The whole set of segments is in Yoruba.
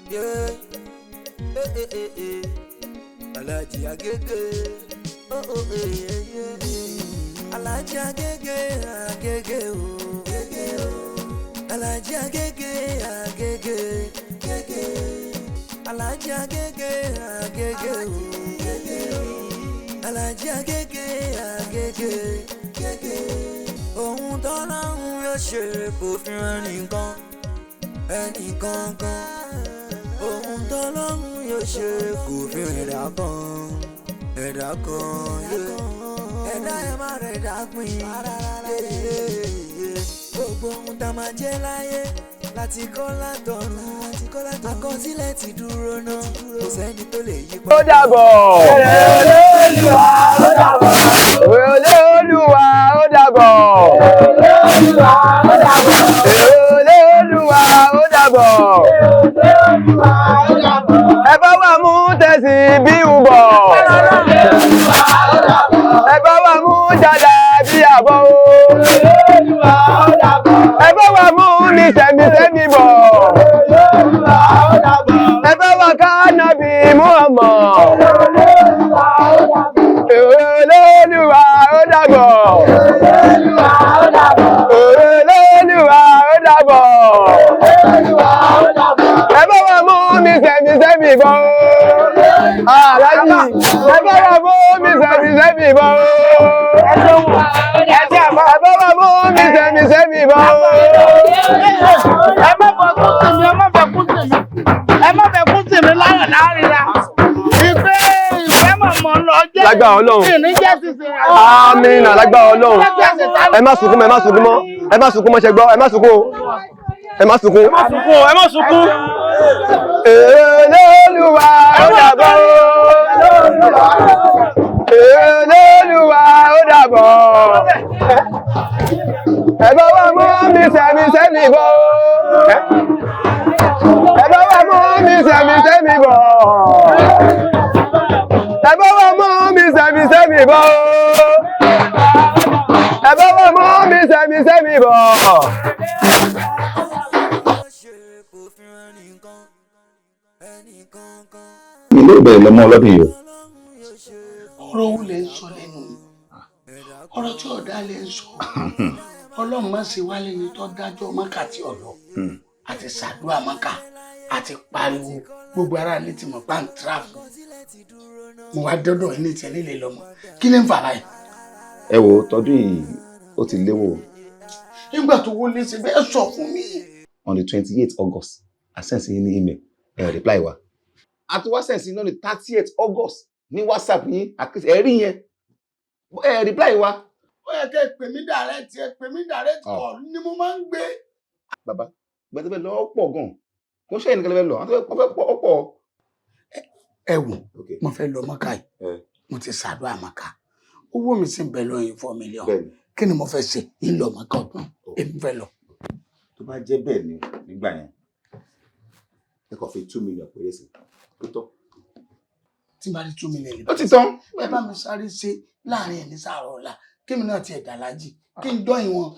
Yeah. Eh, eh, eh, eh. Alhaji Agege. Oh, oh, eh, eh, eh. Alhaji Agege, Agege, oh. Agege, oh. Alhaji Agege, Agege, Agege. Alhaji Agege, Agege, oh. Agege, oh. Alhaji Agege, Agege, Agege. Ohun tọ́lọ́run yóò ṣe kò fi hàn nìkan, ẹnìkan kan. Ohun tọ́lọ́run yóò ṣe kò fi hàn ẹ̀dá kan, ẹ̀dá kan. Ẹ̀dá ẹ̀ má rẹ̀ dá pín. Gbogbo ohun tá a máa jẹ́ láyé láti kọ́ látọ̀run. Àkọsílẹ̀ ti dúró náà, kò sẹ́ni tó lè yí Ó dàbọ̀. Olúwa, ó dàbọ̀. Olúwa, ó dàbọ̀. Olúwa, ó dàbọ̀. Olúwa, ó dàbọ̀. Ẹ bá wa mú tẹ̀sí bí ń bọ̀. Ẹ bá wa mú jàdá bí àbọ̀ o. Ẹ bá wa mú mi sẹ́mi sẹ́mi bọ̀. Ẹ bá wa ká nàbì Muhammad. Olúwa, ó dàbọ̀. Olúwa, ó dàbọ̀. Ẹ bá wa mú mi sẹ́mi sẹ́mi bọ̀. Aláàjì, ẹ bá wa mú mi sẹ́mi sẹ́mi bọ̀. Ẹ bá wa mú mi sẹ́mi sẹ́mi bọ̀. Ẹ má fẹ́ kún tèmi, ẹ má fẹ́ kún tèmi, ẹ má fẹ́ kún tèmi láyọ̀ láàrin ra ìfẹ́ ìfẹ́ mọ̀mọ́ lọ jẹ́. Lágbára Ọlọ́run. Ìní jẹ́ sísè. Àmín, lágbára Ọlọ́run. Ẹ má sunkún mọ́, ẹ má sunkún mọ́, ẹ má sunkún mọ́, ṣe gbọ́, ẹ má sunkún o. Ẹ má sunkún. Ẹ má sunkún, ẹ má sunkún. Olúwa, ó dàbọ̀. Olúwa, ó dàbọ̀. Ẹ bá wa mú mi sẹ́mi sẹ́mi bọ̀. Ẹ bá wa mú mi sẹ́mi sẹ́mi bọ̀. Ẹ bá wa mú mi sẹ́mi sẹ́mi bọ̀. Ẹ bá wa mú mi sẹ́mi sẹ́mi bọ̀. Ṣe kò fi hàn nìkan, ẹnìkan kan. Mi ló bẹ̀rẹ̀ lọ́mọ ọlọ́dún yìí o. Ọ̀rọ̀ wo lẹ ń sọ lẹ́nu yìí? Ọ̀rọ̀ tí ọ̀dà lẹ ń sọ. Ọlọ́run má ṣe wá lẹ́ni tó dájọ́ mọ́kà tí ọ̀lọ́ àti ṣàdúrà mọ́kà àti pariwo, gbogbo ara ilé ti mọ̀ pa ń travel. Mo wá dọ́dọ̀ yín ní tiẹ̀ nílé lọ́mọ, kí ni ń fà báyìí? Ẹ wo, tọdún yìí ó ti léwó. Nígbà tó wọlé ṣe bẹ́ẹ̀, sọ fún mi. On the 28th August, I send sí yín ní email, ẹ reply wa. A tún wá send sí yín on the 30th August ní WhatsApp yín, ẹ rí yẹn, ẹ reply wa. Ó yẹ kẹ́ ẹ pè mí direct, ẹ pè mí direct Ah. call ni mo máa ń gbé. Bàbá, gbẹdẹ bẹ lọ pọ̀ gan, kò ṣe ẹnìkan lè lọ, àwọn tó fẹ́ pọ̀ ọ̀pọ̀. Ẹ wò, mo fẹ́ lọ mọ́kà yìí. Mo ti ṣàdúrà mọ́kà, owó mi sì ń bẹ lọ́yìn 4 million. Kí ni mo fẹ́ ṣe? Ń lọ mọ́kà ọdún, èmi fẹ́ lọ. Tó bá jẹ́ bẹ́ẹ̀ ni, nígbà yẹn ẹ kàn fi 2 million péré sí, tó tọ́. Tí n bá rí 2 million lè Ó ti tán. Ẹ bá mi sáré ṣe láàrin ẹ̀ ní sàárọ̀ ọ̀la, kí mi náà tiẹ̀ dà lájì, kí n dọ́yìn wọn.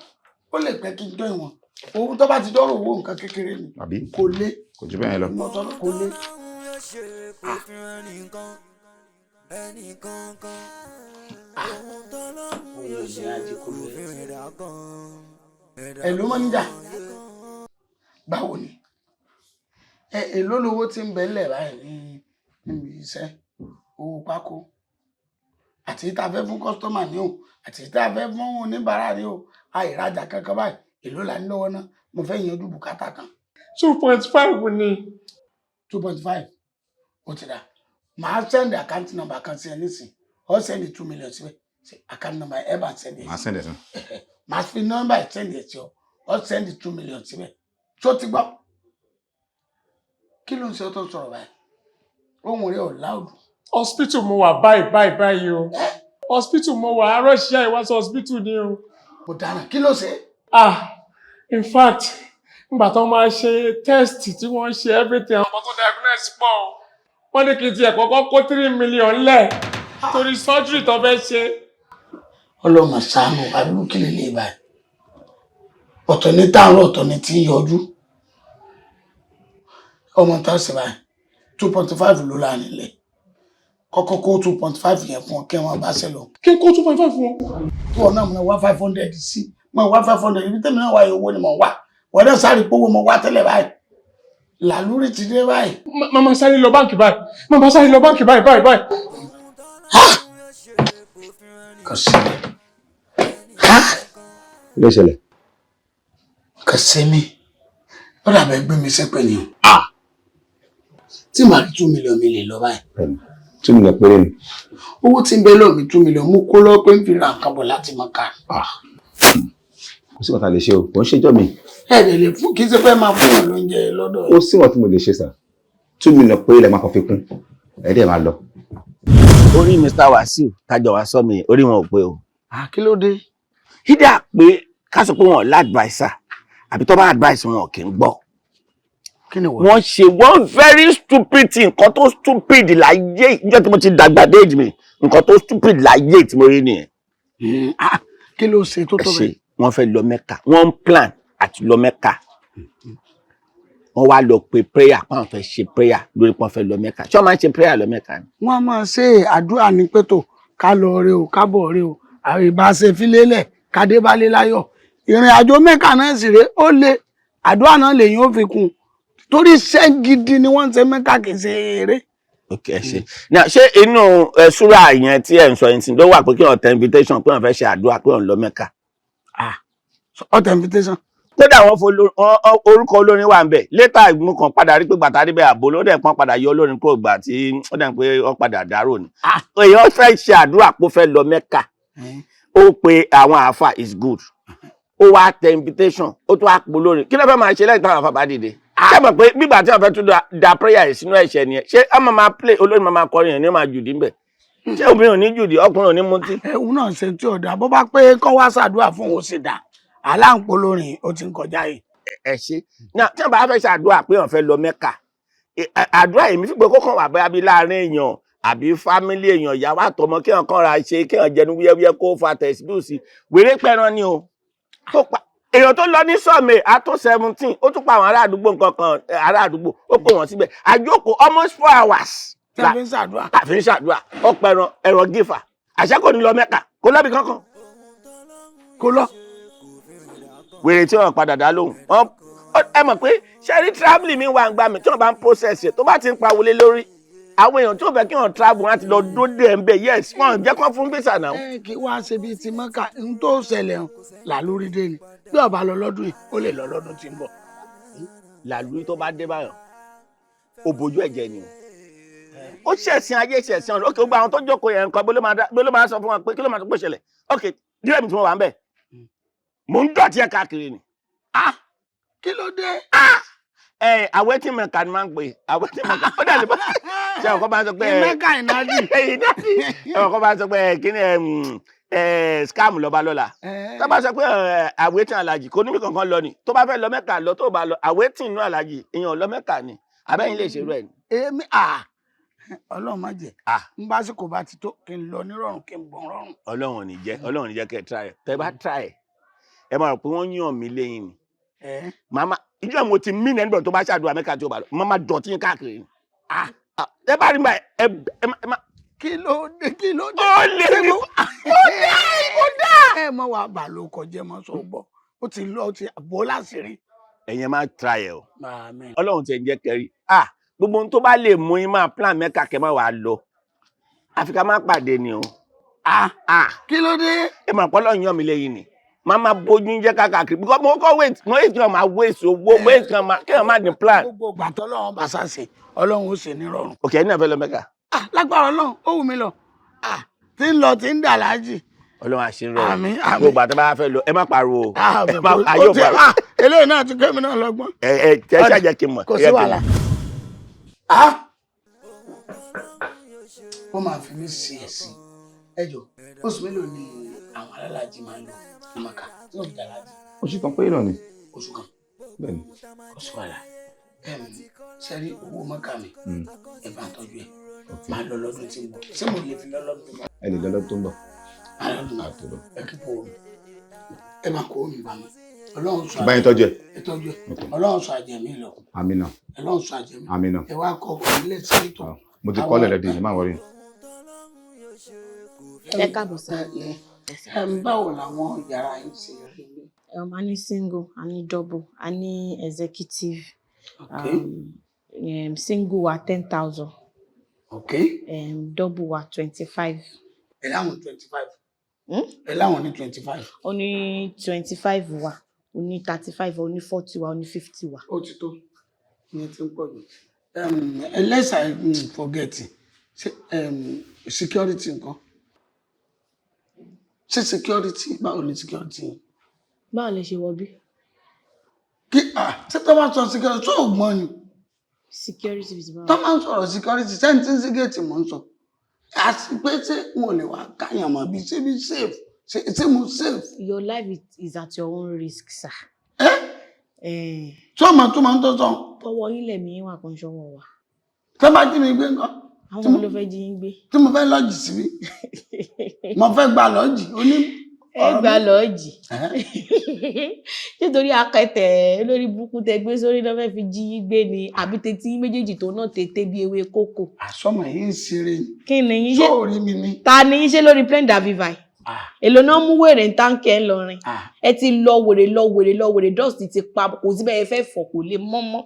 Ó lè pẹ́ kí n dọ́yìn wọn. Owó tó bá ti dọ́rọ̀, owó nǹkan kékeré ni. Àbí? Kò lé. Kò jù bẹ́ẹ̀ lọ. Mo sọ kò lé. Ṣe kò fi hàn nìkan, ẹnìkan kan. Ohun tọ́lọ́run yóò ṣe kò fi hàn ẹ̀dá kan, ẹ̀dá Ẹ ló mọ́níjà, báwo ni ẹ? Èló lowó tí ń bẹ ńlẹ̀ báyìí ní níbi iṣẹ́? Owó pákó àti tá a fẹ́ fún customer ní o, àti tá a fẹ́ fún oníbàárà ní o, àìrajà kankan báyìí. Èló là ń lọ́wọ́ náà? Mo fẹ́ yanjú bùkátà kan. 2.5 ni. 2.5, ó ti dà. Màá send account number kan sí ẹ nísìn, ó send 2 million síbẹ̀ sí account number ẹ bá send ẹ. Màá send ẹ̀ sí. Màá fi nọ́mbà ẹ send ẹ sí ọ, ó send 2 million síbẹ̀. Tó ti gbọ́? Kí ló ń ṣe ọ́ tó ń sọ̀rọ̀ báyìí? Ohùn rẹ̀ ò loud. Hospital mo wà báyìí báyìí báyìí o, hospital mo wà. Arọ́ṣẹ́ ìwáṣọ hospital ni o. Mo dáràn, kí ló ṣe? Ah, in fact, nígbà tó máa ṣe test tí wọ́n ṣe everything, àwọn tó diagnose pọ̀ o. Wọ́n ní kí n tiẹ̀ kọ́kọ́ kó 3 million lẹ̀ torí surgery tó fẹ́ ṣe. Ọlọ́mọ ṣàánú, àbí kí lè lè báyìí? Ọ̀tọ̀ ní táwọn, ọ̀tọ̀ ní tí ń yọjú. Ọmọ tá a ṣe báyìí, 2.5 ló là nílẹ̀. Kọ́kọ́ kó 2.5 yẹn fún ọ kí wọ́n bá ṣe lọ. Kí n kó 2.5 fún wọn. Tí wọn náà mo wá 500 sí, mo wá 500, ibi tẹ́mi náà wá yẹ, owó ni mo wá. Wọ́n náà sáré pé owó mo wá tẹ́lẹ̀ báyìí. Làlúrí ti dé báyìí. Màmá sáré lọ báǹkì báyìí, màmá sáré lọ báǹkì báyìí báyìí báyìí. Kò sí. Kí ló ṣẹlẹ̀? Kò sí mi. Ó dàbẹ̀ gbé mi sépè ni o. Tí màá rí 2 million mi lè lọ báyìí. 2 million péré ni. Owó tí ń bẹ lọ́ọ̀ mi, 2 million mú kó lọ́ pé ń fi ra nǹkan bọ̀ láti Mọ́kà. Kò sí nǹkan tá a lè ṣe o, kò ń ṣèjọ́ mi. Ẹ lè lè fún, kí n ṣe fẹ́ máa fún yàn lóúnjẹ lọ́dọ̀. Ó sì wọ́n tí mo lè ṣe sà. 2 million péré lẹ máa kàn fi kún. Ẹ dẹ̀ máa lọ. Orí Mr. Wasiu tájọ wá sọ mi, orí wọn ò pé o. Kí ló dé? Hídà pé ká sọ pé wọn ò l'adviser, àbí tó bá advice wọn ò kì í gbọ́. Kí ni wọ́n? Wọ́n ṣe one very stupid thing, nǹkan tó stupid láyé níjọ́ tí mo ti dàgbà dé age mi, nǹkan tó stupid láyé tí mo rí nìyẹn. Kí ló ṣe tó Ẹ tó ṣe bẹ́ẹ̀? Wọ́n fẹ́ lọ Mẹ́kà, wọ́n ń plan àti lọ Mẹ́kà. Wọ́n wá lọ pe prayer pé àwọn fẹ́ ṣe prayer lórí pé wọ́n fẹ́ lọ Mẹ́kà. Ṣé wọ́n máa ń ṣe prayer lọ Mẹ́kà ni? Wọ́n máa ṣe àdúrà ní pẹ́tò, ká lọ rí o, ká bọ̀ rí o, ìbáṣe fílélẹ̀ kádébálé láyọ̀. Ìrìn àjò Mẹ́kà náà sì rèé, ó le. Àdúrà náà lèyìn ó fi kún un, torí iṣẹ́ gidi ni wọ́n ń ṣe Mẹ́kà, kì í ṣe eré. Ok, ẹ ṣe. Now, ṣé inú ẹ súrà yẹn tí ẹ ń sọ yẹn tí ló wà pé kí wọ́n tẹ invitation pé wọ́n fẹ́ ṣe àdúrà pé wọ́n lọ Mẹ́kà? Ọ̀tẹ̀ invitation. Kódà wọ́n fo orúkọ olórin wà ń bẹ̀. Later mo kàn padà rí pé gbàtà rí bẹ́ẹ̀, àbò ló dẹ̀ pọ́n padà yọ olórin kó gbà tí ó dẹ̀ pé ó padà dárò ni. Èèyàn fẹ́ ṣe àdúrà pé ó fẹ́ lọ Mẹ́kà, ó pe àwọn àáfà, is good. Ó wá tẹ invitation, ó tún wá pò lórin. Kí ló fẹ́ máa ṣe lẹ́yìn táwọn àáfà bá dìde? Ṣé mọ̀ pé gbígbà tí wọ́n fẹ́ tún da prayer yìí sínú ẹ̀ṣẹ̀ nìyẹn? Ṣé a máa máa play olórin, máa máa kọrin yẹn ní, ó máa jùdí ńbẹ̀? Ṣé obìnrin ò ní jùdí, ọkùnrin ò ní mutí? Ẹ̀hún náà ṣe tí ọ̀dà bó bá pé kọ́ wá ṣàdúrà fún òun sì dà aláǹpọ̀ lórin, ó ti ń kọjá yìí. Ẹ ṣe. Náà tí wọ́n bá fẹ́ ṣàdúrà pé wọ́n fẹ́ lọ Mẹ́kà, àdúrà èmi fi pé kó kàn wà bóyá bí láàrin èèyàn àbí family èèyàn, ìyàwó àtọmọ, kí wọn kàn ra ṣe, kí wọn jẹnu wúyẹwúyẹ, kó fa tẹsíbíù sí wéré pẹran ni o. Tó pa èèyàn tó lọ ní sọmi àtún 17, ó tún pa àwọn ará àdúgbò nǹkan kan, ará àdúgbò ó kó wọn síbẹ̀, àjókòó almost 4 hours. Tí a fi ń ṣàdúrà. Tàfi ń ṣàdúrà, ó pẹran ẹran gífà, àṣẹ kò ní lọ Mẹ́kà, kò lọ́bì kankan. Kó lọ. Wèrè tí wọn padà dá lóhùn. Ẹ mọ̀ pé ṣẹ́rí travelling mi wà ń gbà mí tí wọ́n bá ń process ẹ̀, tó bá ti ń pa wọlé lórí àwọn èèyàn tó fẹ́ kí wọ́n travel, wọn á ti lọ dóde ẹ̀ ń bẹ̀. Yes, wọn jẹ́ kán fún visa náà. Ẹ kí wàá ṣe bíi ti Mọ́kà ń tó ṣẹlẹ̀ hàn làlórí dé ni. Bí ó bá lọ lọ́dún yìí, ó lè lọ lọ́dún tí ń bọ̀. Làlúrí tó bá dé báyọ̀, ó bójú ẹ̀jẹ̀ ni o. Ó ṣẹ̀sìn ayé, ṣẹ̀sìn ọ̀run. Ok, gbogbo àwọn tó jókòó yẹn, nǹkan bó ló máa sọ fún wọn pé kí ló máa sọ pé ṣẹlẹ̀? Ok, díẹ̀ mi tí mo wà ń bẹ̀, mò ń dọ̀tí ẹ̀ káàkiri ni. Kí ló dé? Ẹ àwẹ̀ tí mẹ̀ka ni máa ń pè àwẹ̀ tí mẹ̀ka, ó dàbí bá ṣe àwọn kan máa ń sọ pé ẹ Mẹ́kà ìnájì. Ìnájì. Àwọn kan máa ń sọ pé ẹ kí ni ẹ ẹ scam lọ́ba lọ́la. Tó bá sọ pé ẹ àwẹ̀ tí alájì kò níbi kankan lọ ni, tó bá fẹ́ lọ Mẹ́kà lọ, tó bá lọ àwẹ̀ tí inú alájì èèyàn lọ Mẹ́kà ni, àbẹ́yìn lè ṣerú ẹ̀ ni. Èmi à, Ọlọ́run má jẹ́ n bá sì kò bá ti tó kí n lọ nírọ̀rùn, kí n bọ̀ rọrùn. Ọlọ́run ò ní jẹ́, Ọlọ́run ò ní jẹ́ kẹ́ ẹ try ẹ̀. Tẹ́ bá try ẹ̀, ẹ máa rò pé wọ́n yàn mí lẹ́yìn ni. Màmá ìjọ mo ti mí nẹ́gbọ̀n tó bá ṣàdúrà Mẹ́kà tí ó bá lọ, màmá dọ̀tí yín káàkiri ni. Ẹ bá rí mi báyìí, ẹ ẹ má. Kí ló dé? Kí ló dé? Ó lè ní ó dá, ó dá. Ẹ mọ wàá bà ló kọjá mọ sọ gbọ́, ó ti lọ, ó ti bó láṣìírí. Ẹ̀yin máa try ẹ̀ o. Àmín. Ọlọ́run ti ẹ̀ ń jẹ́ kẹrí. Gbogbo ohun tó bá lè mú yín máa plan Mẹ́kà kẹ́ máa wàá lọ, àfi ká má pàdé ni o. Kí ló dé? Ẹ máa pọ́ lọ́yìn yàn mí lẹ́yìn ni, máa máa bójú jẹ́ káàkiri because mo kọ́ wait, mo wait kí wọ́n máa waste owó, mo wait kí wọ́n máa kí wọ́n máa ní plan. Gbogbo ìgbà tọ́lọ́run bá ṣàṣe, Ọlọ́run ó ṣe ní rọrùn. Ok, ẹ̀yin náà fẹ́ lọ Mẹ́kà? Lágbára Ọlọ́run, ó wù mí lọ. Tí ń lọ tí ń dà láàjì. Ọlọ́run àṣẹ rọrùn. Àmín, àmín. Gbogbo àti bá fẹ́ lọ, ẹ má pariwo o. Ẹ má Ó ayé ò pariwo. Eléyìí náà ti kémi náà lọ́gbọ́n. Ẹ ẹ ẹ ṣàjẹ́ kí n mọ̀. Kò Ẹ sí jẹ́ kí n wàhálà. mọ̀. Ó máa fi mí sí ẹ̀sìn. Ẹ jọ, oṣù mélòó ni àwọn alálàájì máa ń lò ní Maka tí wọ́n fi dà láàjì? Oṣù kan péré náà ni. Oṣù kan. Bẹ́ẹ̀ni. Kò sí wàhálà. Sẹ́rí owó Maka mi, ẹ bá ń tọ́jú ẹ̀. Máa lọ lọ́dún tí ń bọ̀. Ṣé mo lè fi lọ lọ́dún tó ń bọ̀? Ẹ lè lọ lọ́dún tó ń bọ̀. Máa lọ́dún náà. Ẹ kí bọ̀ omi. Ẹ máa kó omi bá mi. Ọlọ́run sọ Báyìí tọ́jú ẹ̀. Ẹ tọ́jú ẹ. Ọlọ́run sọ àjẹmí lọ. Àmín náà. Ọlọ́run sọ àjẹmí. Àmín náà. Ẹ wá kọ ọkọ ilé sí ètò. Mo ti kọ́ lẹ̀ rẹ́dí, ẹ má worry. Ẹ káàbọ̀ sá. Ẹ ń báwo làwọn yàrá yín ṣe rí ní? A ní single, a ní double, a ní executive. Okay. Single wa 10,000. Okay. Double wa 25. Ẹ láwọn 25. Ẹ láwọn ní 25. Ó ní 25 wa, ó ní 35, ó ní 40 wa, ó ní 50 wa. Ó ti tó, ìyẹn ti ń pọ̀ jù. Unless I forget, ṣe security nǹkan, ṣé security, báwo ni security yẹn? Báwo lẹ ṣe wọ bí? Kí ah, ṣé tó bá sọ security tó gbọ́n ni? Security bíi ti báwo? Tó máa ń sọ̀rọ̀ security, sẹ́ni tí ń sí géètì mò ń sọ, àti pé ṣé wọn ò lè wá káyàn mọ́ bí, ṣé bí safe, ṣé mo safe? Your life is at your own risk, sir. Ẹ tí ọmọ tó máa ń tọ́ sọ. Tọwọ́ yín lẹ̀mí wà kan ṣọwọ́ wa. Tó bá jí mi gbé nǹkan? Àwọn wo ló fẹ́ jí yín gbé? Tí mo fẹ́ lọ́ọ̀jì síbí, mo fẹ́ gba lọ́ọ̀jì ó ní. Ẹ gba lọ́ọ̀jì nítorí akẹtẹ lórí burúkú tẹ gbé sórí náà fẹ́ fi jí yín gbé ni, àbí tètè yín méjèèjì tó náà tètè bí ewé kókò? Àsọmọ yìí ń ṣeré ni. Kí ni yín ṣe? Sóòrí mi ni. Ta ni yín ṣe lórí plane daviva yìí? Èlò náà mú wèrè ń táǹkì ẹ̀ ńlọrin. Ẹ ti lọ wèrè, lọ wèrè, lọ wèrè, dust ti pa, kò sí bẹ́ẹ̀ fẹ́ fọ̀, kò lè mọ́mọ́,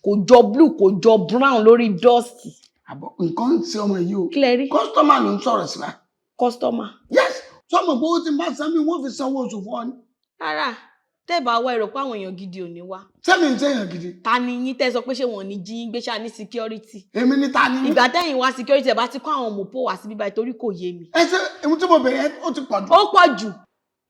kò jọ blue, kò jọ brown lórí dust. Àbọ̀ nǹkan ń ṣe ọmọ yìí o. Kí lẹ rí? Customer ló ń sọ̀rọ̀ sí wa. Customer. Yes, sọmọ pé owó tí n bá san mi, wọ́n fi sanwó oṣù fún ọ ni. Rárá, tẹ́ bá wá èrò pé àwọn èèyàn gidi ò ní wá. Sẹ́mi ń sẹ́yàn gidi. Ta ni yín tẹ́ sọ pé ṣé wọn ò ní jí yín gbé ṣáà ní security? Èmi ní ta ni mí. Ìgbà tẹ́yìn wá security, ẹ̀ bá ti kó àwọn mọ̀pó wá sí bíbá torí kò yé mi. Ẹ ṣe ohun tí mo bẹ̀rẹ̀, ó ti pọ̀ jù. Ó pọ̀ jù.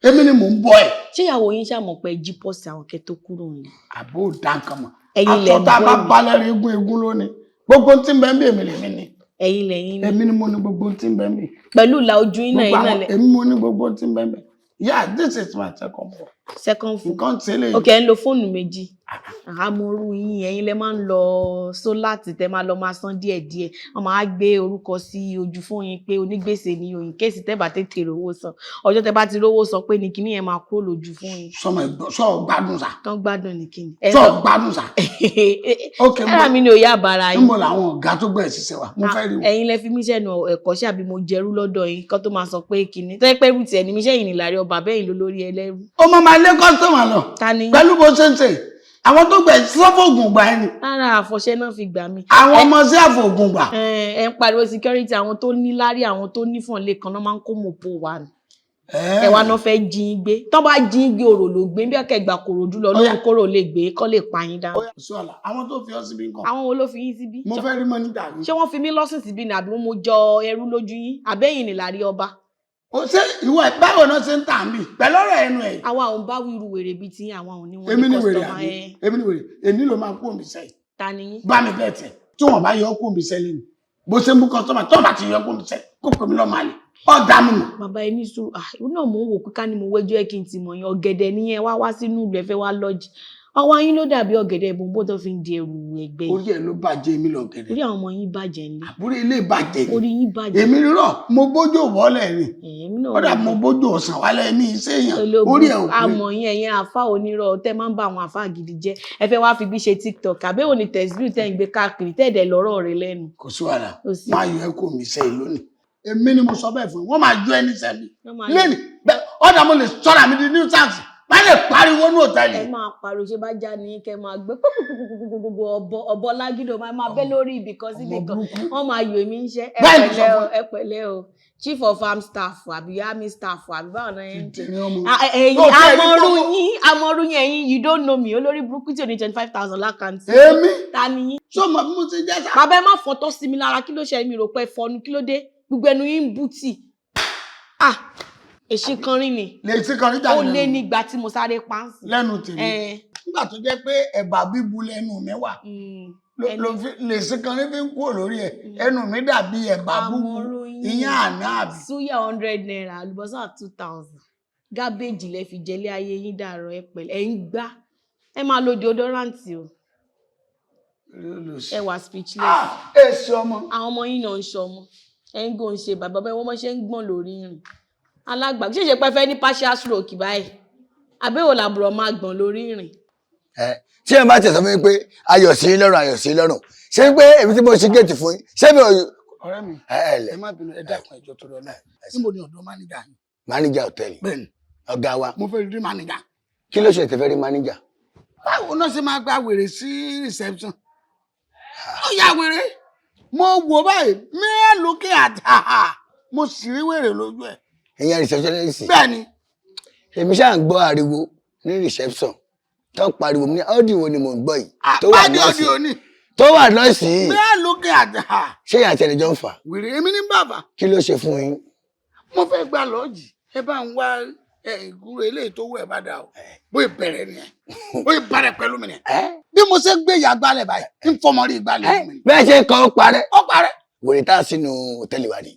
Èmi ni mò ń bọ̀ ẹ̀. Ṣé ìyàwó yín ṣàmọ̀ pé jí pọ́ọ̀sì àwọn kẹ́ tó kúrò nílé? Àbó dá nǹkan mọ̀. Ẹ̀yin lẹ̀ ń Aṣọ tá a bá bọ́ mi. balẹ̀ rí eégún, eégún lónìí. Gbogbo tí ń bẹ ń bí, èmi lèmi ni. Ẹ̀yin lẹ̀yin ni. Èmi ni mo ní gbogbo tí ń bẹ ń bí. Pẹ̀lú ìlà ojú yín náà, Gbogbo ẹ̀yin náà àwọn lẹ̀. Èmi mo ní gbogbo tí ń bẹ ń bẹ. Yeah, this is my second phone. Second phone. Nǹkan tí lè. Ok, ẹ ń lo fóònù méjì. Àmọ́rú yín, ẹ̀yin lẹ máa ń lọ sólàtì tẹ máa lọ máa san díẹ̀díẹ̀. Wọ́n máa gbé orúkọ sí ojú fóònù yín pé onígbèsè ni òyìn kéèsì tẹ́ bá tètè rówó san. Ọjọ́ tẹ́ bá ti rówó san pé ní kíní yẹn máa kúrò lójú fóònù yín. Sọmọ ẹgbọn sọ gbádùn sa. Tán gbádùn ní kíni. Sọ gbádùn sa. Ok, Ẹ̀rọ mi ni òye àbára yín. Níbo làwọn ọ̀gá tó gbẹ̀ ṣiṣẹ́ wa? Mo fẹ́ rí wọn. Ẹ̀yin lẹ fi mí sẹ́nu ẹ̀kọ́ ṣe, àbí mo jẹrú lọ́dọ̀ yín kán tó máa sọ pé kíní. Tẹ́ pẹ́ rú tiẹ̀ ní mi sẹ́yìn ní ìlàrí ọba bẹ́yìn ló lórí ẹlẹ́rú. Ó máa máa lé customer lọ. Ta ni? Pẹ̀lú bó ṣe ń ṣe. Àwọn tó gbẹ̀ sọ́fọ̀gùn gbà ẹni. Rárá, àfọ̀ṣẹ́ náà fi gbà mí. Àwọn ọmọ sí àfọ̀gùn gbà. Ẹ ń pariwo security, àwọn tó ní lárí, àwọn tó nífọ̀n lè kan náà máa ń kó mọ̀pó wa ni. Ẹ wá náà fẹ́ jí yín gbé. Tán bá jí yín gbé, òrò ló gbé bí ọ̀kẹ́ ìgbà kòròdú lọ lóhun kóró lè gbé kọ́ lè pa yín dáhùn. Sí ọ̀la, àwọn tó fi ọ́ síbi nǹkan. Àwọn wo ló fi yín síbí? Mo fẹ́ rí mọ́níjà yín. Ṣé wọ́n fi mí lọ́sùn síbí ni, àbí mo jọ ẹrú lójú yín? Àbẹ́yìn ni làrí ọba? Ó ṣe ìwọ ẹ, báwo náà ṣe ń tà mí pẹ̀lú ọ̀rọ̀ ẹnu ẹ̀? Àwa ò ń bá wíru wèrè bíi tí àwọn ò ní wọn Èmi ní ni wèrè customer àbí? ẹ. Èmi ni wèrè? Èmi ló máa kú òmì sẹ́yìn. Ta ni yín? Bá mi bẹ́ẹ̀ tẹ̀ tí wọ́n bá yọ kú òmì sẹ́yìn lẹ́nu bó ṣe ń bú customer, tó bá ti yọ kú òmì sẹ́yìn kó pè mí lọ́mọ àlè ọ̀dà mi mọ̀. Bàbá, ẹ ní sùúrù. Ah, ìwọ náà mò ń wò pé ká ní mo wẹ́jọ́ ẹ kí n ti mọ̀ yín. Ọ̀gẹ̀dẹ̀ nìyẹn wá wá sínú ìlú, ẹ fẹ́ wá lọ́jì. Ọwọ́ yín ló dàbí ọ̀gẹ̀dẹ̀ ìbòǹbò tó fi ń di ẹrù ẹgbẹ́ yìí. Orí ẹ ló bàjẹ́, èmi lọ̀gẹ̀dẹ̀. Orí àwọn ọmọ yín bàjẹ́ nílé. Àbúrò ilé bàjẹ́ ni. Orí yín bàjẹ́. Èmi rírọ̀, mo bójú wọlé ni. Èmi náà Ó dà, mo bójú ọ̀sán wálé ní iṣẹ́ èèyàn, orí ẹ ò pé. Àmọ̀ yín, ẹ̀yin àfa onírọ̀ tẹ́ máa ń bá àwọn àfa gidi jẹ́. Ẹ fẹ́ wá fi bí ṣe TikTok, àbẹ́wò ni tẹ̀síbí tẹ́ ń gbé káàkiri tẹ́ ẹ̀dẹ̀ lọ́rọ̀ rẹ lẹ́nu. Kò sí wàhálà. Kò sí. Máa yọ ẹ kó mi sẹ́yìn lónìí, èmi ni mo sọ bẹ́ẹ̀ fún ẹ, wọ́n máa yọ ẹ ní sẹ́mi Wọ́n máa yọ. lẹ́nìí bẹ́ẹ̀. Ọ̀dà mo lè sọ̀rọ̀ àmì di nuisance, má lè pariwo ní hòtẹ́ẹ̀lì. Ẹ máa pariwo, ṣe bá já ní kẹ máa gbé gbogbogbogbogbò ọbọ ọbọ lágídò máa máa bẹ́ lórí ibìkan síbìkan, wọ́n máa yọ èmi ń ṣe. Ẹ Bẹ́ẹ̀ ni pẹ̀lẹ́ sọ o. fún Ẹ pẹ̀lẹ́ o, chief of arm staff àbí army staff àbí báwọn náà yẹn. Tèmi ọmọ. Ah, ẹ̀yin Tó fẹ́ rí amọ̀rú tọ́mọ. yín, amọ̀rú yín, ẹ̀yin you don't know me, olórí burúkú tí ò ní 25,000 lákàntì. Èmi. Ta ni yín? Ṣé o mọ̀ bí mo ṣe jẹ́ sá? Bàbá, ẹ má fọtọ́ sí mi lára. Kí ló ṣe? Mi rò pé fọnu, kí ló dé? Gbogbo ẹnu yín ń bú tì. Ah, èsì kan rí ni. Lè sí kan níjà. Ó lé nígbà tí mo sáré pánsì. Lẹ́nu tèmi, nígbà tó jẹ́ pé ẹ̀bà bíbu lẹ́nu mi wà ló fi lè sí kan ní fi ń kúrò lórí ẹ̀, ẹnu mi dàbí ẹ̀bà búbu ìyẹn àná àbí. Suya ₦100, àlùbọ́sà 2,000, gábéèjì lẹ fi jẹlé ayé yín dàrọ. Ẹ pẹ̀lẹ́, ẹ ń gbá, ẹ máa lo deodorant o. Ẹ wà speechless. Ah, èsì ọmọ. Àwọn ọmọ yín náà ń ṣọmọ, ẹ ń gò ń ṣe bàbá bẹ́ẹ̀, wọ́n mọ̀ ṣe ń gbọ̀n lórí rìn alágbà ṣèṣe pé fẹ́ ní partial stroke báyìí. Àbẹ̀wò làbúrò máa gbọ̀n lórí ìrìn. Ẹ tí ẹ bá tẹ̀ sọ fún mi pé ayọ̀ sí lọ́rùn, ayọ̀ sí lọ́rùn, ṣé pé èmi tí mo ṣe géètì fún yín, ṣé mi ò. Ọ̀rẹ́ mi, Ẹ ẹ lẹ. Ẹ má bínú, ẹ dákun, ẹjọ́ tó lọ náà, níbo ni ọ̀dọ̀ mánéjà yín? Mánéjà hòtẹ́ẹ̀lì? Bẹ́ẹ̀ni. Ọ̀gá wa. Mo fẹ́ rí mánéjà. Kí ló ṣe tẹ́ fẹ́ rí mánéjà? Báwo náà ṣe máa gba wèrè sí reception? Ó ya wèrè. Mo wò báyìí, mẹ́ẹ̀ lókè àtàhà, mo sì rí wèrè lójú ẹ̀. Ìyẹn receptionist? Bẹ́ẹ̀ni. Èmi ṣáà ń gbọ́ ariwo ní reception tó ń pariwo, mi ní audio wo ni mò ń gbọ́ yìí tó wà Àpáàdé nọ́ọ̀sì òde òní. tó wà nọ́ọ̀sì yìí. Mẹ́ẹ̀ lókè àtàhà. Ṣé ìyá àti ẹnìjọ ń fà? Wèrè, èmi ní bàbá. Kí ló ṣe fún yín? Mo fẹ́ gba lọ́ọ̀jì, ẹ bá ń wá ẹ ìgúrò eléyìí tó wọ̀ ẹ bá dà o. Bóyá bẹ̀rẹ̀ nìyẹn, bóyá bẹ̀rẹ̀ pẹ̀lú mi nìyẹn. Bí mo ṣe gbé ìyá gbálẹ̀ báyìí, ń fọmọ rí ìgbálẹ̀ fún mi. Bẹ́ẹ̀ ṣe kọ́, ó parẹ́. Ó parẹ́. Wèrè tá a sínú hòtẹ́ẹ̀lì wa ni.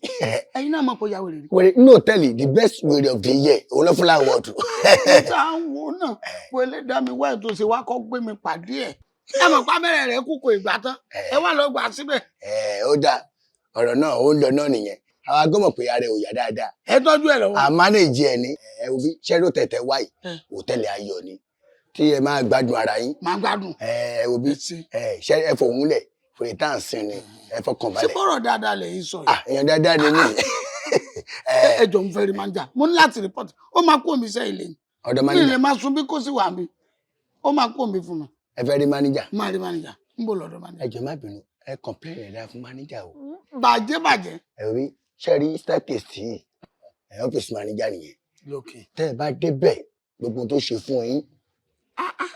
Ẹ̀yin náà mọ̀ pé ó ya wèrè rí. Wèrè nínú hòtẹ́ẹ̀lì, the best wèrè of the year, òun ló fún láwọ̀dù. Tá à ń wo náà wo, ẹlẹ́dàá mi wá ètò ṣe wá kọ́ gbé mi pàdé ẹ̀. Ẹ mọ̀ pé abẹ́rẹ́ rẹ̀ kú kò ìgbà tán, ẹ wá lọ gbà síbẹ̀. Ẹ ó dáa, ọ̀rọ̀ náà ó ń lọ náà nìyẹn. Àwa gbọ́mọ̀ pé ara ẹ̀ ò yá dáadáa. Ẹ tọ́jú ẹ lọ́wọ́. À manage ẹ ní ẹ wo bí ṣẹ́rọ tẹ̀tẹ̀ wáyì, hòtẹ́ẹ̀lì ayọ̀ ni tí ẹ máa gbádùn ara yín. Máa gbádùn. Ẹ wo bí ẹ ṣe ẹ fòun lẹ̀, fòye tá à ń sin ni, ẹ fọkàn Ṣé balẹ̀. bọ́rọ̀ dáadáa lè sọ yìí? Ah, èèyàn dáadáa ni mí. Ẹ jọ, ń fẹ́ rí máa ń jà, mo ní láti report, ó máa kó mi sẹ́ ilé ni. Ọ̀dọ̀ Mi mánéjà? lè máa sun bí kò sí wà mí, ó máa kó mi fún mi. Ẹ fẹ́ rí mánéjà? Máa rí mánéjà, ń bò lọ́dọ̀ mánéjà. Ẹ jọ̀ọ́, má bínú, ẹ complain rẹ̀ dáa fún mánéjà o. Bàjẹ́ bàjẹ́. Ẹ rí ṣe rí staircase tí ẹ ọ́fíìsì mánéjà nìyẹn. Lókè. Tẹ́ ẹ bá débẹ̀, gbogbo ohun tó ṣe fún yín,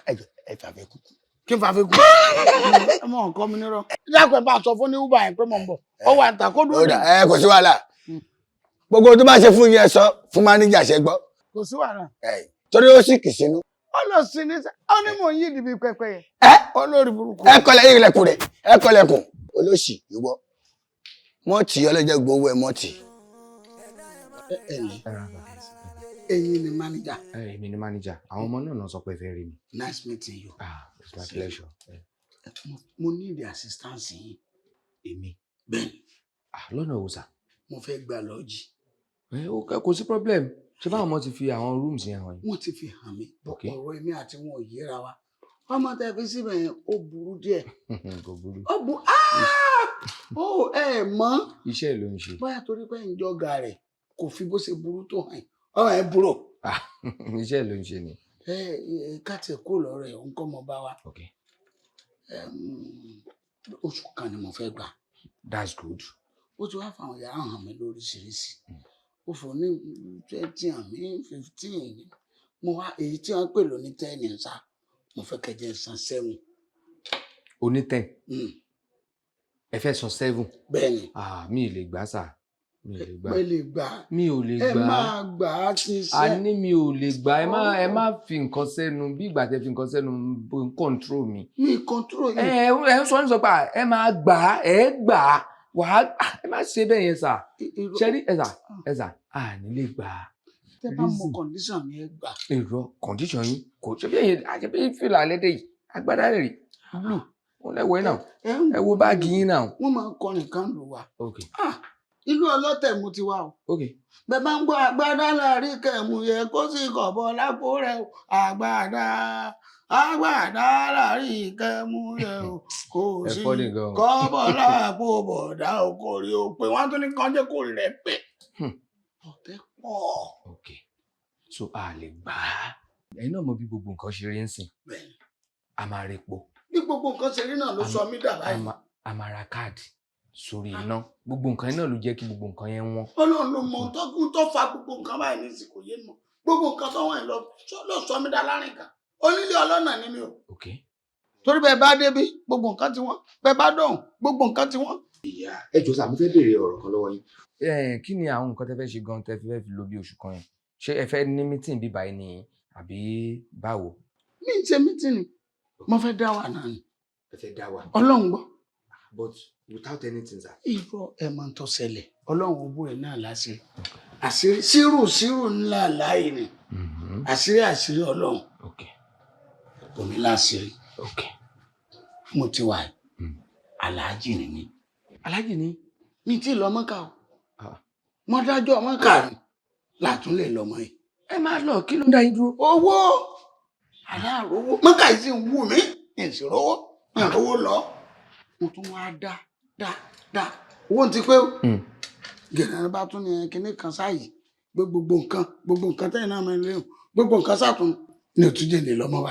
ẹ jọ̀ọ́, ẹ fàfẹ́ kúkú. Kí n fàfẹ́ kú? Ẹ mọ nǹkan mi nírọ̀. Dákun, ẹ bá sọ fún ní uber yẹn pé mo ń bọ̀, ó wà ń ta kó dúró. Ó dà, ẹ kò sí wàhálà, gbogbo ohun tó bá ṣe fún yín, ẹ sọ fún mánéjà, ṣe gbọ́? Kò sí wàhálà. Ẹ torí ó sì kì sínú. Ó lọ sí ní sẹ, ó ní mò ń yí ìdìbò pẹpẹ yẹn. Ẹ olórí burúkú. Ẹ kọlẹ̀ yín lẹ̀kùn rẹ̀, ẹ kọlẹ̀kùn olóṣì ìwọ mọ́ọ̀tì ọlọ́jọ́ gbowó ẹ mọ́ọ̀tì. Ẹ ẹ lẹ, ẹ̀yin ni mánéjà? Èmi ni mánéjà. Àwọn ọmọ náà náà sọ pé ẹ fẹ́ rí mi. Nice meeting you. Ah, it's my pleasure. Mo need the assistance yín. Èmi? Bẹ́ẹ̀ni. Ah, lọ́nà wo, sà? Mo fẹ́ gba lọ́ọ̀jì. Ẹ ó kò sí problem. Ṣé báwọn ọmọ ti fi àwọn rooms yẹn hàn yín? Wọ́n ti fi hàn mí. Okay. Ọ̀rọ̀ èmi àti wọn ò yéra wa. Ọmọ tẹ fi síbẹ̀ yẹn, ó burú díẹ̀. Kò burú. Ó bu ó ẹ mọ̀. Iṣẹ́ ló ń ṣe. Bóyá torí pé ń jọga rẹ̀ kò fi bó ṣe burú tó hàn yín. Ọmọ ẹ burú. Ah, iṣẹ́ ló ń ṣe ni. Ẹ ẹ ká tiẹ̀ kó lọ́rọ̀ ẹ̀ ń kọ́ mọ bá wa. Okay. Oṣù kan ni mo fẹ́ gbà. That's good. Ó ti wá fáwọn yàrá hàn mí lóríṣiríṣi, ó fò ní 20 hàn mí, 15 mo wá, èyí tí wọ́n pè lóní 10 ń sá, mo fẹ́ kẹjẹ san 7. Oní 10? Ẹ fẹ́ san 7? Bẹ́ẹ̀ni. Ah, mi ì lè gbà, sà. Mi ì lè gbà. Pé lè gbà. Mi ò lè Ẹ gbà. máa gbà á ti A ṣe. ní mi ò lè gbà. Ẹ má fi nǹkan sẹ́nu, bí ìgbà tẹ fi nǹkan sẹ́nu ń control mi. Mi control Ẹ yìí. ẹ ń sọ ní sọ pé ẹ máa gbà á, ẹ gbà á wàá, ẹ má ṣe bẹ́ẹ̀ yẹn, sà. Ṣe rí, ẹ sà, ẹ sà, à ní lè gbà á. Tẹ bá mọ condition mi, ẹ gbà. Èrò condition yín kò ṣe bí ẹ̀yin àṣẹ bí fìlà lédè yìí, agbádá rẹ̀ rí blue wọn lẹ́wọ̀ ẹ̀ náà, ẹ wo báàgì yín náà. Wọ́n máa ń kọrin kan lù wá. Ok. Ìlú ọlọ́tẹ̀ mo ti wá o. Ok. Bẹ́ẹ̀ bá ń gbọ́ agbádá láàrin kẹ̀mú yẹ kó sì kọ̀bọ̀ lápò rẹ̀ o, agbádá, agbádá láàrin kẹ̀mú yẹ o kò Ẹ sí funny gan o. kọ́bọ̀ lápò bọ̀dá o, kò rí o pé wọ́n tún ní kàn jẹ́ kó rí rẹ̀ pé ọ̀tẹ̀ pọ̀. Ok, so a lè gbà á. Ẹ̀yin náà mọ bí gbogbo nǹkan ṣe rí ń sìn. Bẹ́ẹ̀ni. A máa repo. Bí gbogbo nǹkan ṣe rí náà ló sọ mí dà báyìí. A máa ra káàdì sórí iná, gbogbo nǹkan yẹn náà ló jẹ́ kí gbogbo nǹkan yẹn wọ́n. Ọlọ́run ló mọ ohun tó kún tó fa gbogbo nǹkan báyìí ní ìsìnkú yé mọ gbogbo nǹkan tó wọ̀nyí lọ ló sọ mí dà láàrin kan, onílé ọlọ́nà ni mi o. Ok. Torí bẹ́ẹ̀ bá débi, gbogbo nǹkan tí wọ́n, bẹ́ẹ̀ bá dọ̀hùn, gbogbo nǹkan tí wọ́n. Ìyá ẹ jọ̀ọ́ sà, mo fẹ́ béèrè ọ̀rọ̀ kan lọ́wọ́ yín. Kí ni àwọn nǹkan tẹ́ fẹ́ ṣe gan tẹ́ fẹ́ fi lò bí oṣù kan yẹn? Ṣé ẹ fẹ́ ní meeting bí báyìí ni àbí báwo? Mi ń ṣe meeting, mo fẹ́ dá wà náà ni. Ẹ fẹ́ dá wà. Ọlọ́run gbọ́. But without anything, sir. Irọ́, ẹ̀ máa ń tó ṣẹlẹ̀, Ọlọ́run owó ẹ̀ náà láṣìírí, àṣírí sírù sírù ńlá láàyè ni, àṣírí àṣírí Ọlọ́run omi láṣìírí. Mo ti wà, aláàjì ni mí. Aláàjì ni. Mi ti lọ Mọ́kà o, mo dájọ́ Mọ́kà ni látún lè lọ mọ́ yìí. Ẹ máa lọ, kí ló ń dá yín dúró? Owó aláàrówó mọ́kà yìí sì ń wù mí, ìṣòro ìrówó lọ. Mo tún wá dá dá dá owó ti pé gẹ̀rẹ́ bá tún ní kinní kan sáàyè gbé gbogbo nǹkan, gbogbo nǹkan tẹ́yìn náà máa ń léwu, gbogbo nǹkan sàtún ní òtújẹ́ lè lọ́mọ wa.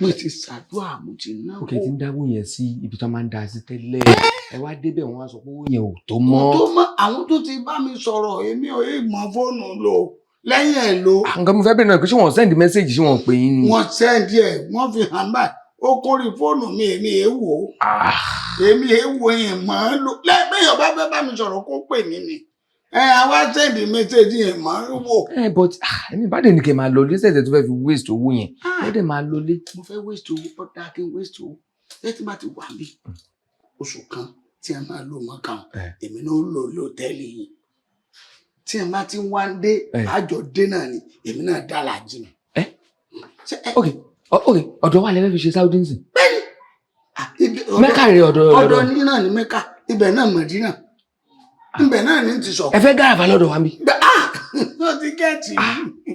Mo ti ṣàdúrà, mo ti náwó. Ok, ti ń dáwó yẹn sí ibi tó máa ń da sí tẹ́lẹ̀, ẹ wá débẹ̀, wọ́n á sọ pé owó yẹn ò tó mọ́. Kò tó mọ́. Àwọn tó ti bá mi sọ̀rọ̀, èmi ò yé mọ fóònù lò lẹ́yìn ẹ̀ lò. Nǹkan mo fẹ́ bẹ̀rẹ̀ náà pé ṣé wọ́n send message, ṣé wọ́n pè yín ni? Wọ́n send ẹ̀, wọ́n fi hàn báyìí, ó kórè fóònù mi, èmi è wò ó, èmi è wò yẹn mọ́ ọ́ lò lẹ́gbẹ̀ẹ́. Yọ̀bá fẹ́ bá mi sọ̀rọ̀, kó pè mí ni ẹ àwa send message yẹn mọ́ ọ́ wò. Ẹ but èmi bá dé ní kí n máa lọ lé sẹ̀sẹ̀ tó fẹ́ fi waste owó yẹn, ẹ dẹ̀ máa lọ lé. Mo fẹ́ waste owó, ó dáa kí n waste owó. Ẹ tí bá ti wà mí oṣù kan tí a máa lò mọ́ kan, èmi náà ó lò lóòtẹ́ẹ̀lì yìí. Tí a bá ti wá ń dé, àjọ dé náà ni, èmi náà dá làjì mi. Ok, ọ̀dọ̀ wa lẹ fẹ́ fi ṣe Saudi nsìn? Mẹ́kà rè ọ̀dọ̀. Ọ̀dọ̀ ní náà ní Mẹ́kà, ibẹ̀ náà Mọ̀dínà, ibẹ̀ náà ní ti sọ. Ẹ fẹ́ gàràfà lọ́dọ̀ wa mi. Wọ́n ti gẹ̀ẹ́tì.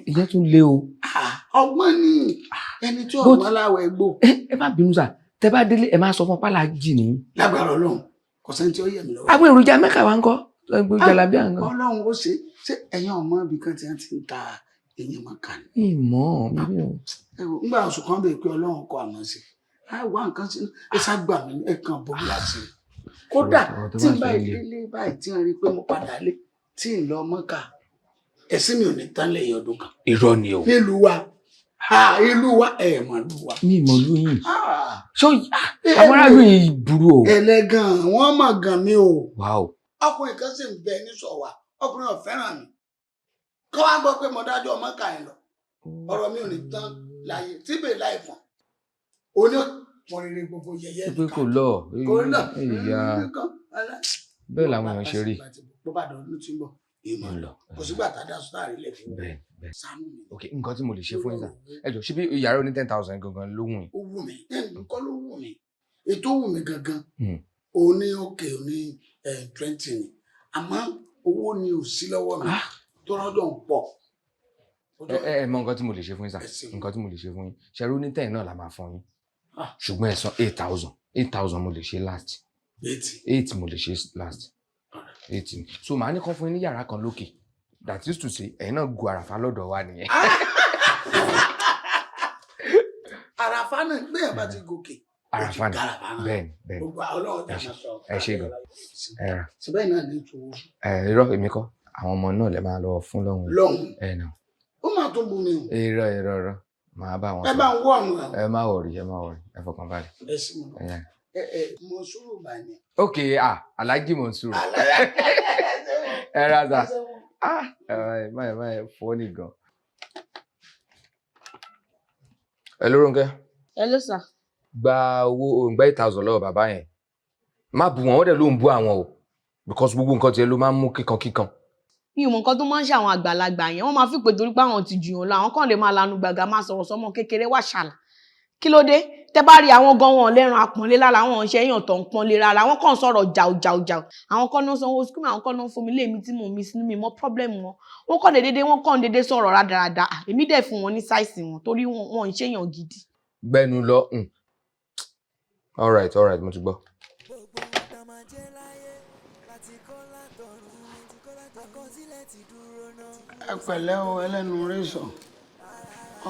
Ìyẹn tún lé o. Ọgbọ́n ni ẹni tí ọgbọ́n láwọ̀ ẹgbò. Ẹ má bínú sà, tẹ bá délé, ẹ má sọ fún pálá jì ní. Lágbára Ọlọ́run, kò sẹ́ni tí ó yẹ̀ mí lọ́wọ́. Àwọn èròjà Mẹ́kà wa ń kọ́, jàlábíà ń kọ́. Ọlọ́run ó ṣe. Ṣé ẹ̀yin ọmọ ibì kan tí wọ́n ti ń ta eyín mọ́kà ni? Ìmọ̀ mi ò. Ẹ wò, ńgbà oṣù kan bèè pé Ọlọ́run kọ àmọ́ sí i, á wá nǹkan sí ẹ ṣá gbà mí, ẹ kàn bò mí láti rí. Kódà Ọ̀rọ̀ tó tí bá n bá sọ ilé. ìdílé báyìí tí n rí i pé mo padà lé tí n lọ mọ́kà, ẹ̀sìn mi ò ní tán lẹ́yìn ọdún kan. Irọ́ ni o. Nílùú wa, ìlú wa, ẹ̀ mọ̀ ìlú wa. Mi ìmọ̀ ìlú yìí. Ṣé àwọn aráàlú yìí burú o? Ẹlẹ́gàn, wọ́n mọ̀ gan mi o. Wow. Ọkùnrin kan sì ń bẹ ní sọ̀wà, ọkùnrin ò fẹ́ràn mi. Kọ́ wá gbọ́ pé mo dájọ́ mọ́kà yẹn lọ. Ọ̀rọ̀ mi ò ní tán láyé tíbẹ̀ láì fọ̀n. Oní fọn rere gbogbo yẹyẹ Pé kò lọ. Kò lọ. Ìyá bẹ́ẹ̀ làwọn èèyàn ṣe rí. Bó bá dọ̀ ọdún tí ń bọ̀, èèmọ̀ Ń lọ. Kò sígbà tá a dá sọ́tà rí lẹ̀ fún. Bẹ́ẹ̀ bẹ́ẹ̀. Ṣàánú mi. Ok, nǹkan tí mo lè ṣe fún yín sà, ẹ jọ, ṣé bí yàrá oní 10,000 gangan ló wù yín? Ó wù mí, nǹkan ló wù mí. Ètò wù mí gangan. Òní òkè òní 20 ni. Àmọ́ owó ni ò sí lọ́wọ́ mi. Tó rọ́jò ń pọ̀. Ẹ mọ nǹkan tí mo lè ṣe fún yín sà, nǹkan tí mo lè ṣe fún yín, ṣẹ̀rú ní 10 náà la máa fún yín, ṣùgbọ́n ẹ san 8,000. 8,000 mo lè ṣe last. 8. 8 mo lè ṣe last, 8 ni. So màá ní kán fún yín ní yàrá kan lókè, that is to say, ẹ̀yin náà gu àràfà lọ́dọ̀ wa nìyẹn. Àràfá náà gbéyàn bá ti gòkè. Àràfà ni, bẹ́ẹ̀ ni, bẹ́ẹ̀ ni. Gbogbo Ọlọ́run Ẹ jà ṣé, máa sọ. ẹ ṣé gan. Ẹ rà. Síbẹ̀ náà ní ìtòwò. Ẹ irọ́, èmi kọ́, àwọn ọmọ náà lè máa lọ fún lọ́hùn. Lọ́hùn. Ẹ nà. Ó máa tó bu mi o. Irọ́, irọ́, irọ́, màá bá wọn Ẹ bá ń wọ̀ ọ̀nà. Ẹ má worry, ẹ má worry, ẹ fọkàn balẹ̀. Ẹ sì mọ̀. Ẹ yà. Ẹ mo sùúrù bá ní. Ok, ah, Alhaji Monsuru, ẹ ra sa, ah, ẹ má ẹ má ẹ fọ́ ní gan. Ẹ ló Rónkẹ́. Hello sir. Gba owó, òǹgbà 8,000 lọ́wọ́ bàbá yẹn. Má bu wọn, wọ́n dẹ̀ ló ń bú àwọn o, because gbogbo nǹkan tiẹ̀ ló máa ń mú kíkan kíkan. Mi ò mọ nǹkan tó máa ń ṣe àwọn àgbàlagbà yẹn. Wọ́n máa fi pé torí pé àwọn ti jù yàn lọ, àwọn kàn lè máa lanu gbàgà, máa sọ̀rọ̀ sọ́mọ kékeré wà ṣàlà. Kí ló dé tẹ bá rí àwọn gan, wọn lẹ́ran àpọ́nlé lára, àwọn ṣe èèyàn tó ń pọ́nlé rárá. Àwọn kàn sọ̀rọ̀ jàù jàù jàù. Àwọn kan náà sanwó school, àwọn kan náà fún mi léèmi tí mò ń mi sínú mi mọ́ problem wọn. Wọ́n kàn déédéé, wọ́n kàn déédéé sọ̀rọ̀ rádaràda. Èmi dẹ̀ fún wọn ní size wọn torí wọn ń ṣèyàn gidi. Gbẹnu lọ. All right, all right, mo ti gbọ́. Gbogbo ohun tá máa jẹ́ láyé láti kọ́ látọ̀run, àkọsílẹ̀ ti dúró náà. Ẹ pẹ̀lẹ́ o, ẹlẹ́nu rẹ̀ sọ.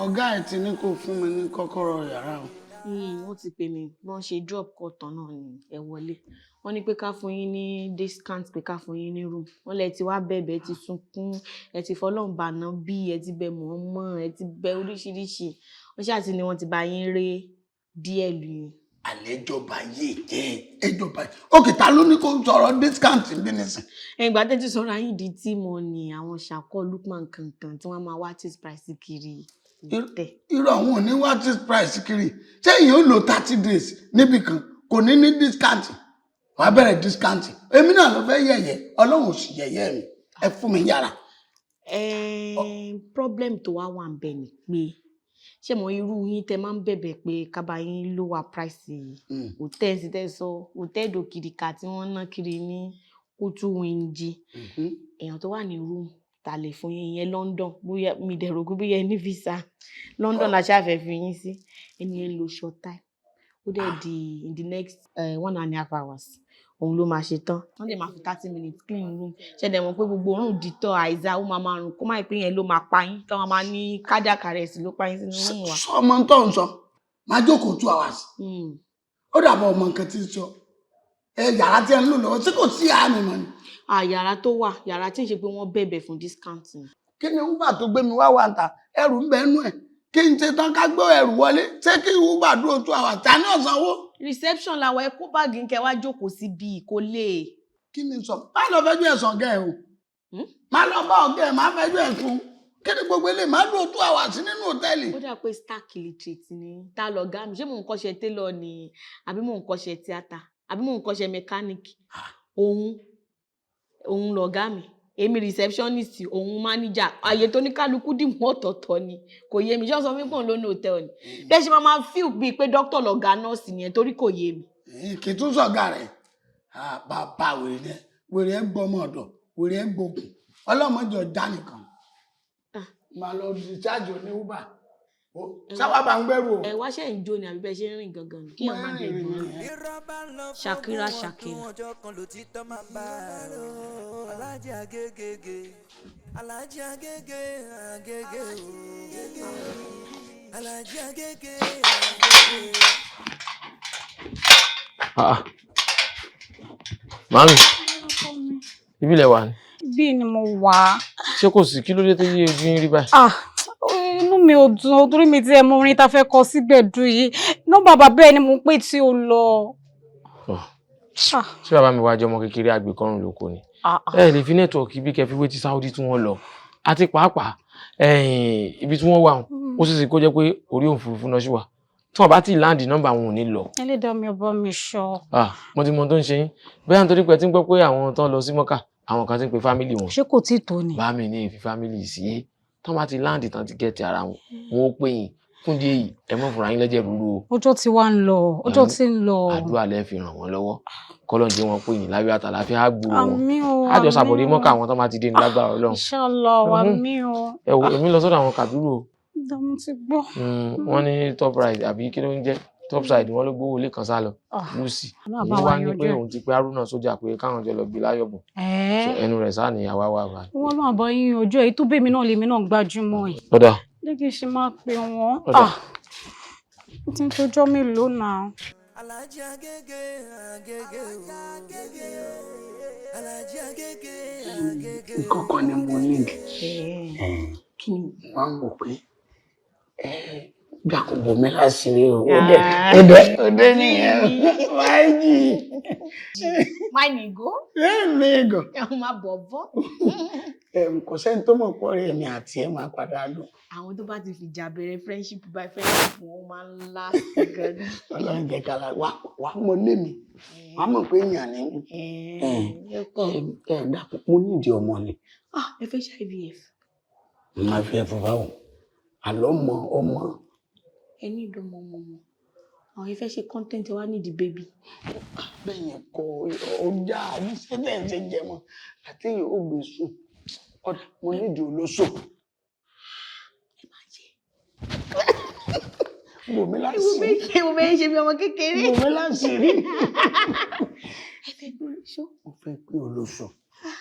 Ọ̀gá ẹ̀ ti ní kó fún mi ní kọ́kọ́rọ́ yàrá o. Wọ́n ti pè mí, wọ́n ṣe drop kọ̀tàn náà ní ẹ wọlé. Wọ́n ní pé ká fún yín ní discount, pé ká fún yín ní room. Wọ́n lẹ ti wá bẹ̀bẹ̀, ti sunkún, ẹ ti fọlọ́run bàná bí ẹ ti bẹ mọ̀ọ́mọ́, ẹ ti bẹ oríṣiríṣi. Wọ́n ṣáà ti ní wọ́n ti bá yín ré díẹ̀ lù yín. Àlejọba yìí jẹ́ ẹjọba yìí. Òkè, ta ló ní kó sọ̀rọ̀ discount bí nísìn? Ẹ̀yìn ìgbà tẹ́ ti sọ̀rọ̀ ayín di tí mo ní àwọn ṣàkọ́ Lukman kankan tí wọ́n máa wá cheese price kiri tẹ̀. Irú àwọn ò ní wá this price kiri. Ṣé èèyàn ó lò 30 days níbì kan, kò ní ní discount? Wàá bẹ̀rẹ̀ discount. Èmi náà ló fẹ́ yẹ̀yẹ́, Ọlọ́run ò sì yẹ̀yẹ́ mi. Ẹ fún mi yàrá. Problem tó wá wà ń bẹ̀ ni pé, ṣé mo irú yín tẹ máa ń bẹ̀bẹ̀ pé kábà yín lower price hòtẹ́ẹ̀lì tẹ́ sọ, hòtẹ́ẹ̀lì òkìrìkà tí wọ́n ná kiri ní Kútú Wíńjì, èèyàn tó wà ní room Tá a lè fún yín ìyẹn London, bóyá mi dẹ̀ rò pé bóyá ẹ ní visa. London la ṣáà fẹ́ fi yín sí. Ẹni yẹn ń lo short time. Ó dẹ̀ di in the next 1.5 hours. Òun ló máa ṣe tán. Wọ́n dẹ̀ máa fi 30 minutes clean room. Ṣé dẹ̀ mọ̀ pé gbogbo òórùn Dettol, Izal, ó máa máa rùn, kó má pé yẹn ló máa pa yín. Kí wọ́n máa ní cardiac arrest ló pa yín sínú room wa. Sọmọ tó ń sọ, máa jókòó 2 hours. Ó dàbọ̀ ọmọ nǹkan tí ń sọ. Ẹ yàrá tí ẹ ń lò lọ́wọ́ tí kò sí àmì mọ́ ni. Ah, yàrá tó wà, yàrá tí ń ṣe pé wọ́n bẹ̀bẹ̀ fún discount ni. Kí ni Uber tó gbé mi wá wà ń ta? Ẹrù ń bẹ nú ẹ̀. Kí n ṣe tán ká gbé ẹrù wọlé. Ṣé kí Uber dúró 2 hours? Ta ní ọ̀sánwó? Reception làwọn, ẹ kó báàgì ń kẹ wá jókòó sí bíi kò lè. Kí ni sọ? Má lọ fẹjọ́ ẹ̀sùn ọ̀gá ẹ̀ o. Má lọ bá ọ̀gá ẹ̀, má fẹjọ́ ẹ̀sùn. Kí ni gbogbo eléyìí? Má dúró 2 hours nínú hòtẹ́ẹ̀lì. Ó dà pé stark illiterate ni. Ta lọ̀gá mi? Ṣé mò ń kọ́ṣẹ́ tailor ni? Àbí mò ń kọ́ṣẹ́ tíátà? Àbí mò ń kọ́ṣẹ́ mechanic? Òun lọ̀gá mi. Èmi receptionist, òun manager. Àyè tó ní kálukú dìmú ọ̀tọ̀ọ̀tọ̀ ni. Kò yé mi. Ṣé wọ́n sọ fún mi pé òun ló ní hòtẹ́ẹ̀lì ni? Bí ẹ ṣe máa máa feel bíi pé doctor lọ̀gá nọ́ọ̀sì nìyẹn, torí kò yé mi. Kì í tún sọ̀gá rẹ̀. Bàbá wèrè ni ẹ. Wèrè ẹ gbọmọ ọ̀dọ̀, wèrè ẹ gbógun. Ọlọ́mọdé ọjà nìkan. Máa lọ discharge ní Uber. Sáwà bá ń gbẹ́rù o. Ẹ wá, ṣe ń jó ni àbí bẹ́ẹ̀ ṣe ń rìn gangan ni? Kí ọmọ dẹ̀ gbọ́n. Shakira, Shakira. Ọjọ́ kan ló ti tọ́ máa bá a. Alájí Agége, Alájí Agége, Agége o. Alájí Agége, Agége. Ah, màámi, ibi ilẹ̀ wà ní. Bí ni mo wà. Ṣé kò sí? Kí ló dé tó yé ojú yín rí báyìí? Ah, inú mi ò dùn o, torí mi ti ẹ̀ mọ orin tá a fẹ́ kọ sígbẹ̀du yìí. Nọ́mbà bàbá ẹ ni mo ń pè tí o lọ. Ah. Ṣé bàbá mi wá jẹ́ ọmọ kékeré àgbékọ́rùn lóko ni? Ah, ah. Ẹ lè fi network bí kẹ́ fi wé ti Saudi tí wọ́n lọ. Àti pàápàá ibi tí wọ́n wà, ó sì sì kó jẹ́ pé orí òfurufú náà ṣì wà. Tí wọ́n bá ti land, nọ́mbà wọn ò ní lọ. Ẹlẹ́dàá mi, ọba mi ṣọ́. Ah, mo ti mọ ohun tó ń ṣe yín. Bóyá nítorí pé ẹ ti ń gbọ́ pé àwọn tó ń lọ sí Mọ́kà, àwọn kan ti ń pe family wọn. Ṣé kò tí ì tó ni? Bá mi ní ìfi family sí. Tí wọ́n bá ti land tán, ti get ara wọn, wọn ó pè yín. Fún díẹ̀ yìí, ẹ mọ̀ fúnra yín lẹ́jẹ̀ rúru o. Ọjọ́ tí wàá ń lọ, ọjọ́ tí ń lọ. Àdúrà lẹ́ fi ràn wọ́n lọ́wọ́. Kọ́lọ́n jẹ́ wọn pè yín láyọ̀ àtàlàáfíà, á gbúrò wọn. Àmín o. Á jọ ṣàbọ̀dé Àmín o. Mọ́kà àwọn tó máa ti dé ní lágbára Ọlọ́run. Inshallah, àmín o. Ẹ wo, èmi lọ sọ́dọ̀ àwọn Kàbírù o. Mo ti gbọ́. Wọ́n ní Top Right àbí kí ló ń jẹ́ Top Side, wọ́n ló gbówó ilé kan sá lọ. Ah, Lucy Ọlọ́run bá òun wa wá ní yanjú pé ẹ̀. òun ti pé Haruna sójà pé káwọn jọ lọ gbé láyọ̀ bọ̀. Ẹ̀ẹ́. Ẹnu rẹ̀ sáà ní àwa wà wà. Wọ́n náà bọ́ yín ojú ẹ̀ tó bèmí náà, lèmi náà gbájúmọ́ ẹ̀. Ọ̀dà. Jẹ́ kí n ṣe máa pè wọ́n. Ọ̀dà. Ah, ó ti ń tojọ́ mélòó náà. Alájí Agége, Agége o. Alájí Agége, Agége o. Nǹkan kan ni mo need. Kí ni? Wọ́n á wò pé gbà kò bò mí láṣìírí o. Ó dé nìyẹn. Máìjì. My nigo. Ẹ mi gàn. Má bọ̀ bọ́. Kò sẹ́ni tó mọ̀ pọ̀ rí èmi àti ẹ̀ máa padà lò. Àwọn tó bá ti fìjà bẹ̀rẹ̀ friendship by friendship, wọn máa ń last gan ni. Ọlọ́run jẹ́ kára wá wá mọ lé mi. Wàá mọ̀ pé èèyàn ní mí. Ẹ dákun, mo nídìí ọmọ ni. Ah, ẹ fẹ́ ṣe IVF? Mo máa fi ẹ̀fọ́ báwò. Àlọ́ mọ ọmọ. Ẹ ní ìdánmọ̀ ọmọ wọn. Àwọn ẹ fẹ́ ṣe content, ẹ wá nídìí baby. Bẹ́ẹ̀ yẹn kọ ọjà àbíṣẹ́ tẹ̀ ń ṣe jẹmọ́ àti èyí ó gbé sùn. Ọ̀dà, mo nídìí olóṣò. Ẹ máa jẹ. Bò mí láṣìírí. Mo bẹ́ẹ̀ ṣe bí ọmọ kékeré. Bò mí láṣìírí. Ẹ fẹ́ gbé olóṣò. Mo fẹ́ pé olóṣò.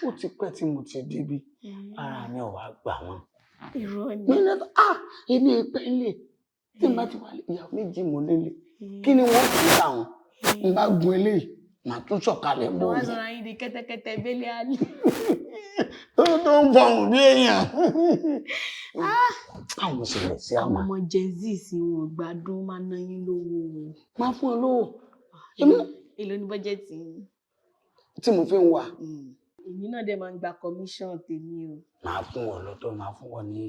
Ó ti pẹ́ tí mo ti débi. Ara mi ò wá gbà wọ́n. Irọ́ ni. Mi ní, ah, èmi ìpẹ́ lè. Tí n bá ti wà lé, ìyàwó méjì mo lélẹ̀. Kí ni wọ́n fi táwọn? N bá gun eléyìí, màá tún sọ̀kalẹ̀ bò Wọ́n mí. sọ̀rọ̀ yín di kẹ́tẹ́kẹ́tẹ́ bẹ́lẹ̀ alẹ́. Tó ń fọhùn bí èèyàn. Báwo ṣe lè ṣe Àwọn àmà? ọmọ Gen Z sí, wọn gbádùn, máa ná yín lówó o. Máa fún ọ lówó. Èló ní bọ́jẹ̀tì yín? Tí mo fi ń wà. Èmi náà dẹ̀ máa ń gba commission tèmi o. Màá fún ọ lọ́tọ̀, màá fún ọ ní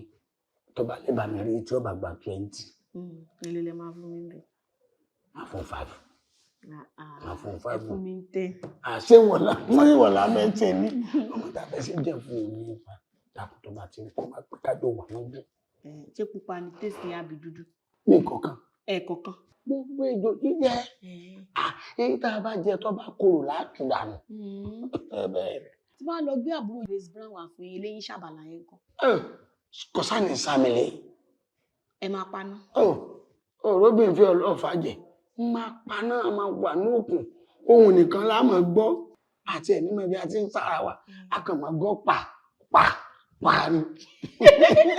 tó bá lè bá mi rí tí ó bá gba 20. Èló lẹ máa fún mi bẹ́ẹ̀? Màá fún 5. Màá fún Ẹ 5. fún mi 10. Àṣé wọ̀lá wọ́n wọ̀lá mẹ́tẹ̀ ní. Ọmọ tá a fẹ́ ṣe jẹ́ fún òun nípa dàpọ̀ tó bá ti ń kó máa pẹ́ kájọ wà lójú. Ṣé pupa ni taste ní àbí dúdú? Ní kọ̀ọ̀kan. Ẹ̀ẹ̀kọ̀kan. Gbogbo ejò jíjẹ. Èyí tá a bá jẹ tó bá korò látù dànù. Bẹ́ẹ̀ ni. Tí Tí bá lọ gbé àbúrò Grace Brown wá fún yín, eléyín ṣàbàlà yẹn kan. Kò sáni sàmìlẹ̀. Ẹ máa paná. Ọ̀rọ̀bìn fi ọlọ́ọ̀fà jẹ máa paná, a máa wà ní òkun, ohun nìkan la máa gbọ́ àti ẹ̀ nímọ̀ bí a ti ń sára wa, a kàn máa gbọ́ pa pa pa ni.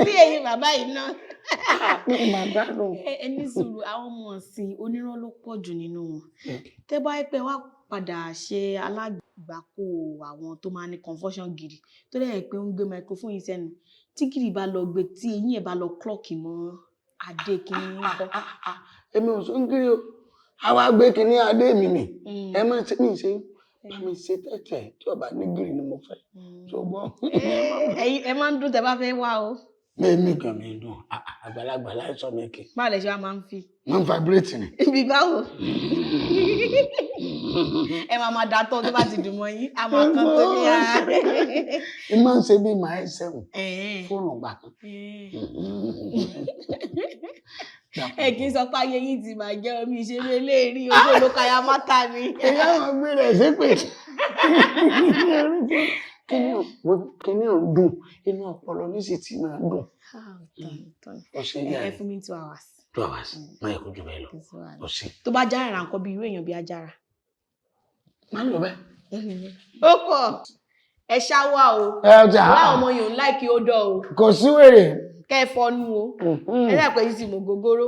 Sí ẹ̀yin bàbá yìí náà. Mi máa gbádùn. Ẹ ní sùúrù, àwọn ọmọ ọ̀sìn onírọ́ ló pọ̀ jù nínú wọn. Tẹ́ bá pẹ́ wá padà ṣe alágbàkó àwọn tó máa ní confusion gidi, tó dẹ̀ pé ń gbé microphone yìí sẹ́nu, tí gidi bá lọ gbé, tí eyín ẹ̀ bá lọ clock mọ́ adé kìíní kọ́. Èmi ò sún kiri o, àwa gbé kinní adé mi mì, ẹ má ṣe mí ṣe bá mi ṣe tẹ̀tẹ̀ tí ọba ní gírì ni mo fẹ́ tó gbọ́. Ẹ̀yin ẹ máa ń dún tẹ́ bá fẹ́ wá o. Mímí kan mi dùn, àgbàlagbà láìsọ mi kì. Báwo lẹ ṣe wá máa ń fi? Mo ń vibrate ni. Ibi báwo? Ẹ máa máa dàtọ́ tó bá ti dùn mọ́ yín, a máa kán tó ní ara. Ẹ máa ń ṣe bí màá ṣẹ̀wọ̀n fóònù gbà kan. Ẹ kì í sọ pé ayé yín ti bàjẹ́, omi ìṣeré eléèrí ojú olókàyà mátà ni. Èyí àwọn gbé rẹ̀ ṣépè. Kíní ò dùn, inú ọpọlọ ní sì ti máa dùn. Ọ̀sẹ̀ Ẹ yàrá. fún mi 2 hours. 2 hours, má yẹ kó jù bẹ́ẹ̀ lọ. Ọ̀sẹ̀. Tó bá jára ra nǹkan bí irú èèyàn bí ajára. Má lọ bẹ́ẹ̀. Ó pọ̀, ẹ ṣáwá o. Ẹ ọjà. Láwọn ọmọ yòó ń láìkí ó dọ̀ o. Kò sí wèrè. Kẹ́ ẹ fọnú o. Ẹ dà pé yín ti mọ̀ gógóró.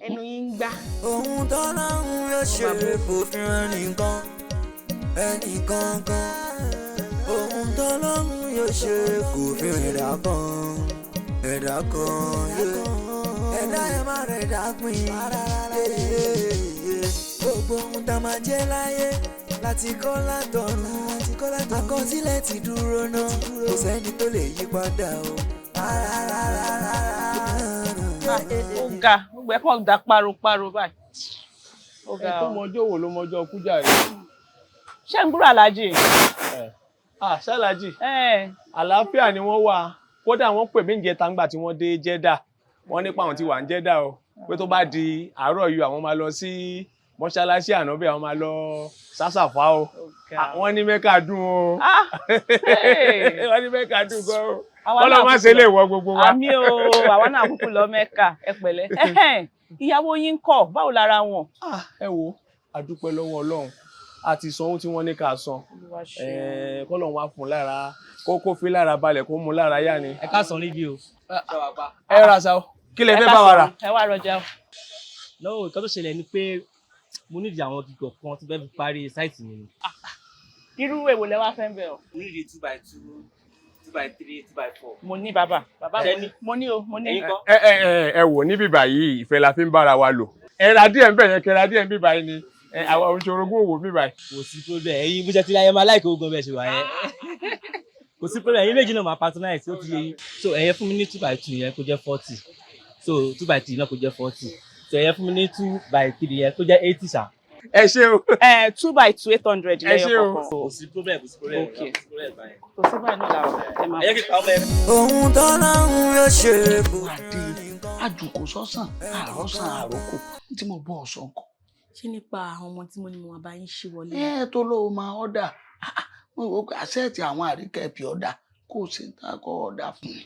Ẹnu yín ń gbá. Ohun tọ́lọ́run yóò ṣe kò fi hàn nìkan ẹnìkan kan. Ohun tọ́lọ́run yóò ṣe kò fi hàn ẹ̀dá kan, ẹ̀dá kan yé. Ẹ̀dá ẹ̀ má rẹ̀ dá pín. Gbogbo ohun tá a máa jẹ́ láyé láti kọ́ látọ̀run, àkọsílẹ̀ ti dúró náà, kò sẹ́ni tó lè yí padà o. Ó ga, gbogbo ẹ̀ kàn dá páropáro báyìí. Ó ga. Ẹ tó mọjọ́ wo ló mọjọ́ kú jàre. Ṣé ń gbúrò aláàjì? Ah, ṣáláàjì. Àlàáfíà ni wọ́n wà. Kódà wọ́n pè mí níjẹta ńgbà tí wọ́n dé Jẹ́dà. Wọ́n nípa àwọn tí wà ń Jẹ́dà o. Pé tó bá di àárọ̀ yìí, àwọn máa lọ sí mọ́ṣáláṣí ànábì, àwọn máa lọ sásàfá o. Wọ́n ní Mẹ́kà dùn o. Wọ́n ní Mẹ́kà dùn gan o. Kọ́lọ́ má ṣe lè wọ gbogbo wa. Àmì o, àwa náà kúkú lọ Mẹ́kà, ẹ pẹ̀lẹ́. Ìyàwó yín ń kọ́, báwo lára wọn? Ẹ wo, a dúpẹ́ lọ́wọ́ Ọlọ́run. A ti san owó tí wọ́n ní ká san. Kọ́lọ́run wá fún lára, kó fi lára balẹ̀, kó mú lára yá ni. Ẹ káàsán níbí o. Ẹ ra sa o, kí lẹ fẹ́ bá wa rà? Ẹ wá rọjà o. Lọ́wọ́ nǹkan tó ṣẹlẹ̀ ni pé mo nídìí àwọn kíkọ̀ kan tí fẹ́ẹ́ fi parí sáìtì mi ni. Irú èwo lẹ wá fẹ́ ń bẹ̀ o? Mo nídìí 2 by 2, 2 by 3, 2 by 4. Mo ní bàbá, bàbá mo ní o, mo ní. Ẹ ẹ ẹ ẹ wò, níbí báyìí ìfẹ́ la fi ń bára wa lò. Ẹ ra díẹ̀ ń bẹ̀ yẹn, kẹ ra díẹ̀ ń bí báyìí ni àwọn oṣoorogún òwò bí báyìí. Kò sí problem, ẹ̀yin bó ṣe ti láyé máa láìkó ogun bẹ́ẹ̀ ṣe wà yẹn. Kò sí problem, ẹ̀yin méjì náà máa patronize, ó ti yé yín. So ẹ̀yẹ fún mi ní 2 by 2 yẹn kó jẹ́ 40. So 2 by 3 náà kó jẹ́ 40. So ẹ̀yẹ fún mi ní 2 by 3 yẹn kó jẹ́ 80 ṣá. Ẹ ṣé o. Ẹ 2 by 2, 800 Ẹ ṣé lẹ́yọ o. kọ̀ọ̀kan. Kò sí problem, kò sí problem. Okay. Kò sí problem báyẹn. Kò sí báyìí náà làwọn ẹ máa. Ẹ jẹ́ kí n pa ọmọ ẹ. Ohun tọ́lọ́run yóò ṣe kò Adé àjùkò sọ́sàn àròsàn àròkò tí mo bọ́ ọ̀sán kọ. Ṣé nípa àwọn ọmọ tí mo ní mo máa bá yín ṣí wọlé? Ẹ tó lóo máa ọ̀dà, mo rò pé àṣẹ́ẹ̀tì àwọn àríkẹ́ pì ọ̀dà kó o ṣe ń ta kọ́ ọ̀dà fún mi.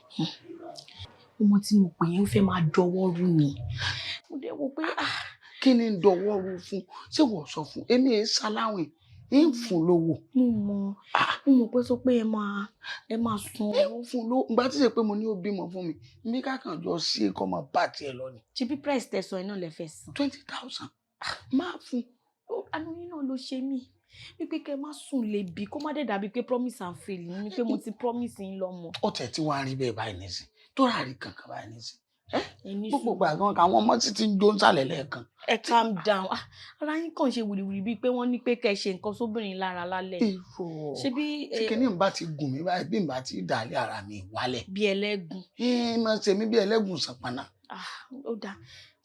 Ọmọ tí mo pè yẹn ó fẹ́ máa dọwọ́ rú mi. Mo dẹ̀ wò pé ah. Kí ni ń dọwọ́ rú fún? Ṣé wọ́n sọ fún èmi ẹ̀ ṣaláwìn ń fún lówó? Mo mọ̀ pé sọ pé ẹ máa san. Ẹ ń fún lówó ìgbà tí ṣe pé mo ní ó bímọ fún mi ní kákan jọ sí kọ́ mọ bá tiẹ̀ lọ ni. Ṣe bí price tẹ̀sán iná lẹ fẹ́ san? 20,000 máa fún. Àánú yín náà ló ṣe mí wípé kẹ́ má sùn lè bí kó má dẹ̀ dàbí pé promise and fail ni pé mo ti promise yín lọ́mọ. Ọ̀tẹ̀ tí wàá rí bẹ́ẹ̀ báyìí nísìn tó rà rí kankan báyìí nísìn Ẹni gbogbo ìgbà gan káwọn ọmọ sì ti ń jó ń sàlẹ̀ lẹ́ẹ̀kan. Ẹ calm down. Ah, ara yín kàn ṣe wìrìwìrì bíi pé wọ́n ní pé kẹ́ ẹ ṣe nǹkan sóbìnrin lára lálẹ́. Irọ́. Ṣé bí Tí kinní ń bá ti gùn mí báyìí, bí n bá ti dàlẹ́ ara mi wálẹ̀. Bí ẹlẹ́gùn. Ẹ máa ṣe mí bí ẹlẹ́gùn sàpànà. Ah, ó dáa,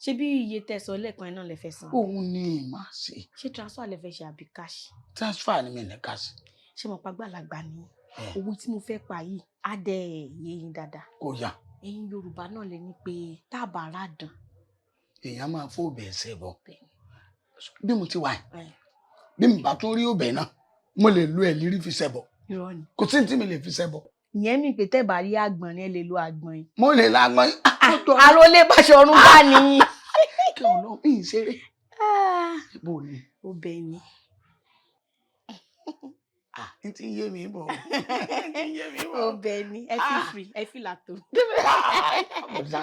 ṣé bí iye tẹ̀sán lẹ́ẹ̀kan yẹn náà lẹ fẹ́ san? Òun ni màá ṣe. Ṣé transfer lẹ fẹ́ ṣe àbí cash? Transfer ni, mi ní cash. Ṣé mo pa gbàlagbà ni owó tí mo fẹ́ pa yìí á dẹ̀ yé yín dáadáa? Kò yá. Ẹ̀yin Yorùbá náà lè ní pé táàbà rà dàn. Èèyàn máa fó ọbẹ̀ ẹsẹ̀ bọ̀ bí mo ti wà yìí, bí mo bá tún rí ọbẹ̀ náà, mo lè lo ẹ̀lírí fi ṣẹbọ. Irọ́ ni. Kò sí ní tí mi lè fi ṣẹbọ. Ìyẹn mi pé tẹ́ bá rí àgbọ̀n ni ẹ lè lo àgbọ̀n yìí. Mo lè la àgbọ̀n yìí. Àròlé Báṣọ̀run bá ní. Kí Ọlọ́run mi ì ṣeré. Bó ni? Ó bẹ ni. N ti yé mi bọ̀. Ó bẹ ni. Ẹ fi free, ẹ fi làtò. Ọ̀dà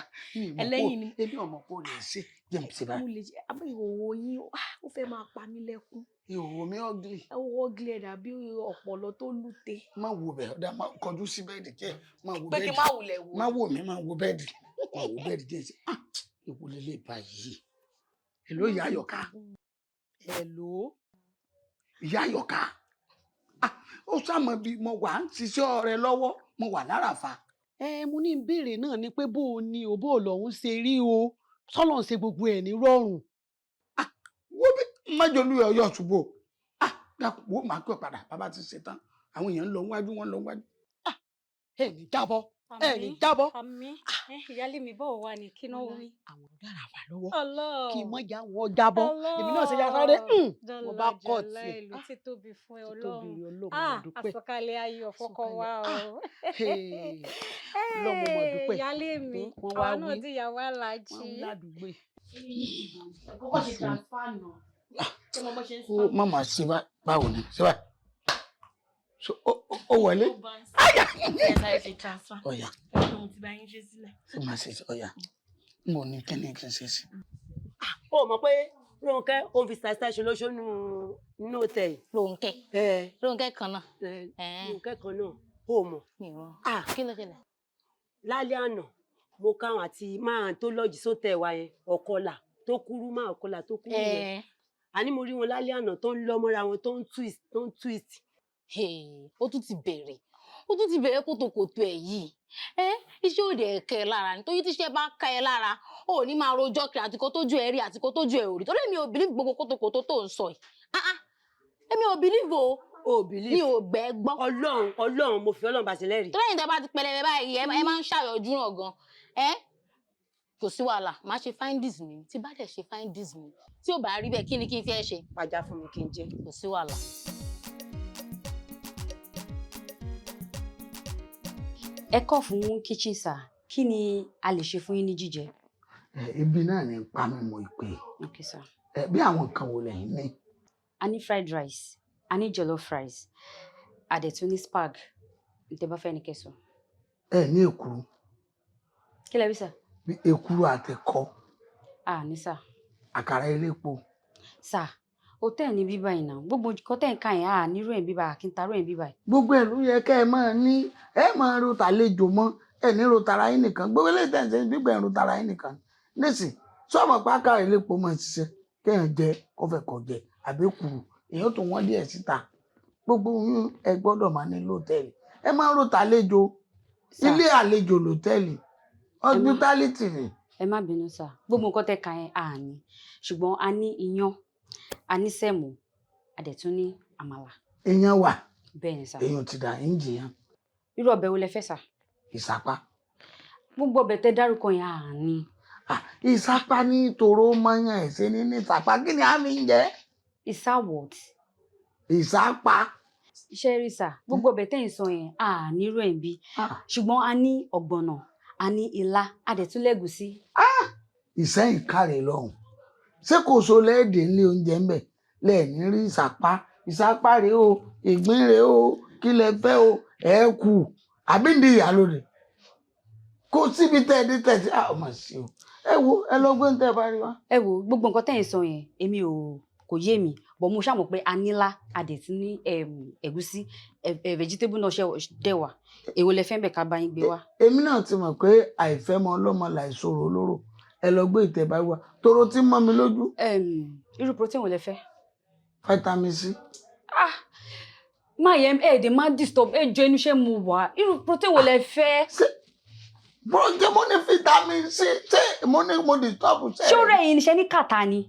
Ẹlẹ́yin ni. Èmi ọmọ kò lè ṣe. Jẹ́ mi ṣe báyìí. Mo lè ṣe àbí ìhòòhò yín ó fẹ́ máa pa mí lẹ́kún. Ìhòòhò mi ugly. Ẹ wo ugly ẹ̀ dàbí ọ̀pọ̀lọ tó lùtè. Má wo bẹ̀ ọ̀dà, má kọjú sí bẹ́ẹ̀dì jẹ́. Má wo Pé kí bẹ́ẹ̀dì. n má wulẹ̀ wò. Má wò mí, má wo bẹ́ẹ̀dì. Má wo bẹ́ẹ̀dì jẹ́ ṣe. Ah! Èwo lélẹ̀ báyìí? Èló ìyá Àyọ̀ká? Hello. Ìyá Àyọ̀ká. Ah! Ó sàmọ̀ bí mo wà ń ṣiṣẹ́ ọrẹ lọ́wọ́, mo wà láràfà. Ẹ mo ní ìbéèrè náà ni pé bó o ní o, bó o lòun ṣe rí o, sọlọ ń ṣe gbogbo ẹ ní rọrùn. Wo bí májòlú ọyọ ṣubú. Ah! Dákun, wo màá pè padà, bàbá ti ṣe tán. Àwọn èèyàn ń lọ wájú, wọ́n ń lọ wájú. Ẹ ní jábọ́, ẹ ní jábọ́. Àmín. Ìyáálé mi bọ̀ wá ní kí náà wí. Àwọn dára wà lọ́wọ́. Ọlọ́run. Kí mọ̀ já wọn jábọ́. Èmi náà ṣe ya sáré. Mo bá kọ́ tiẹ̀. Ìlú tí tóbi fún ẹ Tóbi rí Ọlọ́run. Ọlọ́run, mo Ah, dúpẹ́. àsọ̀kalẹ̀ ayọ̀ fọ́kọ wa o. Hey, Ọlọ́run mo mọ̀ dúpẹ́. Ìyáálé mi, Wọ́n wá àwa náà wí. di ìyàwó aláàjì. Wọ́n wí ládùúgbò. Kọ́kọ́ ṣe transfer nà. Ṣé mo bọ́ ṣe ń Ó má máa ṣe báwo ni? Ṣe báyìí. So ó wọlé. Ẹ sáré ṣe transfer. Ọ̀yà. Ẹ ṣe mo ti bá yín ṣe sílẹ̀. Ṣé máa ṣe ọ̀yà? N ò ní kíni kí n ṣe sí. Ó mọ̀ pé Rónkẹ́ ó ń fi ṣàìsàn ṣe lóṣù nínú hòtẹ́ẹ̀lì. Rónkẹ́. Rónkẹ́ kan náà. Rónkẹ́ kan náà, ó mọ̀. Kí ló ṣẹlẹ̀? Lálẹ́ àná, mo káwọn àti máa tó lọ́ọ̀jì sótẹ̀ wa yẹn, ọ̀kọlà tó kúrú, máa ọ̀kọlà tó kúrú yẹn. Àní mo rí wọn lálẹ́ àná tó ń lọ́ mọ́ra wọn, tó ń twist, tó ń twist. Ó tún ti bẹ̀rẹ̀. Ó tún ti bẹ̀rẹ̀ kòtòkòtò ẹ̀ yìí. Iṣẹ́ òde ẹ̀kẹ́ lára nítorí tíṣẹ́ bá ká ẹ lára, ó ní máa rojọ́ kiri àtìkọ́ tójú ẹ rí àtìkọ́ tójú ẹ ò rí. Torí èmi ò believe gbogbo kòtòkòtò tó ń sọ yìí. Ah ah, èmi ò believe o. O believe. Mi ò gbẹ́ gbọ́. Ọlọ́run, Ọlọ́run, mo fi Ọlọ́run bá ṣe lẹ́rìí. Torí ẹ̀yin tẹ́ bá ti pẹlẹbẹ báyìí, ẹ máa ń ṣàyọjú ràn gan. Kò sí wàhálà, màá ṣe findings mi. Tí bá dẹ̀ ṣe findings mi, tí ò bá rí bẹ́ẹ̀, kí ni kí n fẹ́ ṣe? Pàjá fún mi kí n jẹ. Kò sí wàhálà. Ẹ kọ́ fún kitchen sir, kí ni a lè ṣe fún yín ní jíjẹ? Ẹ, ibi náà ni pa mi mo ìpè. Okay sir. Ẹ, bí àwọn nǹkan wo lẹ́yìn ní? A ní fried rice, a ní jollof rice, a dẹ̀ tún ní spag. Ntẹ́ bá fẹ́ ni kẹ́ sọ. Ẹ ní èkuru. Kí lẹ wí sir? Bí èkuru àtẹ̀kọ. A ní sir. Àkàrà elépo. Sir, hòtẹ́ẹ̀lì ní bíbá yìí náà, gbogbo nǹkan tẹ́ ń ka yẹn, a nírú ẹ̀ ń bíbá, kí n tarú ẹ̀ ń bíbá yìí. Gbogbo ẹ̀ ló yẹ kẹ́ ẹ máa ní, ẹ máa ro tàlejò mọ́, ẹ ní ro tara yín nìkan. Gbogbo eléyìí tẹ̀ ń ṣe gbígbẹ̀ ń ro tara yín nìkan. Nísìn, sọ́mọ̀ pákà elépo máa ń ṣiṣẹ́, kéèyàn jẹ kọfẹ̀ kọ̀ jẹ, àbí kuru, èèyàn tó wọ́n díẹ̀ síta. Gbogbo yín ẹ gbọ́dọ̀ máa ní lótẹ́ẹ̀lì. Ẹ máa ro tàlejò. Ilé àlejò lótẹ́ẹ̀lì. Hospitality ni. Ẹ má bínú sir, gbogbo nǹkan tẹ́ ka yẹn a ní, ṣùgbọ́n a ní iyán, a ní sẹ̀mó, a dẹ̀ tún ní àmàlà. Iyán wà. Bẹ́ẹ̀ ni sir. Èèyàn ti dà ń jìyàn. Irú ọbẹ̀ wo lẹ fẹ́ sir? Ìsapá. Gbogbo ọbẹ̀ tẹ́ dárúkọ yẹn a ní. Ìsapá ní tòró mọ́yán ẹ̀ ṣe ní ní ìsapá, kí ni a fi ń jẹ? Ìsá what? Ìsapá. Iṣẹ́ rí sir, gbogbo ọbẹ̀ tẹ́ ń sọ yẹn a nírú ẹ̀ ń bí, ṣùgbọ́n a ní ọ̀gbọ̀nà, a ní ilá, a dẹ̀ tún lẹ́gùsí. Ìsẹ́yìn kárẹ̀ lọ́hùn. Ṣé kò so lẹ́ẹ̀dẹ̀ nílé oúnjẹ ń bẹ̀? Lẹ́ẹ̀ni rí ìsapá. Ìsapá rèé o, ìgbín rèé o, kí lẹ fẹ́ o, ẹ kù. Àbí ní ìyálòdì? Kò síbi tẹ́ ẹ dé tẹ̀ sí, ọmọ sí o. Ẹ wo, ẹ lọ gbé ń tẹ́ ẹ bá rí wá. Ẹ wo, gbogbo nǹkan tẹ́ ń sọ yẹn, èmi ò kò yé mi, but mo ṣáà mọ̀ pé a nílá, a dẹ̀ tún ní ẹ̀gúsí, vegetable náà ṣe dẹ̀ wà. Èwo lẹ fẹ́ ń bẹ̀ ká bá yín gbé wá? Èmi náà ti mọ̀ pé àìfẹ́ mọ ọlọ́mọ làìsòrò olóró. Ẹ lọ gbé ìtẹ̀ bá wá. Toro tí mọ́ mi lójú. Irú protein wo lẹ fẹ́? Vitamin C. Ah! Má yẹ ẹ dẹ̀ má disturb, ẹ jọ inú iṣẹ́ mu wá. Irú protein wo lẹ fẹ́? Protein mo ní vitamin C, ṣé mo ní mo disturb ṣe? Ṣé ó rẹ̀ yín níṣẹ́ ní kàtà ni?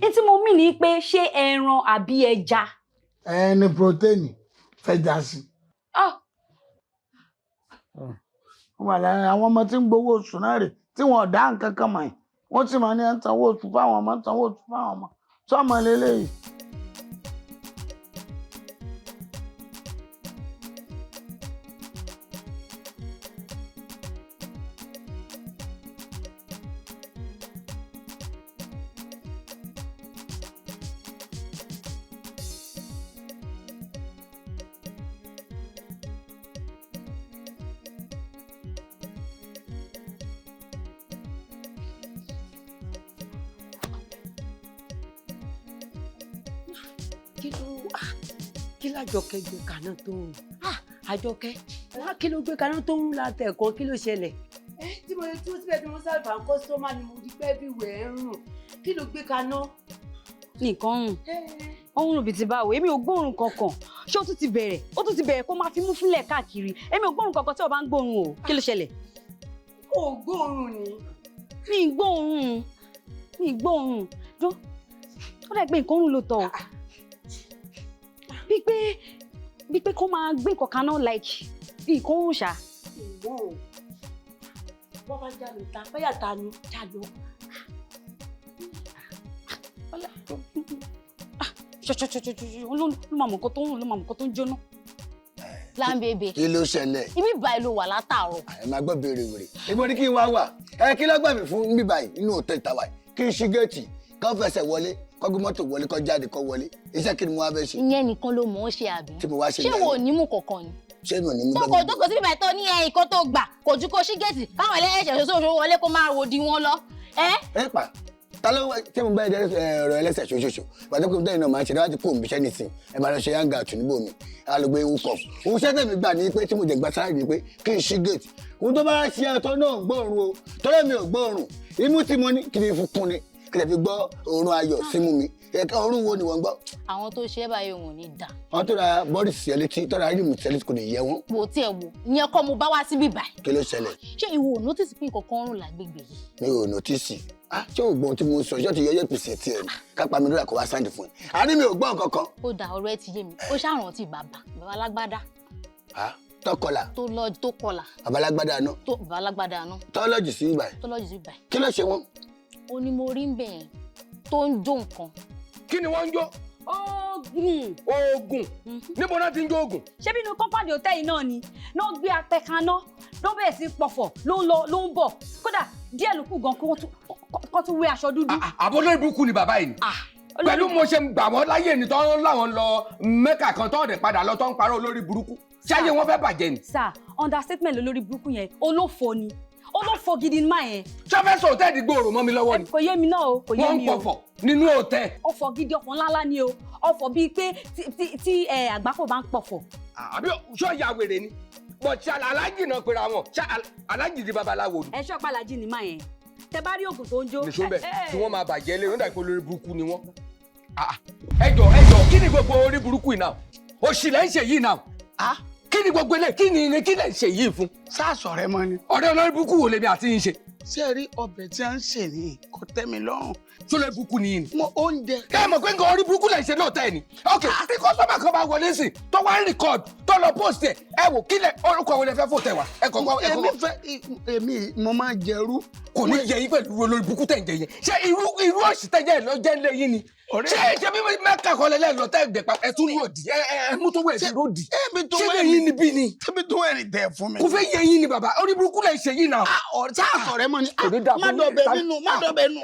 Ní tí mo mì ní pé ṣé ẹran àbí ẹja? Ẹ ní protein fẹja sí. Ah! Wọ́n wà lára àwọn ọmọ tí ń gbowó oṣù náà rè tí wọn ò dá nǹkan kan mọ̀ ẹ́. Wọ́n sì máa ní ẹ̀ ń sanwó oṣù fáwọn ọmọ, ń sanwó oṣù fáwọn ọmọ. Sọ́mọ leléyìí. Kí ló kí lájọkẹ́ gbé kaná tó ń rùn? Àjọkẹ́, kí ló gbé kaná tó ń rùn látẹ̀kọ́? Kí ló ṣẹlẹ̀? Tí mo dúró síbẹ̀ tí mo sábà ń kọ́sítọ́mà ni mo rí pé everywhere ń rùn. Kí ló gbé kaná? Nǹkan ń rùn. Ó ń rùn bíi ti báwo? Èmi ò gbóòórùn kankan. Ṣé ó tún ti bẹ̀rẹ̀? Ó tún ti bẹ̀rẹ̀ kó máa fi mú fúnlẹ̀ káàkiri. Èmi ò gbóòórùn kankan tí o bá ń gbóòórùn o. Kí ló ṣẹlẹ̀? Ó gbóòórùn ni. Mi ì gbóòórùn. Mi ì gbóòórùn. Dó. Ó dà pé nǹkan ń rùn lóòótọ́ o. Bí pé kó máa gbé nǹkan kaná, like nǹkan ń rùn ṣá. Ìwọ o. Wọ́n bá já lọ ta, báyà ta ni já lọ. Ṣọṣọṣọṣọṣọ ló máa mọ̀ nǹkan tó ń rùn, ló máa mọ̀ nǹkan tó ń jóná. Láńbébé. Kí ló ṣẹlẹ̀? Ibi báyìí ló wà látàárọ̀. Ẹ máa gbọ́ béèrè wèrè. Ibo ni kí n wá wà? Ẹ kí ló gbà mí fún níbí báyìí nínú hòtẹ́ẹ̀lì tàwa yìí? Kí n ṣí géètì, kó fẹsẹ̀ wọlé, kó gbé mọ́tò wọlé, kó jáde, kó wọlé. Iṣẹ́ kí ni mo wá fẹ́ ṣe? Ìyẹn nìkan ló mọ̀ ọ́n ṣe àbí? Tí mo wá ṣe? Ṣé wo ò ní mú kankan ni? Ṣé mi ò ní mú? Tó kò jókòó síbi báyìí tó ní ẹ ìkan tó gbà kò ju kó ṣí géètì káwọn ẹlẹ́ṣẹ̀ ṣoṣo wọlé kó máa ròdì wọn lọ. Ẹ pa ta ló wá tí mo bá ẹ ọ̀rọ̀ ẹlẹ́sẹ̀ ṣoṣoṣo pàtó pé tẹ́yìn náà máa ń ṣe láti kó òun bíṣẹ́ nìsín, ẹ máa lọ ṣe yanga àtún níbò mi, a lọ gbé ewu kọ̀ òun ṣẹ́ tẹ̀mí gbà ní pé tí mo jẹ̀ gba sáré ni pé kí n ṣí gate. Òun tó bá ṣe ẹ̀tọ́ náà gbóòórùn o, tọ́lẹ̀ mi ò gbóòórùn. Imú tí mo ní kí ni fi kún ni kí lè fi gbọ́ òórùn ayọ̀ símú mi. Ẹ̀ka òórùn wo ni wọ́n gbọ́? Àwọn tó ṣe é báyìí wọn ò ní dà. Àwọn tó ra bọ́ọ̀lì sí ẹ létí, tó ra ríìmù sí ẹ létí, kò ní yẹ wọ́n. Wò tí ẹ wò, ìyẹn kọ́ mo bá wá síbí báyìí. Kí ló ṣẹlẹ̀? Ṣé ìwọ ò notice pé nǹkan kan ń rùn lágbègbè yìí? Mi ò notice. Ṣé o gbọ́n tí mo sọ? Ṣé o ti yọ yẹ́pìsì tiẹ̀ ni kápá mi lóra kó wá sáǹdì fún ẹ? Àní mi ò gbọ́ nǹkan kan. Ó dà, ọ̀rọ̀ ẹ ti yé mi. Ó ṣàrántí bàbá alágbádá. Tọkọlà. Tó lọ tó kọlà. Bàbá alágbádá náà. Tó bàbá alágbádá náà. Tọ́lọ́jì sí ibà yìí. Tọ́lọ́jì sí ibà yìí. Kí ló ṣe wọ́n? Ó ní mo rí ń bẹ̀ yẹn tó ń jó nǹkan. Kí ni wọ́n ń jó? Oògùn. Oògùn. Níbo náà ti ń jó oògùn? Ṣé bínú kọ́mpáàdì hòtẹ́ẹ̀lì náà ni ló gbé apẹ kaná, ló bẹ̀rẹ̀ sí pọ̀fọ̀, ló ń lọ ló ń bọ̀, kódà díẹ̀ ló kù gan kí wọ́n tún wé aṣọ dúdú. Àbọ̀ lórí burúkú ni bàbá yìí ni. Pẹ̀lú mo ṣe ń gbà wọ́n láyé ni tọ́ láwọn lọ Mẹ́kà kan tọ́ ọ̀dẹ̀ padà lọ tọ́ ń parọ́ olórí burúkú. Ṣáyé wọn fẹ́ bàjẹ́ ni. Sir, understatement lórí burúkú yẹn, olófo ni, olófo gidi ni máa yẹn. Ṣé fẹ́ sọ hòtẹ́ẹ̀lì gbòòrò mọ́ mi lọ́wọ́ ni? Kò yé mi náà o, kò yé mi o. Wọ́n ń pọ̀fọ̀ nínú hòtẹ́ẹ̀. Ọ̀fọ̀ gidi, ọ̀fọ̀ ńláńlá ni o, ọ̀fọ̀ bíi pé tí àgbákò bá ń pọ̀fọ̀. Àbí ṣọ́ ìyá wèrè ni? Bọ̀ ṣe alájì náà pera wọn, ṣé alájì di babaláwo ni? Ẹ ṣọ́ pàlájì ni máa yẹn, tẹ bá rí oògùn tó ń jó. Nìṣó bẹ́ẹ̀ tí wọ́n máa bàjẹ́ lé, nígbà pé olórí burúkú ni wọ́n. Ẹ jọ ẹ jọ, kí ni gbogbo orí burúkú yìí náà? Òṣì lẹ́ ń ṣe yìí náà. Kí ni gbogbo ilé, kí ni kí lẹ́ ń ṣe yìí fún? Sáàsọ̀ rẹ mọ ni. Ọ̀rẹ́ olórí burúkú wo lèmi àti yín ṣe? Ṣé ẹ rí ọbẹ̀ tí a ń sè ní kò tẹ́ mi lọ́rùn. Tó lórí burúkú ni yín ni. Mo oúnjẹ. Kẹ́ ẹ mọ̀ pé nǹkan orí burúkú lẹ̀ ń ṣe lóòótọ́ ẹ̀ ni. Ok, tí kọ́sọ́mà kan bá wọlé sí tó wá ń rìkọ́d tó lọ post ẹ̀, ẹ wò kílẹ̀ orúkọ wo lẹ fẹ́ fò tẹ̀ wá. Ẹ kọ̀kọ́ ẹ kọ̀kọ́. Èmi fẹ́ èmi mo máa jẹrú. Kò ní yẹ yín pẹ̀lú olórí burúkú tẹ̀ ń jẹ yẹn. Ṣé irú òṣì tẹ̀ jẹ́ lọ jẹ́ lé yín ni? Ṣé ṣé bí Mẹ́kà kọ́ lẹ́lẹ́ lọ tẹ́ ẹ̀ pa ẹ̀ tún ròdì ẹ mú tó wẹ̀ sí ròdì. Ṣé lè yín ni bí ni? Ṣébi tó ẹ̀rìn tẹ̀ fún mi. Kò fẹ́ yẹ yín ni bàbá, orí burúkú lẹ̀ ṣe yín náà. Sáàsọ̀ rẹ mọ ni, má dọ̀bẹ̀ nínú, má dọ̀bẹ̀ nù.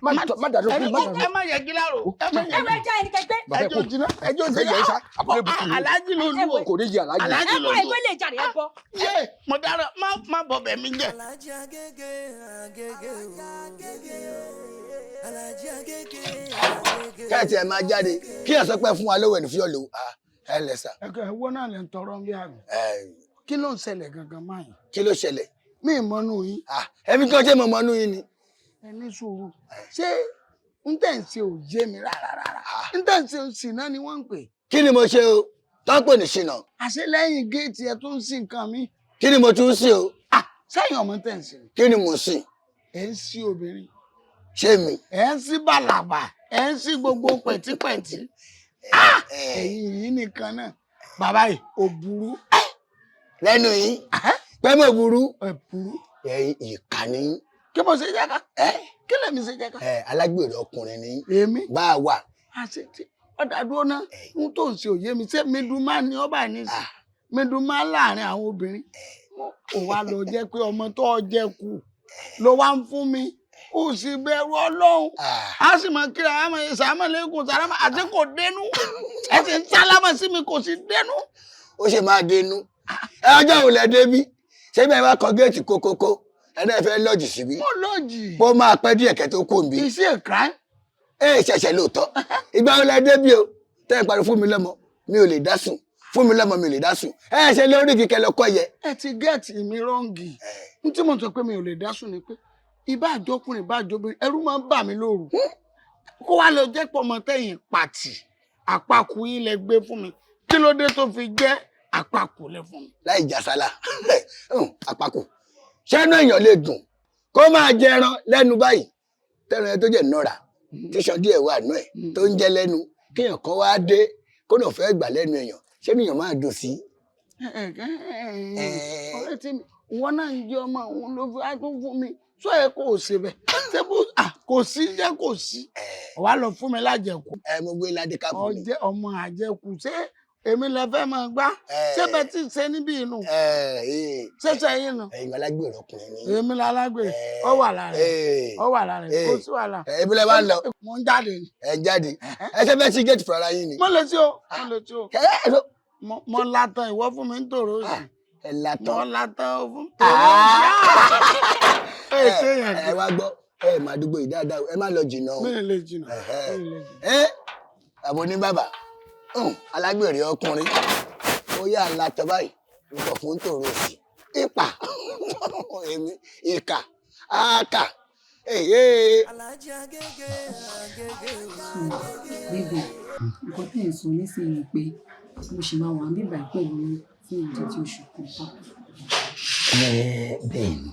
Má dàdó fún mi. Ẹ má yẹ gíláàrò. Ẹ má yẹ ẹ jẹ́ ẹni kẹgbẹ́. Ẹjọ́ jiná, ẹjọ́ jiná. Aláàjì ló lù ọ́. Kò ní yẹ aláàjì. Aláàjì ló lù ọ́. Ẹgbẹ́ lè jàre ẹ bọ́. Yé, mo dára, má bọ̀bẹ̀ mi jẹ. Aláàjì Agége, Agége o, Aláàjì Agége, Agége. Kẹ́ẹ̀tì ẹ̀ máa jáde kí ẹ̀ sọ pé fún wa lówó ẹni fíọ́ lò ẹ lẹ sà. Ẹ̀kọ́ ẹ̀wọ́ náà lè ń tọrọ bí àmì. Kí ló ń ṣẹlẹ̀ gangan máa yìí? Kí ló ṣẹlẹ̀? Mi ì mọ́nú yín. Ẹbí kan ṣe mọ̀ mọ́nú yín ni. Ẹ ní sùúrù. Ṣé n tẹ̀ ń ṣe ò yé mi rárá rárá? N tẹ̀ ń ṣe òsì náà ni wọ́n ń pè. Kí ni mo ṣe o? Tó ń pè ní ṣìnà. Àṣé lẹ́yìn géètì ẹ tó ń sin nǹkan mi. Kí ni mo tún ń sìn o? Sẹ́yìn ọmọ tẹ̀ ń sìn. Kí ni mo sìn? Ẹ ń sí obìnrin. Ṣé mi? Ẹ ń sí bàlàbà, ẹ ń sí gbogbo pẹ̀típẹ̀tí. Ẹ̀yin yìí nìkan náà. Bàbá yìí ò burú. Lẹ́nu yìí, pé mo burú. Ẹ burú. Ẹ̀yin ìkà ni. Kí mo ṣe jẹ́ ká? Kí lèmi ṣe jẹ́ ká? Alágbèrè ọkùnrin ni. Èmi. Bá a wà. Àṣé tí ọ̀dà dúró náà, ohun tó ń ṣe òye mi, ṣé mídùmá ni ọba ní sí? Mídùmá láàrin àwọn obìnrin. Ó wá lọ jẹ́ pé ọmọ tó jẹ kù ló wá ń fún mi. Ó sì bẹ̀rù Ọlọ́run. A sì máa kíra, a máa sàmà lẹ́kùn sàlámà, àti kò dénú. Ẹ sì ń sálámà sí mi, kò sì dénú. Ó ṣe máa dénú. Ẹ ọjọ́ òun lẹ débí. Ṣé bẹ́ẹ̀ wá kọ géètì kókókó? Ẹ náà fẹ́ lọ́ọ̀jì síbí. Mo lọ́ọ̀jì. Bó máa pẹ́ díẹ̀ kẹ́ tó kó nbí. Iṣẹ́ crime. Ẹ ṣẹ̀ṣẹ̀ lóòótọ́. Ìgbà wo lẹ débí o? Tẹ́ ẹ parí fún mi lọ́mọ mi ò lè dá sùn, fún mi lọ́mọ mi ò lè dá sùn. Ẹ ṣe lórí kíkẹ́ lọ kọ́ yẹ. Ẹ ti gẹ́ẹ̀tì mi rọ́ǹgì. N tí mo sọ pé mi ò lè dá sùn ni pé ìbá àjọkùnrin ìbá àjọbìnrin ẹrú máa ń bà mí lóru. Kó wá lọ jẹ́ pọ̀ mọ́ tẹ̀yìn pàtì àpakù yín lẹ gbé fún mi. Kí ló dé tó fi jẹ́ àpakù lẹ fún mi? Láì jàsálà àpakù ṣẹ́nu èèyàn lè dùn kó máa jẹ ẹran lẹ́nu báyìí, tẹ́ran yẹn tó jẹ́ nọ́ra tíṣan díẹ̀ wà nú ẹ̀ tó ń jẹ lẹ́nu, kéèyàn kan wá dé kó náà fẹ́ gbà lẹ́nu èèyàn, ṣé èèyàn máa dùn sí. Ọ̀rẹ́ tí wọn náà ń jẹ ọmọ òun ló fi á tún fún mi, sọ yẹ kó o ṣe bẹ́ẹ̀ ṣé bó kò sí jẹ́ kò sí wàá lọ fún mi lájẹkù. Ẹ mo gbé ládé kápù ni. Ọjẹ ọmọ àjẹkù, ṣé èmi lẹ fẹ́ máa gbá? Ṣé bẹ́ẹ̀ tí ṣe níbí inú ṣẹṣẹ yín nu. Ẹ̀yin alágbèrè ọkùnrin ni. Èmi lálágbèrè, ó wà lára ẹ, ó wà lára ẹ, kò sí wàhálà. Èmi lẹ wá ń lọ. Mo ń jáde ni. Ẹ jáde, ẹ ṣe fẹ́ sí géètì fúnra yín ni. Mo lè tí o, mo lè tí o. Mo latan ìwọ fún mi ń tòrò sí. Ẹ latan. Mo latan o fún tòrò sí. Ẹ ṣe yẹn. Ẹ wá gbọ́, ẹ máa dúgbò yìí dáadáa, ẹ má lọ jìnnà o. Mi ò lè jìnnà. Ẹ àbò ní bàbá alágbèrè ọkùnrin ó yà látọ̀ báyìí nǹkan fún tòrò sí ipa èmi ìkà áàkà èyí. Bébè, nǹkan tẹ̀ ń sọ nísìnyí pé mo ṣì máa wà ń bíbà pẹ̀lú yín fún odidi oṣù kan pa. Bẹ́ẹ̀ ni,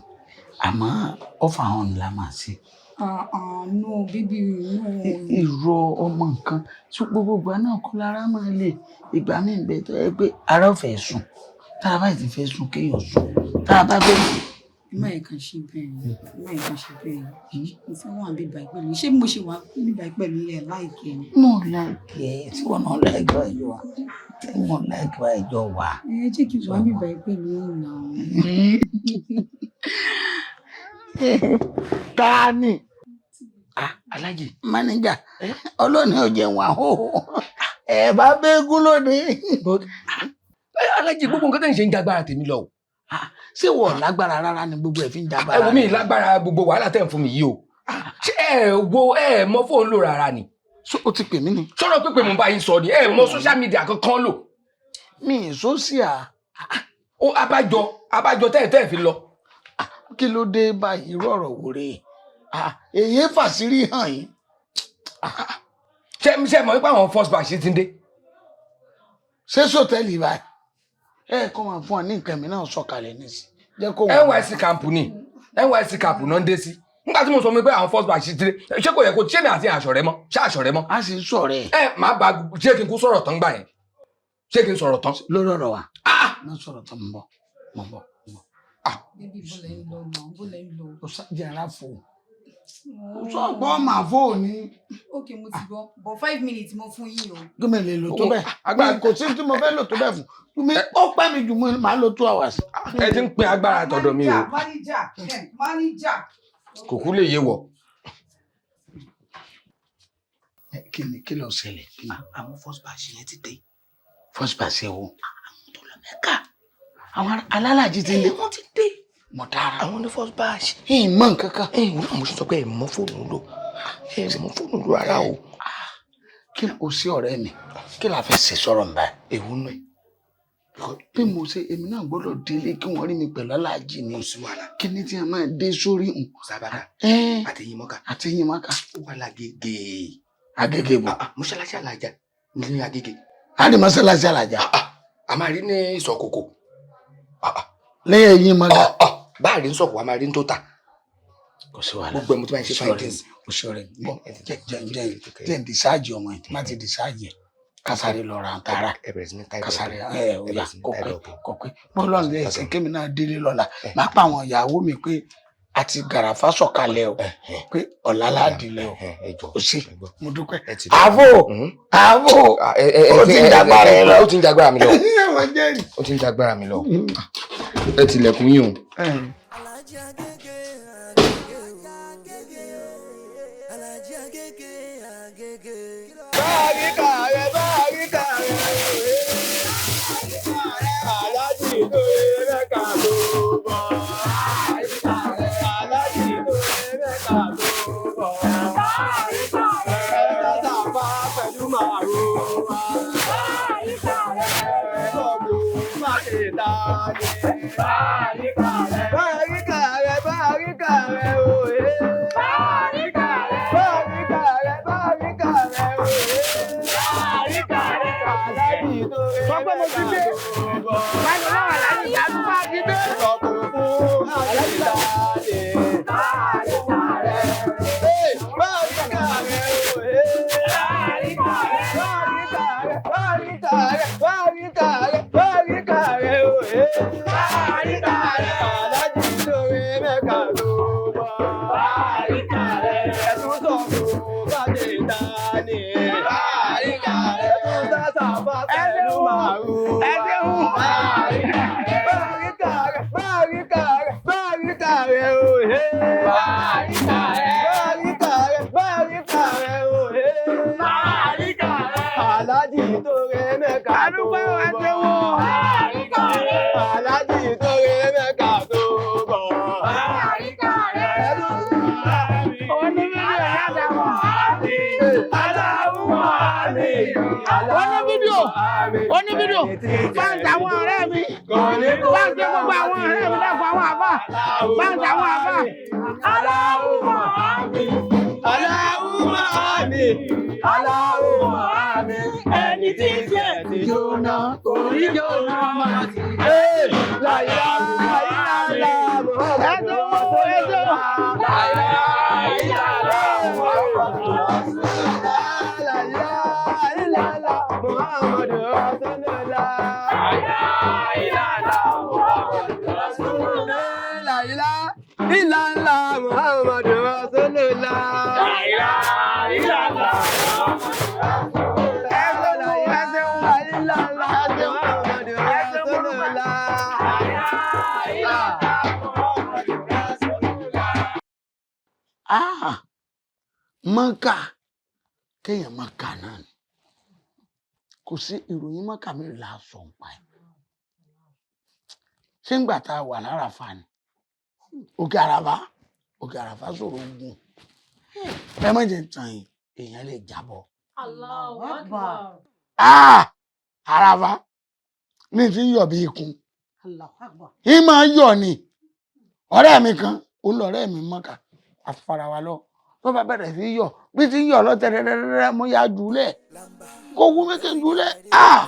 àmọ́ ọ̀fà hàn la máa ṣe. No bébí, no. Irọ́ ọmọ nǹkan tí gbogbo ìgbà náà kọ́ lára máa lè, ìgbà míì bẹ tó yẹ pé ara ò fẹ́ sùn, tá a bá ti fẹ́ sùn kéèyàn sùn, tá a bá fẹ́ sùn. Má yẹ kàn ṣe bẹ́ẹ̀, má yẹ kàn ṣe bẹ́ẹ̀. Mo fẹ́ wà bíbà pẹ̀lú, ṣé mo ṣe wà bíbà pẹ̀lú ilẹ̀ láìkẹ́ ni? Mo láìkẹ́ tí wọ́n náà láìkẹ́ ẹ̀jọ̀ wa, tí wọ́n láìkẹ́ ẹ̀jọ̀ wa. Ẹ jẹ́ kí n wà bíbà pẹ̀lú yín náà. Ta ni? Alájì. Mánéjà, ọlọ́ni ò jẹun àhóhó. Ẹ bá bẹ́gún lónìí. Alájì, gbogbo nǹkan tẹ̀ ń ṣe ń jagbára tèmi lọ o. Ṣé wọ́n lágbára rárá ni gbogbo ẹ̀ fi ń jagbára? Ẹ wo mi lágbára gbogbo wàhálà tẹ̀ ń fún mi yìí o. Ṣé ẹ wo ẹ mọ fóònù lò rárá ni? Ṣé o ti pè mí ni? Sọ̀rọ̀ pípé mo bá yín sọ ni, ẹ mọ social media kankan lò. Mi ì sóṣìà. Ó abájọ abájọ tẹ́ẹ̀ tẹ́ẹ̀ fi lọ. Kí ló dé báyìí, irú ọ̀rọ̀ wò rèé? Èyí fàṣírí hàn yín. Ṣé ṣé mọ̀ wípé àwọn first batch ti ń dé? Ṣé sọ́tẹ́ẹ̀lì báyìí? Ẹ kọ́ máa fún ọ ní nǹkan mi náà sọ̀kalẹ̀ nísì. Jẹ́ kó wọ́n. NYSC camp ni, NYSC camp náà ń dé sí. Nígbà tí mo sọ fún mi pé àwọn first batch ti dé, ṣé kò yẹ kó ṣé mi àti aṣọ rẹ mọ́? Ṣé aṣọ rẹ mọ́? A sì ń sọ̀rọ̀ ẹ̀. Ẹ má ba ṣé kí n kú sọ̀rọ̀ tán gbà yẹn? Ṣé kí n sọ̀rọ̀ tán? Lórí ọ̀rọ̀ wa. Má sọ̀rọ̀ tán, mo bọ̀, mo bọ̀. Bébí, bọ́lẹ̀ ń lọ náà, bọ́lẹ̀ ń lọ. Kò sáàjì ara fò. Sọ̀gbọ́n màá fò ní. Ok, mo ti gbọ́, but 5 minutes mo fún yín o. Gómìnà lè lò tó bẹ́ẹ̀. Kò sí tí mo fẹ́ lò tó bẹ́ẹ̀ fún. Mi ó pẹ́ mi jù, mo máa lo 2 hours. Ẹ ti ń pín agbára tọ̀dọ̀ mi o. Manager, manager. Kò kú lè yé wọ. Kí ni kí ló ṣẹlẹ̀? Àwọn first batch yẹn ti dé. First batch yẹn wo? Àwọn tó lọ Mẹ́kà. Àwọn alálàájì ti dé. Wọ́n ti dé. Mo dára. Àwọn ní first batch. Ẹ mọ nǹkan kan. Ẹ wọ́n náà mo ṣe sọ pé ẹ mọ fóònù lò. Ẹ mọ fóònù lò rárá o. Kí o sí ọ̀rẹ́ mi, kí la fẹ́ ṣe sọ̀rọ̀ nbà? Èwo nù ẹ. Bí mo ṣe èmi náà gbọ́dọ̀ délé kí wọ́n rí mi pẹ̀lú aláàjì ni. Kò sí wàhálà. Kí ni tí a máa dé sórí hùn? Sábàdà. Àti eyín mọ́kà. Àti eyín mọ́kà. Ó wà lágége. Agége bò. Mọ́ṣáláṣí àlàjà ní Agége. A ní mọ́ṣáláṣí àlàjà. A máa rí ní ìsọ̀kòkò. Lẹ́yìn eyín mọ́kà. Báàrí ń sọ̀kò, a máa rí ń tó ta. Kò sí wàhálà. Gbogbo ẹ̀ mo ti máa ń ṣe findings. Kò sí ọ̀rẹ́ mi. Bọ́ jẹ́ jẹ́ jẹ́ ń disáàjì ọmọ yìí, má ti disáàjì ẹ̀. Kásáré lọ ra àǹtara. Kásáré ẹ̀ ọ̀yà kọ̀pẹ́ kọ̀pẹ́. Bọ́lá ń lẹ̀ ṣe kémi náà délé lọ́la. Má pa àwọn ìyàwó mi pé àti gàràfà sọ̀kalẹ̀ o, pé ọ̀la ládìlẹ̀ o. Kò sí, mo dúpẹ́. Àbò àbò ó ti ń jagbára ẹ lọ. Ó ti ń jagbára mi lọ. Ó ti ń jagbára mi lọ. Ẹ tilẹ̀kùn yín o. Báríkà rẹ̀, báríkà rẹ̀, aláàjì tó Mẹ́kà tó bọ̀. Aláàjì tó Mẹ́kà tó bọ̀. Ẹ sàfà pẹ̀lú màrúwà. Báríkà rẹ̀, báríkà rẹ̀ òye. Báríkà rẹ̀, báríkà rẹ̀, báríkà rẹ̀ òye. Báríkà rẹ̀, aláàjì tó rẹ̀. Sọ pé mo ti dé. Báyọ̀ náà aláàjì ìyanu bá ti dé. Sọkùn fún àṣìláàlè. Báríkà rẹ̀, báríkà rẹ̀ òye. Báríkà rẹ̀, báríkà rẹ̀, báríkà rẹ̀, báríkà rẹ̀, báríkà rẹ̀ òye. Báríkà rẹ̀, aláàjì tó rẹ̀ mẹ́ka ló bọ̀. Báríkà rẹ̀, ẹ̀tún sọ̀kùn bàjẹ́ ìtàní. Báríkà rẹ̀, ẹ̀tún sàṣàbà pẹ̀lú màrú. Ẹ ṣeun. Báríkà rẹ̀, báríkà rẹ̀, báríkà rẹ̀ òye. Báríkà rẹ̀, báríkà rẹ̀, báríkà rẹ̀ òye. Báríkà rẹ̀, aláàjì tó rẹ̀ mẹ́ka tó bọ̀. Báríkà rẹ̀, aláàjì tó rẹ̀ mẹ́ka tó bọ̀. Báríkà rẹ̀, Oní fídíò yàtọ̀ mọ́. Oní fídíò, oní fídíò, báńkì àwọn ọ̀rẹ́ mi, báńkì gbogbo àwọn ọ̀rẹ́ mi lẹ́kọ̀ọ́ àwọn àbá, báńkì àwọn àbá. Aláwùmọ̀ àmì, aláwùmọ̀ àmì, aláwùmọ̀ àmì, ẹni tí tiẹ̀ ti jóná, orí jóná máa ti dé. Láyé láyé láyé Ẹjọ́ wo ẹjọ́. Láyé láyé láyé Muhammadu Rasulullah. Láyé láyé Muhammadu Rasulullah. Láyé ilàlá Muhammadu Rasulullah. Láyé ilàlá Muhammadu Rasulullah. Ah, mọ́kà kéèyàn mọ́kà náà ni kò sí ìròyìn mọ́kà mélòó la sọ ń pa ẹ̀. Ṣé ńgbà tá a wà l'Áráfà ni? Òkè Àràfá, Òkè Àràfá sọ̀rọ̀ ogun. Ẹ má jẹ́ tàn yín, èèyàn lè jábọ́. Allahu Akbar. Ah, Àràfá ní ti ń yọ̀ bí ikun. Allahu Akbar. Yín máa ń yọ̀ ni. Ọ̀rẹ́ mi kan, òun lọ̀rẹ́ mi mọ́kà, àfara wa lọ. Tó bá bẹ̀rẹ̀ sí í yọ̀, bí ti ń yọ̀ lọ tẹ́rẹ́rẹ́rẹ́ mo yá jùlẹ̀. Kó wú mékè jùlẹ̀. Ah!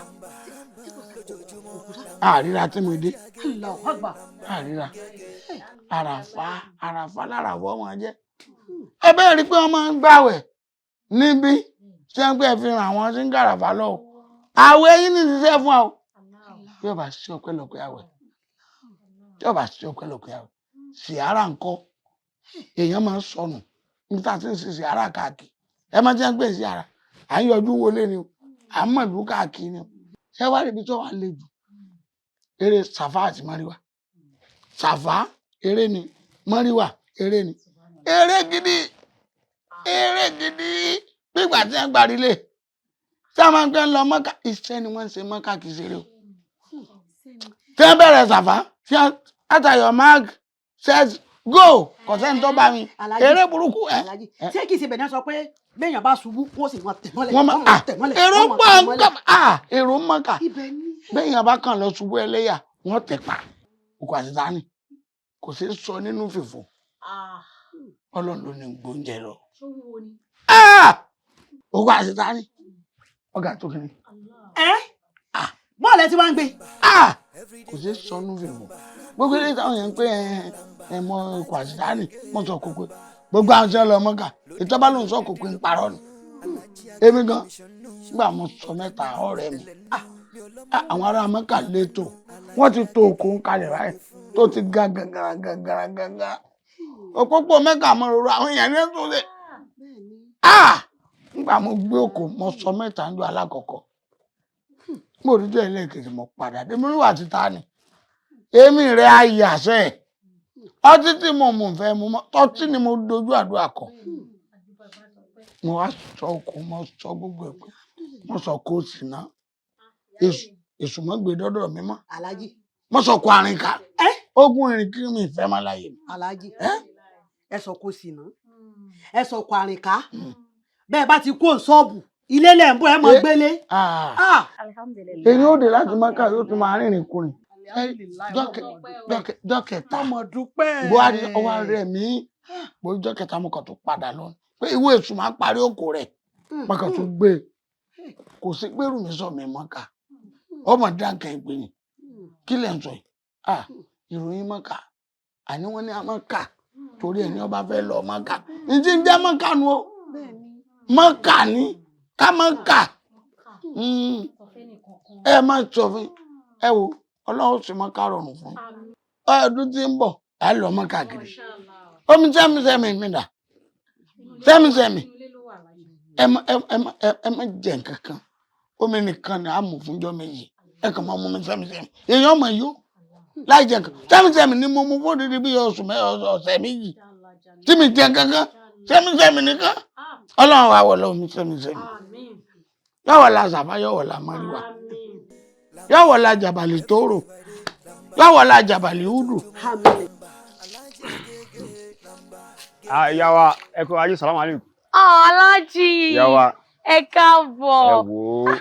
Àríra tí mo dé. Allahu Akbar. Àríra. Àràfá, Àràfá láràfọ́ wọn jẹ́. Ẹ bẹ́ẹ̀ rí i pé wọ́n máa ń gbàwẹ̀ níbí ṣé ń pẹ́ fi ràn àwọn tí ń gàràfà lọ o. Àwẹ̀ yín ní ṣiṣẹ́ fún wa o. Bí ó bá sí ọpẹ́lọpẹ́ àwẹ̀, bí ó bá sí ọpẹ́lọpẹ́ àwẹ̀, ṣìárà ńkọ́, èèyàn máa ń sọnù níbi tá a ti ń ṣe ṣìárà káàkiri. Ẹ máa jẹ́ ń pè ṣìárà, à ń yọjú wọlé ni o, à ń mọ̀lú káàkiri ni o. Ṣé wá rí ibi tó wà le jù? Eré Sàfá àti Mọ́ríwá. Sàfá eré ni, Mọ́ríwá eré ni. Eré gidi, eré gidi, gbígbà tí wọ́n gbàrí lé. Tí a máa ń pẹ́ lọ Mọ́kà, iṣẹ́ ni wọ́n ń ṣe Mọ́kà kì í ṣeré o. Tí wọ́n bẹ̀rẹ̀ Sàfá, tí wọ́n àtàyọ̀ mark says go, kò sẹ́ni tó bá mi. Alhaji, Eré burúkú ẹ̀. Alhaji, ṣé kìí ṣe bẹ̀rẹ̀ sọ pé béèyàn bá ṣubú wọ́n sì máa tẹ̀ mọ́lẹ̀, Wọ́n máa wọ́n máa tẹ̀ mọ́lẹ̀, èrò wọ́n máa pọ̀ tẹ̀ mọ́lẹ̀. nǹkan èrò Mọ́kà. Ibẹ̀ ni. Béèyàn bá kàn lọ ṣubú ẹlẹ́yà, wọ́n tẹ̀ pa. Òkú àṣetánì kò ṣeé sọ nínú fìfò. Ọlọ́run ló ní gbóúnjẹ lọ. Ṣó wúwo ni? Òkú àṣetánì ọ̀gá tó kiri. Ẹ́ bọ́ọ̀lù ẹ ti wá ń gbé. Kò ṣeé sọ nínú fìfò. Gbogbo eléyìí táwọn èèyàn ń pè ẹ mọ òkú àṣetánì mọ sọ kókó. Gbogbo àwọn tí wọ́n lọ Mọ́kà, ìtọ́ba ló ń sọ kókó ń parọ́ ni. Èmi gan, nígbà mo sọ mẹ́ta ọ̀rẹ́ mi. Àwọn ará Mọ́kà létò, wọ́n ti to òkú ń kalẹ̀ báyìí tó ti ga gàgàrà gàgàrà gàgàrà. Òpópó Mẹ́kà mọ roro àwọn èèyàn ní ẹ̀sùn lè. Nígbà mo gbé òkú mo sọ mẹ́ta ń jọ alákọ̀ọ́kọ́. Mo rí jẹ́ ẹlẹ́ẹ̀kejì mo padà dé mo níwà títa ni. Èmi rẹ̀ ayé àṣẹ ẹ̀. Ọtí tí mo mú fẹ́ mu mọ́, tọ́tí ni mo dojú àdúrà kọ. Mo wá sọ òkú, mo sọ gbogbo ẹ̀ pé mo sọ kó sì ná. Èṣù mọ́ gbé dọ́dọ̀ mi mọ́. Alhaji. Mo sọ kó àrìnká. Ogun ìrìn kí mi ìfẹ́ máa láyé mi. Alhaji, ẹ sọ kó sì ná. Ẹ sọ kó àrìnká. Bẹ́ẹ̀ bá ti kó ṣọ́ọ̀bù, ilé lẹ̀ ń bọ̀ ẹ mọ̀ gbélé. Èyí ó dé láti Mọ́kà yóò tún máa rìnrìn kùnrin. Dọ́kẹta Mo dúpẹ́. Bó wá rẹ̀ mí bó dọ́kẹta, mo kàn tó padà lọ pé ìwé èṣù máa ń parí òkò rẹ̀, mo kàn tó gbé e kò sí gbèrú mi sọ mi mọ́ka ọmọ dáǹkà ìpè ní kí lẹ̀ ń sọ yìí. Ah, ìròyìn mọ́ka àní wọ́n ní a mọ́ka torí ẹni ọba fẹ́ lọ mọ́ka ní ti ń jẹ́ mọ́ka nu o, mọ́ka ni ká mọ́ka. Ẹ má sọ fún ẹ wo, Ọlọ́run sì mọ́ka rọrùn fún ọdún tí ń bọ̀, ẹ lọ mọ́ka kiri. Omi sẹ́mi sẹ́mi mi dà sẹ́mi sẹ́mi, ẹ má ẹ má ẹ má jẹ nǹkan kan, omi nìkan ni a mú fúnjọ́ 2. Ẹ kàn máa mú mi sẹ́mi sẹ́mi, èèyàn mọ̀ yó láì jẹ nǹkan. Sẹ́mi sẹ́mi ni mo mú fún odidi bí oṣù mẹ́ ọ̀sẹ̀ 2 tí mi jẹ kankan, sẹ́mi sẹ́mi nìkan. Ọlọ́run wa wọlé omi sẹ́mi sẹ́mi, yọ̀wọ̀ la sàfà, yọ̀wọ̀ la mọ́ríwá, yọ̀wọ̀ la jàbàlì tóóró, yọ̀wọ̀ la jàbàlì húdù. Ìyá wa, ẹ kú ayé, salamu alaikum. Aláàjì. Ìyá wa. Ẹ káàbọ̀. Ẹ wò ó.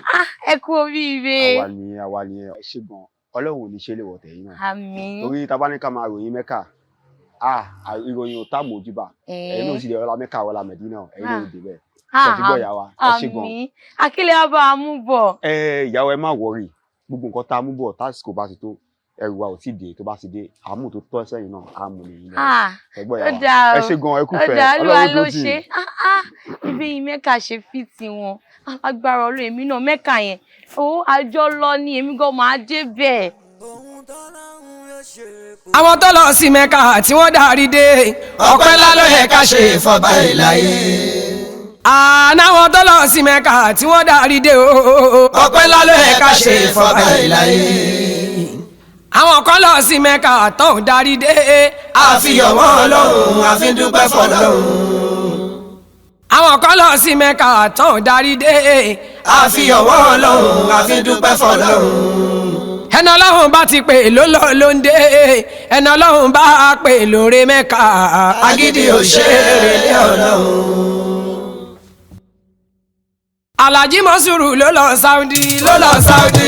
Ẹ kú oríire. Àwa ni, àwa ni. Ẹ ṣé gan, Ọlọ́run ò ní ṣe lè wọ̀ tẹ̀yìn náà. Àmín. Torí tá bá ní ká máa ròyìn Mẹ́kà, ah, ìròyìn ò tá mojúbà. Ẹ̀yin náà sì lè ọlá Mẹ́kà, ọlá Mẹ̀dínà, ẹ̀yin náà ò dé bẹ́ẹ̀. Ṣé ti gbọ́, ìyá wa? Ẹ ṣé gan. Àmín. Akílẹ̀ ọba àmúbọ̀. Ẹ ìyá wa, ẹ má wọrí, gbogbo nǹkan tá a mú bọ̀, tásìkò bá ti tó, ẹrù wa ò tí ì dé. Tó bá ti dé, àmú tó tọ́ sẹ́yìn náà á mú nìyí náà. Ẹ gbọ́, ìyá Ó wa? dáa o. Ẹ ṣé gan, ẹ kú Ó fẹ́. dáa, Olúwa Ọlọ́run ló dúró tì ṣe. yín. Ibi yìí Mẹ́kà ṣe fi tiwọn alágbára Ọlọ́run, èmi náà Mẹ́kà yẹn ó àjọ lọ ni, èmi gan máa dé bẹ́ẹ̀. Àwọn tó lọ sí Mẹ́kà tí wọ́n darí dé, ọpẹ́ ńlá ló yẹ ká ṣe fọba ìláyé. Àná àwọn tó lọ sí Mẹ́kà tí wọ́n darí dé o, ọpẹ́ ńlá ló yẹ ká ṣe fọba ìláyé. Àwọn kan lọ sí Mẹ́kà tó ń darí dé, àfihàn wọn Ọlọ́run, àfi dúpẹ́ fọ́lọ́run. Àwọn kan lọ sí Mẹ́kà tó ń darí dé, àfihàn wọn Ọlọ́run, àfi dúpẹ́ fọ́lọ́run. Ẹni Ọlọ́run bá ti pè ló lọ ló ń dé, ẹni Ọlọ́run bá pè lóore Mẹ́kà. Agídí ò ṣe é relé Ọlọ́run. Alhaji Mọ́sùrù ló lọ Saudi, ló lọ Saudi.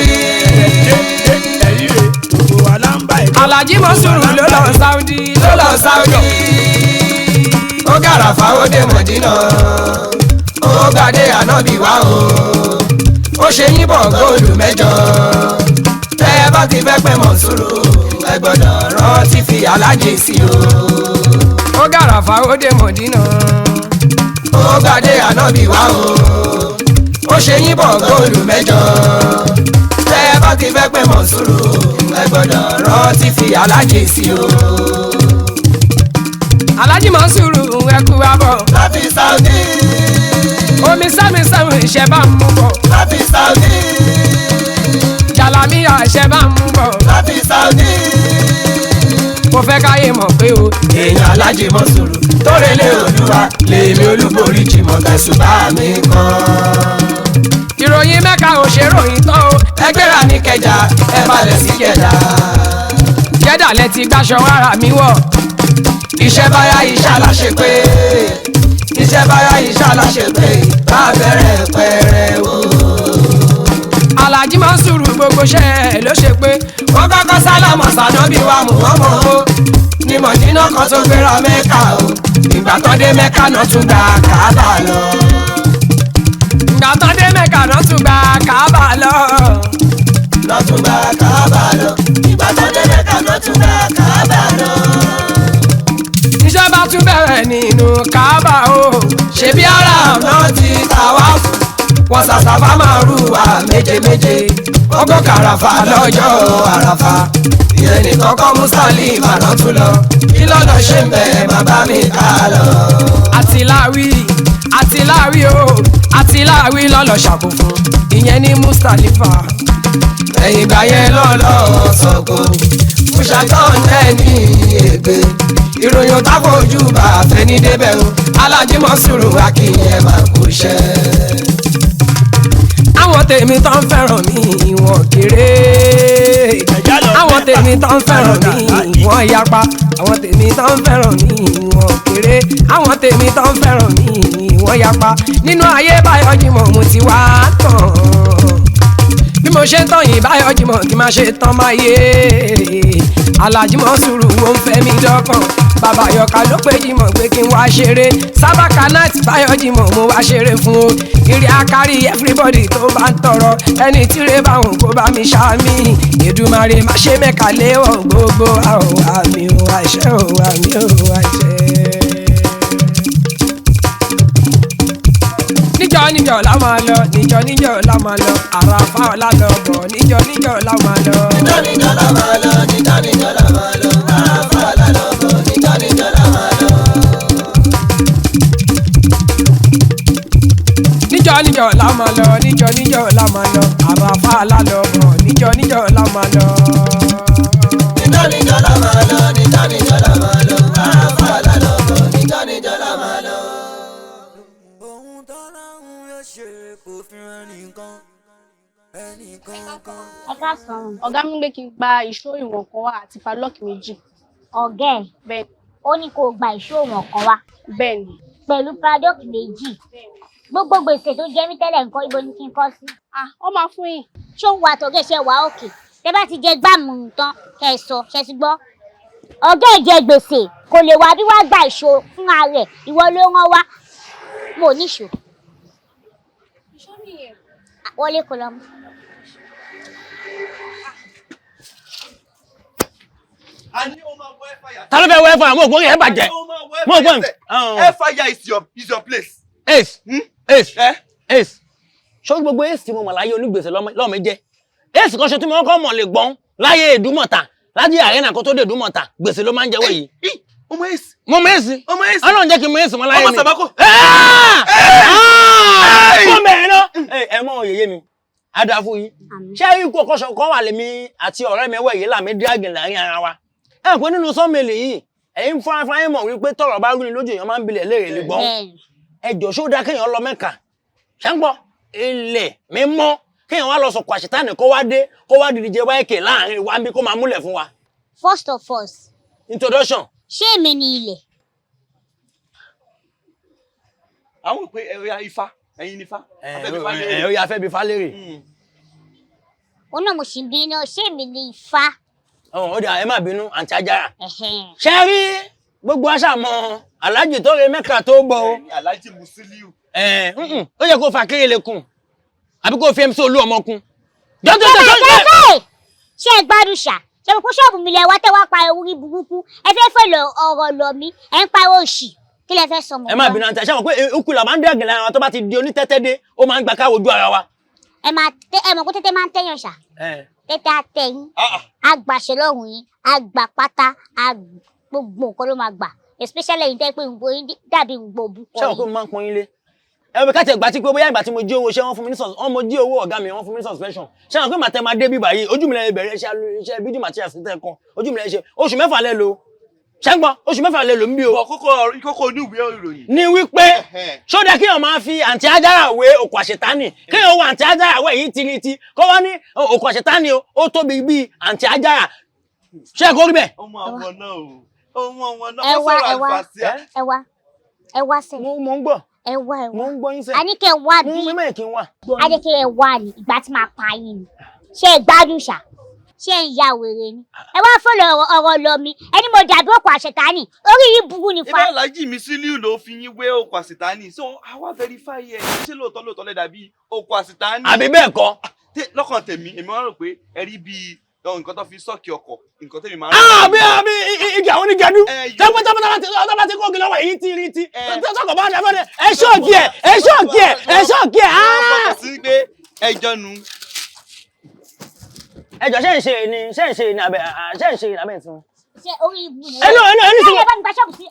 Alhaji Mọ́sùrù ló lọ Saudi, ló lọ Saudi. Ó gàràfà, ó dé Mọ̀dínà, ó gbàdé ànábì wá o, ó ṣe yíbọn góòlù 8. Tẹ́ ẹ bá ti fẹ́ pẹ́ Mọ̀sùrù, ẹ gbọ́dọ̀ rántí fi Aláàjì sí o. Ó gàràfà, ó dé Mọ̀dínà, ó gbàdé ànábì wá o, ó ṣe yíbọn góòlù 8. Tẹ́ ẹ bá ti fẹ́ pẹ́ Mọ̀sùrù, ẹ gbọ́dọ̀ rántí fi Aláàjì sí o. Alhaji Mọ́sùrù, ẹ kú abọ́. Láti Saudi. Omi sẹ́mi sẹ́mi ìṣẹ́ bá ń mú bọ̀. Láti Saudi. Jàlámíyà ìṣẹ́ bá ń mú bọ̀. Láti Saudi. Mo fẹ́ káyé mọ̀ pé o. Èèyàn Aláàjì Mọ́sùrù tó relé Olúwa lèmi olúborí jìmọ̀ tẹ̀sùn bá mi kàn. Ìròyìn Mẹ́kà ò ṣe ròyìn tán o. Ẹ gbéra ní Kẹjà, ẹ balẹ̀ sí Jẹ̀dá. Jẹ́dà lẹ ti gbàṣọ ara mi wọ̀. Iṣẹ́ báyá iṣẹ́ aláṣẹ pé, iṣẹ́ báyá iṣẹ́ aláṣẹ pé, bá a bẹ̀rẹ̀ pẹ̀rẹ̀ o. Alhaji Mọ́sùrù gbogbo iṣẹ́ ẹ̀ ló ṣe pé. Wọ́n kọ́kọ́ sálámọ̀ sànábì wa Muhammad o, ní Mọ̀dínà kan tó gbéra Mẹ́kà o, ìgbà tó dé Mẹ́kà náà tún gba Kàábà lọ. Ìgbà tó dé Mẹ́kà náà tún gba Kàábà lọ. Náà tún gba Kàábà lọ. Ìgbà tó dé Mẹ́kà náà tún gba Kàábà lọ. Iṣẹ́ bá tún bẹ̀rẹ̀ nínú Kàábà o. Ṣebí Aram náà ti tàwáfù, wọ́n ṣàṣàfà máa rú wa méje méje, wọ́n gò kàràfà lọ́jọ́ àràfà. Ìyẹn nìkan kọ́, Mùsàlì ìbàdàn tún lọ, kí lọ́nà ṣe ń bẹ̀, bàbá mi ká lọ. Àti láwí, àti láwí o, àti láwí lọ́lọ́ ṣàkófún, ìyẹn ní Mustalifa. Lẹ́yìn ìgbà yẹn lọ́lọ́ sọ̀kò fúṣàtàn ẹni ègbè, ìròyìn táfojú bá fẹ́ ní débẹ̀ o. Aláàjì Mọ́sùrù akínyẹn máa kú iṣẹ́. Àwọn tèmi tó ń fẹ́ràn mi wọ́n kéré, àwọn tèmi tó ń fẹ́ràn mi wọ́n yapa, àwọn tèmi tó ń fẹ́ràn mi wọ́n kéré, àwọn tèmi tó ń fẹ́ràn mi wọ́n yapa. Nínú ayé báyọ̀ Jímọ̀ mo ti wá tán bí Bí mo ṣe ń tàn yìí báyọ̀ jìmọ̀ kí n má ṣe tán máa yé. Alájí Mọ́sùrù ó ń fẹ́ mi dọ́kàn. Bàbá Yọ̀ká ló pé jìmọ̀ pé kí n wá ṣeré. Sábàkà náà ti báyọ̀ jìmọ̀ mo wá ṣeré fún o. Ìrì akárí everybody tó bá ń tọrọ. Ẹni tí rè bá òun kó bá mi ṣáàmì. Èdùmàrè má ṣe mẹ́ka léwọ̀ gbogbo àwọn àmì ò àṣẹ ò àmì ò àṣẹ. Níjọ́ níjọ́ la máa lọ, níjọ́ níjọ́ la máa lọ, àràfà ọ̀la lọ bọ̀, níjọ́ níjọ́ la máa lọ. Níjọ́ níjọ́ la máa lọ, níjọ́ níjọ́ la máa lọ, àràfà ọ̀la lọ bọ̀, níjọ́ níjọ́ la máa lọ. Níjọ́ níjọ́ la máa lọ, níjọ́ níjọ́ la máa lọ, àràfà ọ̀la lọ bọ̀, níjọ́ níjọ́ la máa lọ. Níjọ́ níjọ́ la máa lọ, níjọ́ níjọ́ la máa lọ, àràfà ọ̀la lọ bọ̀, níjọ́ níjọ́ la máa lọ. Ẹ káàsán. Ọ̀gá mi gbé kí n gba ìṣó ìwọ̀n kan wá àti padlock méjì. Ọ̀gá ẹ̀ Bẹ́ẹ̀. Ó ní kó o gba ìṣó ìwọ̀n kan wá. Bẹ́ẹ̀ni. Pẹ̀lú padlock méjì. Gbogbo gbèsè tó jẹ mí tẹ́lẹ̀ nǹkan ibo ni kí n kọ́ sí. Ah, ó máa fún yín. Ṣé òun wà tọ̀gẹ́ ṣe wà òkè? Tẹ bá ti jẹ gbàmù tán kẹ́ ẹ sọ, ṣe ti gbọ́. Ọ̀gá ẹ̀ jẹ gbèsè kò lè wá bí wá gba ìṣó fún ara ẹ̀ ìwọ ló rán wá. Mo ní ìṣó. Ìṣó nìyẹn. Wọlé kò lọ mú. Ta ló fẹ́ wọ ẹ̀fọ́ àwọn ògbóni ẹ̀ bàjẹ́ mo gbọ́n. Ẹ̀fàyà is your place. Ace, ace, ace. Ṣé gbogbo ace tí mo mọ̀ láyé onígbèsè lọ́mọ jẹ́? Ace kan ṣe tí mo kọ́ mọ̀ lè gbọ́n láyé Èdùmọ̀tà láyé àrẹ́nà kó tó dé Èdùmọ̀tà gbèsè ló máa ń jẹ́wọ́ yìí. Ọmọ ace. Mo mọ ace. Ọmọ ace. Ọlọ́run jẹ́ kí n mọ ace mọ́ láyé mi. Ọmọ Sàbákò. Fún mi ẹ̀ náà. Ẹ mọ òye mi ada fún yín. Ṣé ikú ọkọ̀ṣọ́ kan wà lèmi àti ọ̀rẹ́ mi wẹ̀ yìí làmì dírágìn láàrin ara wa? Ẹ pé nínú sọ́ọ̀mẹ̀lì yìí ẹ̀yin fúnra fúnra yín mọ̀ wípé tọ̀rọ̀ bá rúni lójú èèyàn máa ń bilẹ̀ léèrè lè gbọ́n. Ẹ jọ̀ọ́ ṣó dáa kéèyàn lọ Mẹ́kà? Ṣé ń gbọ́? Ilẹ̀ mímọ́ kéèyàn wá lọ sọ̀kò àṣetánì kó wá dé kó wá dìdíje wáìkè láàrin wa bí kó máa múlẹ̀ fún wa. First of all. Introduction. Ṣé èmi ni ilẹ̀? Àwọn ìpè ẹ̀yà Ifá ẹ̀yin ni Ifá. Ẹ ó yà fẹ́ bí Fálérè. Òun náà mo sì ń bí iná ṣé èmi ni Ifá? Ó dà ẹ má bínú àǹtí Ajára. Ṣé rí gbogbo àṣà mọ Aláàjì tó re Mẹ́kà tó bọ̀ o. Aláàjì Musiliu. Ó yẹ kó fa kéré lè kùn àbí kó fi MC Olú ọmọ kún. Jọ́jọ́jọ́jọ́. Ṣé ẹ gbádùn ṣá? Ṣé mo kó ṣọ́ọ̀bù mi lẹ wá tẹ́ wá pa orí burúkú? Ẹ fẹ́ fẹ́ lọ ọ̀rọ̀ lọ mí, ẹ ń pariwo òṣì. Kí lẹ fẹ́ sọ mọ́? Ẹ má bínú àǹtí àṣà mọ̀ pé okùn là máa ń dẹ́gìn lára wa tó bá ti di onítẹ́tẹ́ dé ó máa ń gba káwọ́ ojú ara wa. Ẹ máa tẹ ẹ mọ̀ kó tẹ́tẹ́ máa ń tẹ́yàn ṣá. Tẹ́tẹ́ á tẹ yín, á gbàṣẹ lọ́rùn yín, á gbà pátá, á gbogbo nǹkan ló máa gbà. Especially ẹ̀yin tẹ́ pé nǹkan yín dàbí nǹkan òbúkọ Ṣé àwọn pé mo máa ń pọn yín lé? Ẹ wọ́n káàtì ẹ̀gbá tí pé bóyá ìgbà tí mo jí owó iṣẹ́ wọ́n fún mi ní wọ́n mo jí owó ọ̀gá mi wọ́n fún mi ní suspension. Ṣé àwọn pé màtẹ́ máa dé bíbà yìí ojú mi lẹ bẹ̀rẹ̀ iṣẹ́ bídìí materials tẹ́ kan ojú mi lẹ ṣe oṣù 6 lẹ lò ṣẹ́ngbọ́n oṣù 6 lẹ lò ń bí o. Kókó oníwèé ìròyìn. Ní wípé ṣódà kéèyàn máa fi àǹtí Ajára wé òkú àṣetánì kéèyàn wo àǹtí Ajára wé èyí tiriti kó wá ní òkú àṣetánì o ó tóbi bíi àǹtí Ajára ṣé kó rí bẹ́ẹ̀. Ọmọ àwọn náà o ọmọ àwọn náà Ẹ wọ́n wá sọ̀rọ̀ ẹ wá àlùfàṣíà. ẹ wá ẹ wá sẹ́yìn. Mo ń gbọ́. Ẹ wá ẹ wá. Mo ń gbọ́ yín sẹ́yìn. A ní kẹ́ ẹ wá bí. Mo mẹ́ẹ̀ kí n wà. A ní kẹ́ ẹ wá ní ìgbà tí màá pa yín ni. Ṣé ẹ gbádùn ṣá? Ṣé ẹ ń ya wèrè ni? Ẹ wá fọlọ ọ̀rọ̀ lọ mi. Ẹni mo dàbí òkú àṣetánì. Orí yìí burú ni fa. Ibà Aláàjì Musiliu ló fi yín wé òkú àṣetánì so àwa verify ẹ̀ ṣé lóòótọ́ lóòótọ́ lẹ dàbí òkú àṣetánì. Àbí bẹ́ẹ̀ kọ́. Lọ́kàn tèmi èmi wá rò pé ẹ rí bíi nǹkan tó fi sọ́ọ̀kì ọkọ̀ nǹkan tèmi máa ń. Àbí àbí igi àwọn onígẹdú tẹ́gbọ́n tẹ́gbọ́n tẹ́gbọ́n tí kò gé lọ́wọ́ èyí tí rí tí tọ́kọ̀ bá dá fẹ́rẹ̀ ẹ ṣọ́ọ̀kì ẹ̀ ẹ ṣọ́ọ̀kì ẹ̀ ẹ ṣọ́ọ̀kì ẹ̀. Fọkàn sí pé ẹjọ́ nu. Ẹjọ́ ṣé ń ṣe ni ṣé ń ṣe ni abẹ ṣé ń ṣe ni abẹ tí wọn. Ṣé orí ibu ni? Ẹnu ẹnu ẹnu Ṣé ẹ bá mi gba ṣọ́ọ̀bù sí?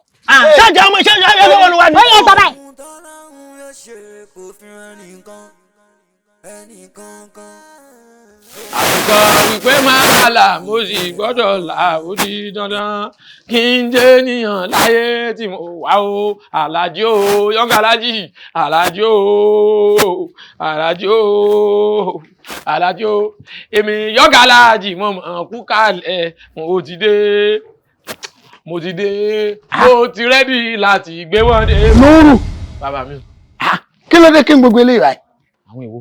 Ṣáàjà ọmọ iṣẹ́ ìṣẹ́ ìṣẹ́ wọn wá ní. Ó yẹ gbọ́ báyìí. Àtúkọ̀ wípé máa là mo sì gbọ́dọ̀ là ó di dandan kí n jẹ́ níyàn láyé tí mo wá o Àlàjí o yọ̀ǹgà alájì Àlàjí o Àlàjí o Àlàjí o èmi yọ̀ǹgà alájì mo mọ̀ kú kalẹ̀ mo ti dé mo ti dé mo ti rẹ́dí láti gbé wọn dé. Lóòrù bàbá mi. Kí ló dé kí n gbogbo eléyìí báyìí? Àwọn èwo.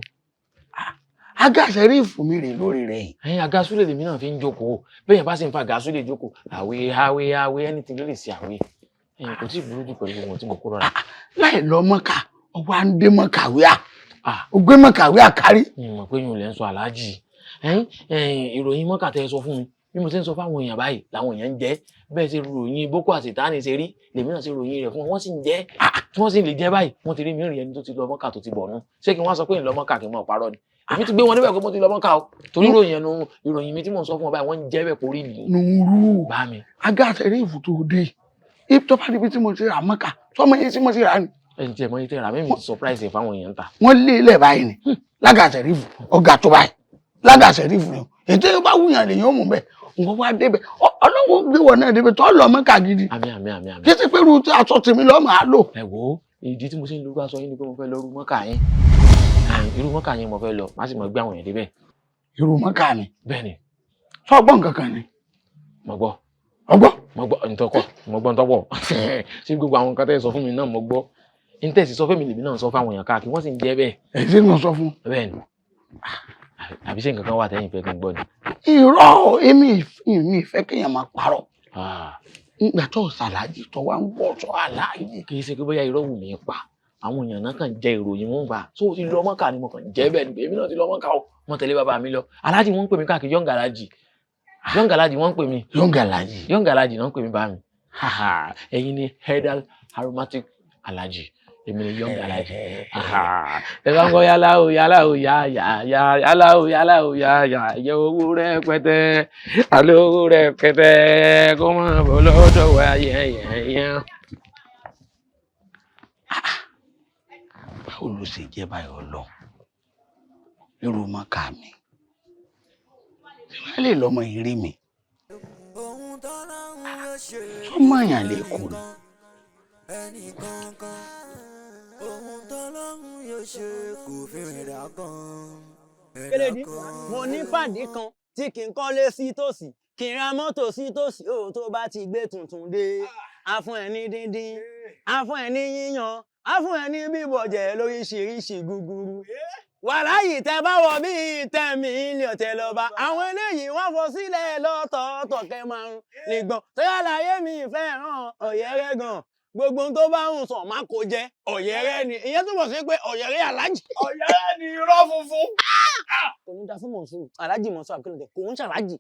Aga sẹ́rífù mi rè lórí rẹ̀ yìí. Ẹyin àga súlè lèmi náà fi ń jókòó. Bẹ́ẹ̀ yẹn bá sì ń fa àga súlè jókòó, àwé àwé àwé anything ló lè ṣe àwé. Ẹyin kò tí ì burú jù pẹ̀lú ohun tí mo kó rọra. Láì lọ mọ́kà, ọwọ́ à ń dé mọ́kàwé à. Ó gbé mọ́kàwé àkárí. Mi mọ̀ pé yín lẹ́ ń sọ aláàjì. Ẹyin ìròyìn mọ́kà tẹ́ ẹ sọ fún mi. Bí mo ṣe ń sọ fáwọn èèyàn báyìí làwọn èèyàn ń jẹ́. Bẹ́ẹ̀ ṣe ròyìn Boko àṣetánì ṣe rí, lèmi náà ṣe ròyìn rẹ̀ fún wọn, wọ́n sì ń jẹ́. Tí wọ́n sì lè jẹ́ báyìí, wọ́n ti rí mi rìn ẹni tó ti lọ mọ́kà tó ti bọ̀ nù. Ṣé kí wọ́n sọ pé ń lọ mọ́kà kí n mọ̀ parọ́ ni? Èmi ti gbé wọn níbẹ̀ pé mo ti lọ mọ́kà o. Torí ròyìn ẹnu ìròyìn mi tí mò ń sọ fún ọ báyìí, wọ́n ń jẹ́ bẹ́ẹ̀ kórìí nìyí. Nùrù. Bá mi. Aga sẹ́rífù tó dé. Ibi tó bá débi tí mo ti rà mọ́kà, sọmọ yẹn tí mo ti rà ni. Ẹni tí ẹ mọ yìí tẹ rà mí mi ti surprise ẹ fáwọn èèyàn ta. Wọ́n lé ilẹ̀ báyìí ni. Lága sẹ́rífù, ọ̀gá tó báyìí. Lága sẹ́rífù ni. Ètò yóò bá wúyàn lèyàn ó mú bẹ́ẹ̀. Nǹkan wá débẹ̀. Ọlọ́run gbé wọ̀ náà débẹ̀ tó lọ mọ́kà gidi. Àmín àmín àmín àmín. Kí sì pé irú aṣọ tèmi lọ́ọ́ máa lò. Ẹ wo ìdí tí mo ṣe ń lo irú aṣọ yín ni pé mo fẹ́ lọ irú mọ́kà yín. Irú mọ́kà yín mo fẹ́ lọ, má sì mọ gbé àwọn èèyàn débẹ̀. Irú mọ́kà ni. Bẹ́ẹ̀ni. Sọ́gbọ́n kankan ni. Mo gbọ́. Ọgbọ́. Mo gbọ́ ntọ́kọ̀, mo gbọ́ ntọ́pọ̀. Ṣé gbogbo àwọn nǹkan tẹ́ ẹ sọ fún mi náà mo gbọ́? Ntẹ́ sì sọ fún mi lèmi náà sọ fáwọn èèyàn káàkiri, wọ́n sì ń jẹ́ bẹ́ẹ̀. Ẹ ṣé mo sọ fún. Bẹ́ẹ̀ni. Àbí ṣé nǹkan kan wà tẹ́yìn fẹ́ kí n gbọ́ ni? Irọ́, èmi ìfẹ́ kéèyàn máa parọ́. Nígbà tó ṣàlàjì tó wá ń wọṣọ aláàjì. Kì í ṣe pé bóyá irọ́ wù mí pa. Àwọn èèyàn náà kàn jẹ ìròyìn wọn gbà. Tó ti lọ mọ́kà ni mo kàn jẹ́ bẹ́ẹ̀ ni èmi náà ti lọ mọ́kà o. Mo tẹ̀lé bàbá mi lọ. Aláàjì wọ́n ń pè mí káàkiri Young Alhaji. Young Alhaji wọ́n ń pè mí. Young Alhaji. Young Alhaji náà ń pè mí bá mi. Ẹ̀yin ni Herbal Aromatic Alhaji. Èmi ni Young Alhaji. Ẹ bá ń gbọ́ yálà o yálà o yá yá yá yálà o yálà o yá yá yẹ owó rẹpẹtẹ àlọ́ owó rẹpẹtẹ kó máa bọ̀ lọ́dọ̀ wa yẹ yẹ yẹ. Báwo ló ṣe jẹ́ báyọ̀ lọ? Irú mọ́kà mi. Ṣé wàá lè lọ́mọ ìrí mi? Sọ́mọ àyàn lè kú ni. Kélédì, mo ní pàdé kan tí kì í kọ́lé sí tòsí, kì í ra mọ́tò sí tòsí, ó tó bá ti gbé tuntun dé. A fún ẹ ní díndín, a fún ẹ ní yíyan, a fún ẹ ní bíbọ̀jẹ̀ lóríṣiríṣi gúgúrú. Wàláyì tẹ bá wọ bíi 10 million tẹ lọ bá. Àwọn eléyìí wọ́n fọ sílẹ̀ lọ́tọ̀ọ̀tọ̀ kẹ márùn-ún nìgbọ̀n. Tẹ́lá láyé mi fẹ́ràn ọ̀yẹ́rẹ́ gan. Gbogbo ohun tó bá ń sàn má kó jẹ ọ̀yẹ́rẹ́ ni. Ìyẹn túbọ̀ sí pé ọ̀yẹ́rẹ́ aláàjì. Ọ̀yẹ́rẹ́ ni irọ́ funfun. Kò ní da fún Mọ̀súrù, aláàjì Mọ̀súrù àbíkí ló tẹ̀, kò ń ṣàlájì.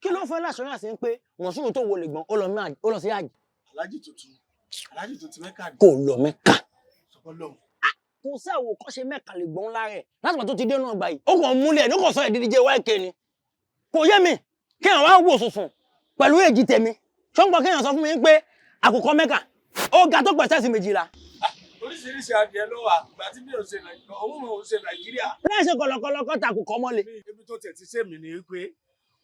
Kí ló fẹ́ láṣọ náà sí pé Mọ̀súrù tó wọlé gbọ̀n, ó lọ sí àjì. Aláàjì tuntun, aláàjì tuntun Mẹ́kà ni. Kò lọ Mẹ́kà. Sọpọ́ lọ́hùn. Kò sí àwòkọ́ṣe Mẹ́kà lè gbọ́n lára ẹ̀. Látìgbà tó ti dé náà gbà yìí, ó kàn múlẹ̀ ní kò sọ ẹ̀ dídíje YK ni. Kò yé mi, kí àwọn wá wò sùsùn pẹ̀lú èjì tèmi. Ṣọ́ngbọ́n kéèyàn sọ fún mi pé àkùkọ Mẹ́kà, ó ga tó pẹ̀sẹ̀sì 12. Oríṣiríṣi adìẹ ló wà, ìgbà tí mi ò ṣe Nàìjíríà, òun ò ṣe Nàìjíríà. Láì ṣe kọ̀lọ̀kọ̀lọ̀ kọ́ takùkọ mọ́lẹ̀. Ibi tó tẹ̀ ti ṣe mí ni pé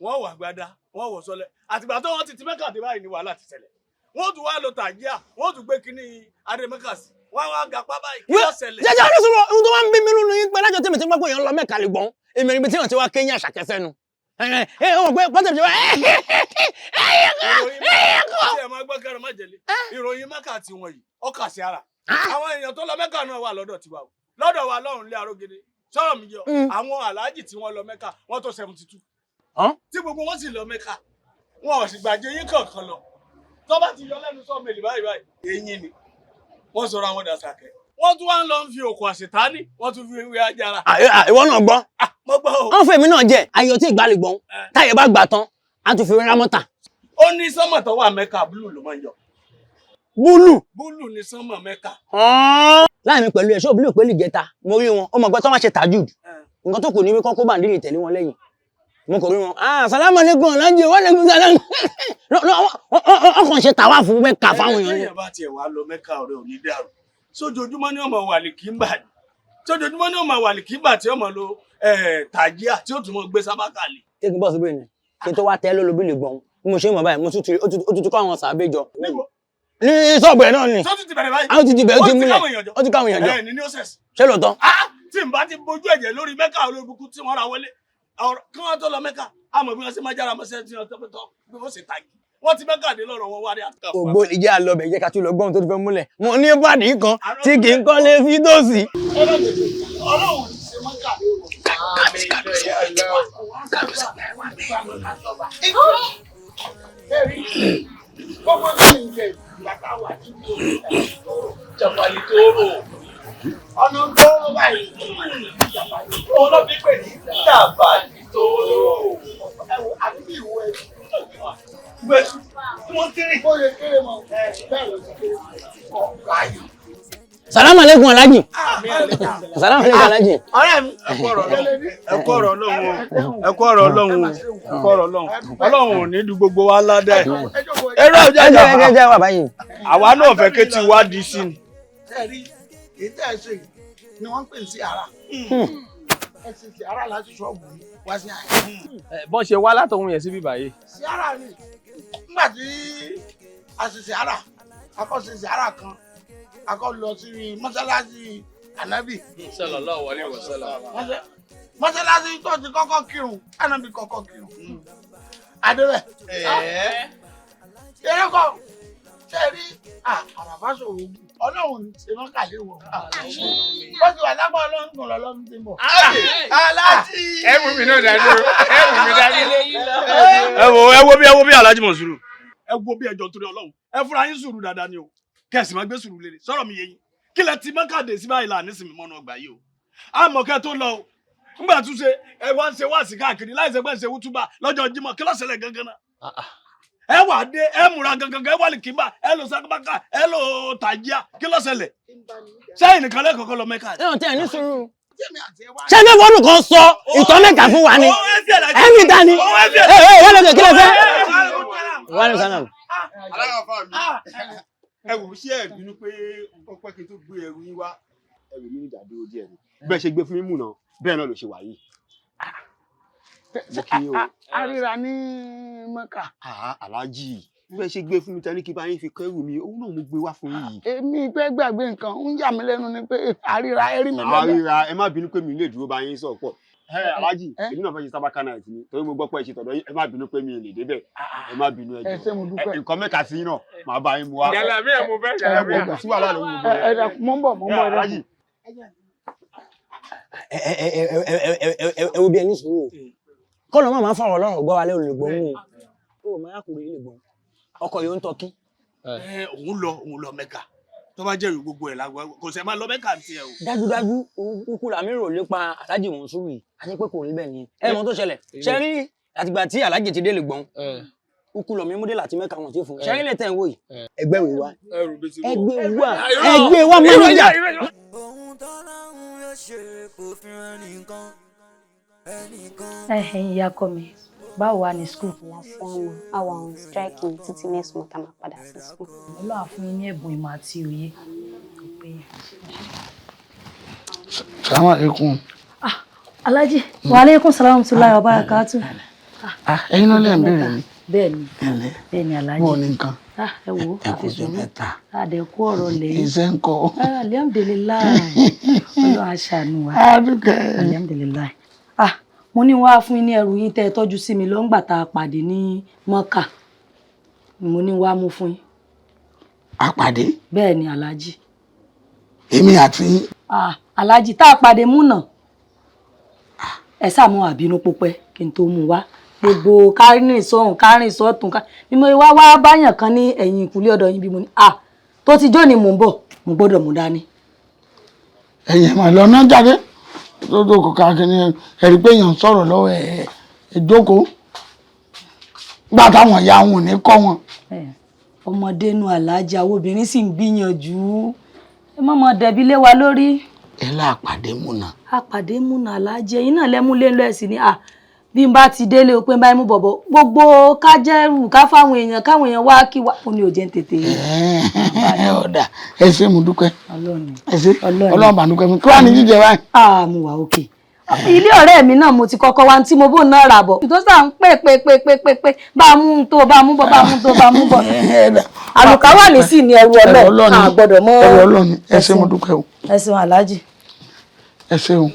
wọ́n wà gbada, wọ́n wọ̀ sọlẹ̀. Àtìgbà tó wọ́n ti ti Mẹ́kà dé báyìí ni wàhálà ti ṣẹlẹ̀. Wọ́n tún wá lọ tàjíà, wọ́n tún gbé kínní adé Mẹ́kà sí. Wọ́n wá ga pa báyìí, kí ló ṣẹlẹ̀? Jẹjẹ ọdún sọ̀rọ̀ ohun tó máa ń bí mi nínú yín pé lájọ tèmi tí wọ́n pè yàn lọ Mẹ́kà lè gbọ́n. Èmi níbi tí wọ́n ti wá kéyìn àṣàkẹ́sẹ́ nu. Ẹ ẹ wọ́n pé pọ́tẹ̀ tí wọ́n Ìròyìn Mẹ́kà tí ẹ máa gbọ́ kẹrin má jẹ̀lé. Ìròyìn Mẹ́kà tí wọ́n yìí, ó kà sí ara. Àwọn èèyàn tó lọ Mẹ́kà náà wà lọ́dọ̀ tiwa o. Lọ́dọ̀ wa lọ́hùn lé arógede. Sọ̀rọ̀ mi yọ, àwọn aláàjì tí wọ́n lọ Mẹ́kà, wọ́n tó 72. Tí gbogbo wọn sì lọ Mẹ́kà, wọn ò sì gbàjẹ́ yín kankan lọ. Tó bá ti yọ lẹ́nu sọ́ọ̀mẹ̀lì báyìí báyìí, eyín ni. Wọ́n sọ̀rọ̀ àwọn dàsàkẹ́. Wọ́n tún wá ń lọ fi òkú àṣetánì, wọ́n tún fi wé ajára. Ìwọ náà gbọ́. Mo gbọ́ o. Wọ́n fún èmi náà jẹ ayọ̀ tí ìgbàlè gbọ́n. Táyẹ̀ bá gbà tán, á tún fi rámọ́tà. Ó ní sánmọ̀ tó wà Mẹ́kà, búlù ló máa ń yọ. Búlù. Búlù ni sánmọ̀ Mẹ́kà. Láì mi pẹ̀lú ẹ̀ ṣé òbílù pẹ̀lú ìjẹta, mo rí wọn, ó mọ̀ pé tó máa ṣe tajud. Nǹkan tó kù ní wípé kó bàǹdìrì tẹ̀lé wọn lẹ́yìn. Mo kò rí wọn. Ah, salamu alaikum, aláǹjẹ, wọ́n lè mú salamu. Ọkàn ṣe tàwa fún Mẹ́kà fáwọn èèyàn ni. Ẹ̀yìn bá tiẹ̀ wá lọ Mẹ́kà ọ̀rẹ́ ò ní dàrú. Sójoojúmọ́ ni ọmọ wà ní kíńbà ni. Sójoojúmọ́ ni ọmọ wà ní kíńbà tí ọmọ lo tàjíà tí ó tún mọ gbé sábàkà lè. Ṣé kí n bọ̀ síbí ni? Kí n tó wá tẹ́ lólobí lè gbọ̀n. Bí mo ṣe mọ̀ báyìí, mo tún ti ó tún kọ́ àwọn sàbẹ̀ jọ. Ní sọ́ọ̀bù ẹ̀ náà ni. Tó ti bẹ̀rẹ̀ báyìí. Àwọn ti ti bẹ̀rẹ̀, ó ti múlẹ̀. Ó ti káwọn èèyàn jọ. Ẹ ní ní ó sẹ̀sì. Ṣé lóòótọ́? Tí n bá ti bójú ẹ̀jẹ̀ lórí Mẹ́kà olóbùkún tí wọ́n ra wọlé. Kí wọ́n tó lọ Mẹ́kà, a mọ̀ bí wọ́n ṣe máa jára mọ́ṣẹ́ tí wọ́n tọ́ bí wọ́n ṣe tagi. Wọ́n ti Mẹ́kà dé lọ́rọ̀ wọn wá rí àtúkà fún wa. Ògbó ìjẹ́ àlọ́bẹ̀ jẹ́ ká tún lọ gbọ́n tó ti fẹ́ múlẹ̀. Mo ní pàdé kan tí kì í kọ́lé fítòsí. Ọlọ́run ti ṣe Mẹ́kà. Ọ̀nà tó báyìí olóbi pè ní jàbálì tóóró. Ẹ wo àbí bí ìwọ ẹ gbẹ̀sù tí wọ́n kéré. Bó ṣe kéré mọ bẹ́ẹ̀ ló ti kéré ọ̀gá yìí. Salamu alaikum Alhaji. Salamu alaikum Alhaji. Ọ̀rẹ́ mi. Ẹ kú ọ̀rọ̀ Ọlọ́run o, ẹ kú ọ̀rọ̀ Ọlọ́run o, ẹ kú ọ̀rọ̀ Ọlọ́run. Ọlọ́run ò ní du gbogbo wa ládàá. Eré ọjà Ẹ jẹ́ ẹ jẹ́ wà báyìí. Àwa náà fẹ́ ké tí wá di sí ni. Ẹ rí èyí tẹ́ ẹ ṣe yìí ni wọ́n ń pè ní sí ara. Ẹ ṣe sí ara láti ṣọ́ọ̀bù yìí wá sí àyè. Bọ́n ṣe wá látọ̀hún yẹn síbí báyìí. Sí ara ni nígbà tí a ṣe sí ara, a kọ́ ṣe sí ara kan, a kọ́ lọ sí mọ́sálásí Ànábì. Sallallahu alaihi wasallam. Mọ́sálásí tó ti kọ́kọ́ kírun, Ànábì kọ́kọ́ kírun. Adébẹ̀. Eré kọ́ ṣe rí àràfà sòrò Ọlọ́run ṣe mọ́ kàlẹ́ wọ̀. Bó ti wà lápá Ọlọ́run kò lọ lọ́dún tí ń bọ̀. Aláàjì. Ẹ mú mi náà dání o, ẹ mú mi dání. Ẹ wo bí ẹ wo bí Alhaji Monsuru. Ẹ wo bí ẹjọ́ torí Ọlọ́run. Ẹ fúnra yín sùúrù dáadáa ni o. Kẹ̀sì máa gbé sùúrù lére. Sọ̀rọ̀ mi yé yín. Kí lẹ ti mọ́kàdé sí báyìí là nísìnyí mọ́nà ọgbà yìí o. Àmọ́ kẹ́ tó lọ o. Ńgbà tún ṣe ẹ wá ń ṣe wáàsí káàkiri láì ṣe pé ń ṣe wútúbà lọ́jọ́ Jímọ̀ kí ló ṣẹlẹ̀ gangan náà? Ẹ wà dé ẹ múra gangan ẹ wà lè kíbà ẹ lọ sakabaka ẹ lọ tàjíà kí ló ṣẹlẹ̀? Sẹ́yìn nìkan lẹ́kọ̀ọ́kọ́ lọ Mẹ́kà. Ẹ ò tẹ́ ẹ ní sùúrù. Ṣé ní fọ́dún kan sọ ìtọ́ Mẹ́kà fún wa ni? Ẹ mi ta ni? Ẹ ẹ wọ́n lọ́kẹ̀ kí lẹ fẹ́? Wọ́n lọ sánà. Ẹ wò ó ṣé ẹ bínú pé ó pẹ́ kí n tó gbé ẹrù yín wá. Ẹrù mi ní ìdádúró díẹ̀ ni. Bẹ́ẹ̀ ṣe gbé fún mi mú náà, bẹ́ẹ̀ náà ló ṣe wà yìí. Mo kí yín o. Àríra ní Mẹ́kà. Alhaji, bẹ́ẹ̀ ṣe gbé fún mi tani kí bá yín fi kẹ́rù mi, òun náà mo gbé wá fún yín yìí. Èmi pé gbàgbé nǹkan ń yà mí lẹ́nu ni pé àríra ẹ rí mi lọ́dọ̀. Àríra ẹ má bínú pé mi lè dúró bá yín sọ̀ pọ̀. Alhaji, èmi náà fẹ́ ṣe sábàkà náà ni torí mo gbọ́ pé ẹ ṣe tọ̀dọ̀ yín, ẹ má bínú pé mi lè débẹ̀, ẹ má bínú ẹ Ẹ ṣé mo jọ̀ọ́. dúpẹ́. Nǹkan mẹ́ta sí yín náà, màá bá yín mu wá. Jàlámíà mo fẹ́ jàlámíà. Kò sí wàhálà lórí gbogbo Ẹ ẹ mo ń bọ̀ mo ń bọ̀ ẹ dákun. Alhaji. Ẹ wo bí ẹni sùúrù o. Kọ́nà máa máa fọ̀rọ̀ lọ́rọ̀ gbọ́ wa lé olùgbọ́n mú o. Ó máa kúrò ilé gbọ́n. Ọkọ̀ yóò ń tọ́kí. Òun lọ òun lọ Mẹ́kà. Tó bá jẹ́rìí gbogbo ẹ̀ lágbá kò sẹ́ máa lọ Mẹ́kà ní tiẹ̀ o. Dájúdájú kúkú làmí rò lépa Alhaji Monsuru yìí. Àti pé kò rí bẹ́ẹ̀ ni. Ẹ mọ tó ṣẹlẹ̀. Ṣé rí àtìgbà tí Alhaji ti dé lè gbọ́n? Kúkú lọ mi múdé láti Mẹ́kà wọn ti fún. Ṣé rí lè tẹ̀ ń wò yìí? Ẹgbẹ́ ìwé wa. Ẹgbẹ́ wa. Ẹgbẹ́ wa manager. Ẹ̀yin ìyá ọkọ mi, báwo wà ní school? Lásán àwa on strike ní títí next month a máa padà sí school. Ọlọ́run á fún yín ní ẹ̀bùn ìmọ̀ àti òye. Salamu alaikum. Alhaji, wa alaikum salam wa barakatuh. Ẹ̀yin náà lè ń béèrè mi. Bẹ́ẹ̀ni, Ẹ̀lẹ́. bẹ́ẹ̀ni Alhaji. Mo ní nǹkan. Ẹ wo, Ẹ kú ọjọ́ mẹ́ta. Àdẹ̀kú ọ̀rọ̀ lẹ́yìn. Iṣẹ́ ń kọ́. Alhamdulillah. Ọlọ́run á ṣàánú wa. Adúkẹ́. Alhamdulillah. Mo ní wá fún yín ní ẹrù yín tẹ́ ẹ tọ́jú sí mi lọ́ngbà tá a pàdé ní Mọ́kà. Mo ní wá mú fún yín. A pàdé. Bẹ́ẹ̀ni Alhaji. Èmi àti yín. Alhaji tá a pàdé múnà. Ẹ sáà mọ àbínú pópẹ́ kí n tó mú wá. Gbogbo kárìn sọ̀hún kárìn sọ̀tún ká ni mo wá wá báyàn kan ní ẹ̀yìn ìkúlé ọ̀dọ̀ yín bí mo ní tó ti jó ni mò ń bọ̀ mo gbọ́dọ̀ mú dání. Ẹ̀yin ẹ̀ máa lọ náà jáde. Tó tó kò káàkiri ẹ̀rí pé èèyàn ń sọ̀rọ̀ lọ́wọ́ ẹ̀ ẹ̀ jókòó. Nígbà táwọn ìyá wọn ò ní kọ́ wọn. Ọmọdé nu Alhaji, àwọn obìnrin sì ń gbìyànjú. Ẹ má mọ dẹ̀bi lé wa lórí. Ẹ là pàdé múnà. A pàdé múnà Alhaji, ẹ̀yin náà lẹ́mú lé lọ ẹ̀sìn ni bí n bá ti délé o pé n bá mú bọ̀bọ̀ gbogbo ká jẹ́rù ká fáwọn èèyàn káwọn èèyàn wá kí wá ó ní òjẹ́ ń tètè. Ọ̀dà ẹ ṣé mo dúpẹ́. Ẹ ṣé Ọlọ́run bá dúpẹ́ mi kí wàá ní jíjẹ báyìí. Mo wà òkè. Ilé ọ̀rẹ́ mi náà mo ti kọ́kọ́ wá tí mo bò náà rà bọ̀. Tó sà ń pè pè pè pè pè pè bá a mú un tó bá a mú bọ̀ bá a mú tó bá a mú bọ̀. Àlùkà wà ní sí ní ẹrù Ọlọ́run a gbọ́dọ̀ mọ́. Ẹrù Ọlọ́run ẹ ṣé mo dúpẹ́ o. Ẹ ṣeun Alhaji. Ẹ ṣeun.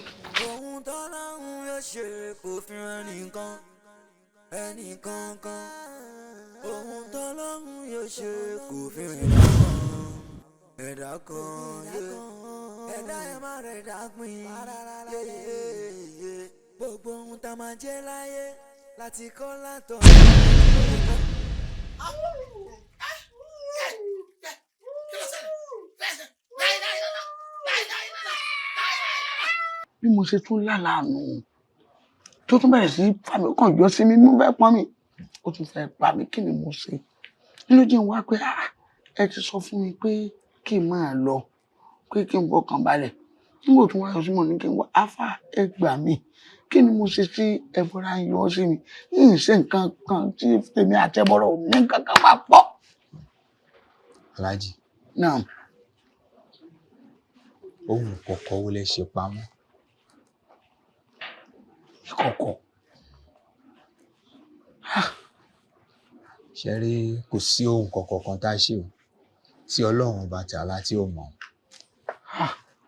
Ẹ̀dá kan, ẹ̀dá ẹ̀ má rẹ̀ dá pín. Gbogbo ohun tá a máa jẹ́ láyé láti kọ́ látọ̀. Bí mo ṣe tún lálàánú tó tún bẹ̀rẹ̀ sí fà mí, ó kàn yọ sí mi, mo fẹ́ pọ́n mi, ó tún fẹ́ pa mí. Kí ni mo ṣe? Nínú jẹ́ ń wá pé ẹ ti sọ fún mi pé kí n máa lọ, pé kí n fọkàn balẹ̀. Nígbà tó wá yọ sí mi ní kí n wá, áfà, ẹ gbà mí, kí ni mo ṣe tí ẹbọra ń yọ sí mi? Yìí ṣe nǹkan kan tí tèmi àtẹbọrọ ò ní nǹkan kan máa pọ̀. Aláàjì. Naam. Ohun kọ̀ọ̀kan wo lẹ ṣe pamọ́? Ìkọ̀kọ̀. Ṣe rí, kò sí ohun kọ̀ọ̀kan kan tá a ṣe o tí Ọlọ́run bá tààlà tí ó mọ̀.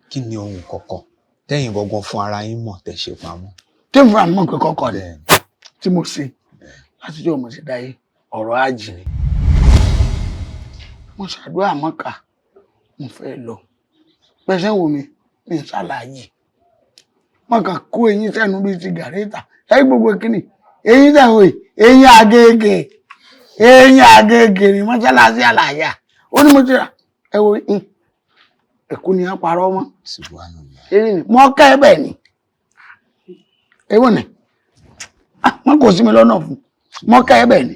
Kí ni ohun kọ̀ọ̀kan tẹ́yìn gangan fún ara yín mọ̀ tẹ́ ṣe pamọ́? Tí mo fà mọ̀ pé kọ́kọ́ ni tí mo ṣe láti jọ́ mo ṣe dáyé, ọ̀rọ̀ àjì ni. Mo ṣàdúrà Mọ́kà, mo fẹ́ lọ. Pẹ̀sẹ̀ wo mi, mi ń ṣàlàyé. Wọ́n kàn kó eyín sẹ́nu bíi ti gàrétà. Ẹ gbogbo kínní, eyín tẹ̀wé, eyín agége, eyín agége ni mọ́ṣáláṣí àlàyé. Ó ní mo ti rà, ẹ wo ẹ̀kú ni wọ́n parọ́ mọ́. Eré ni, mọ́ kẹ́ ẹ bẹ́ẹ̀ ni. Ewo ni, wọ́n kò sí mi lọ́nà fún. Mọ́ kẹ́ ẹ bẹ́ẹ̀ ni,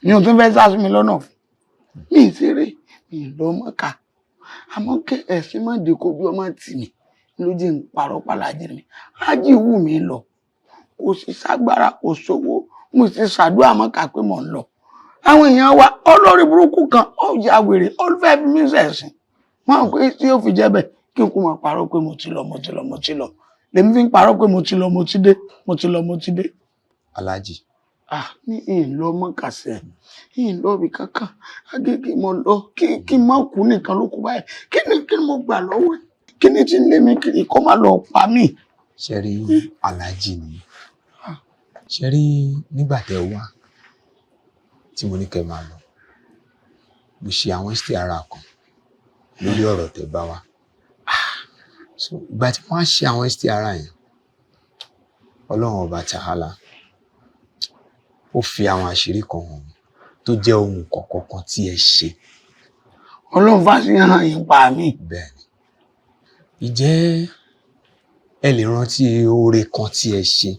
ni o tún fẹ́ sá sí mi lọ́nà fún. Mi ì ṣeré, mi ì lọ Mọ́kà. Àmọ́ kẹ́ ẹ̀sìn má dé kó bí ọmọ tì mí ló jẹ́ ń parọ́ pàlàjì mi. Ájì wù mí lọ, kò sí ságbára, kò sówó, mo sì ṣàdúrà Mọ́kà pé mò ń lọ. Àwọn èèyàn wa olórí burúkú kan ó ya wèrè, ó fẹ́ fi mí ṣẹ̀sín. Wọ́n rò pé tí ó fi jẹ́ bẹ́ẹ̀ kí n kú máa parọ́ pé mo ti lọ, mo ti lọ, mo ti lọ. Lèmi fi ń parọ́ pé mo ti lọ, mo ti dé, mo ti lọ, mo ti dé. Aláàjì. Ní ìlọ Mọ́kà sẹ́, ìlọ ibì kankan, Agége mo lọ, kí n má kú nìkan ló kú báyìí. Kí ni mo gbà lọ́wọ́ ẹ̀? Kí ni tí ń lé mi kiri kó má lọ pa mí? Ṣe rí Aláàjì ni. Ṣe rí nígbà tẹ́ wá tí mo ní kẹ́ máa lọ, mo ṣe àwọn STR kan lórí ọ̀rọ̀ tẹ́ bá wa. So ìgbà tí wọ́n á ṣe àwọn STR yẹn, Ọlọ́run ọba tàhálà ó fi àwọn àṣírí kan hàn mí tó jẹ́ ohun kọ̀ọ̀kan kan tí ẹ ṣe. Ọlọ́run fàṣírí hàn yín pa mí. Bẹ́ẹ̀ni. Ǹjẹ́ ẹ lè rántí oore kan tí ẹ ṣe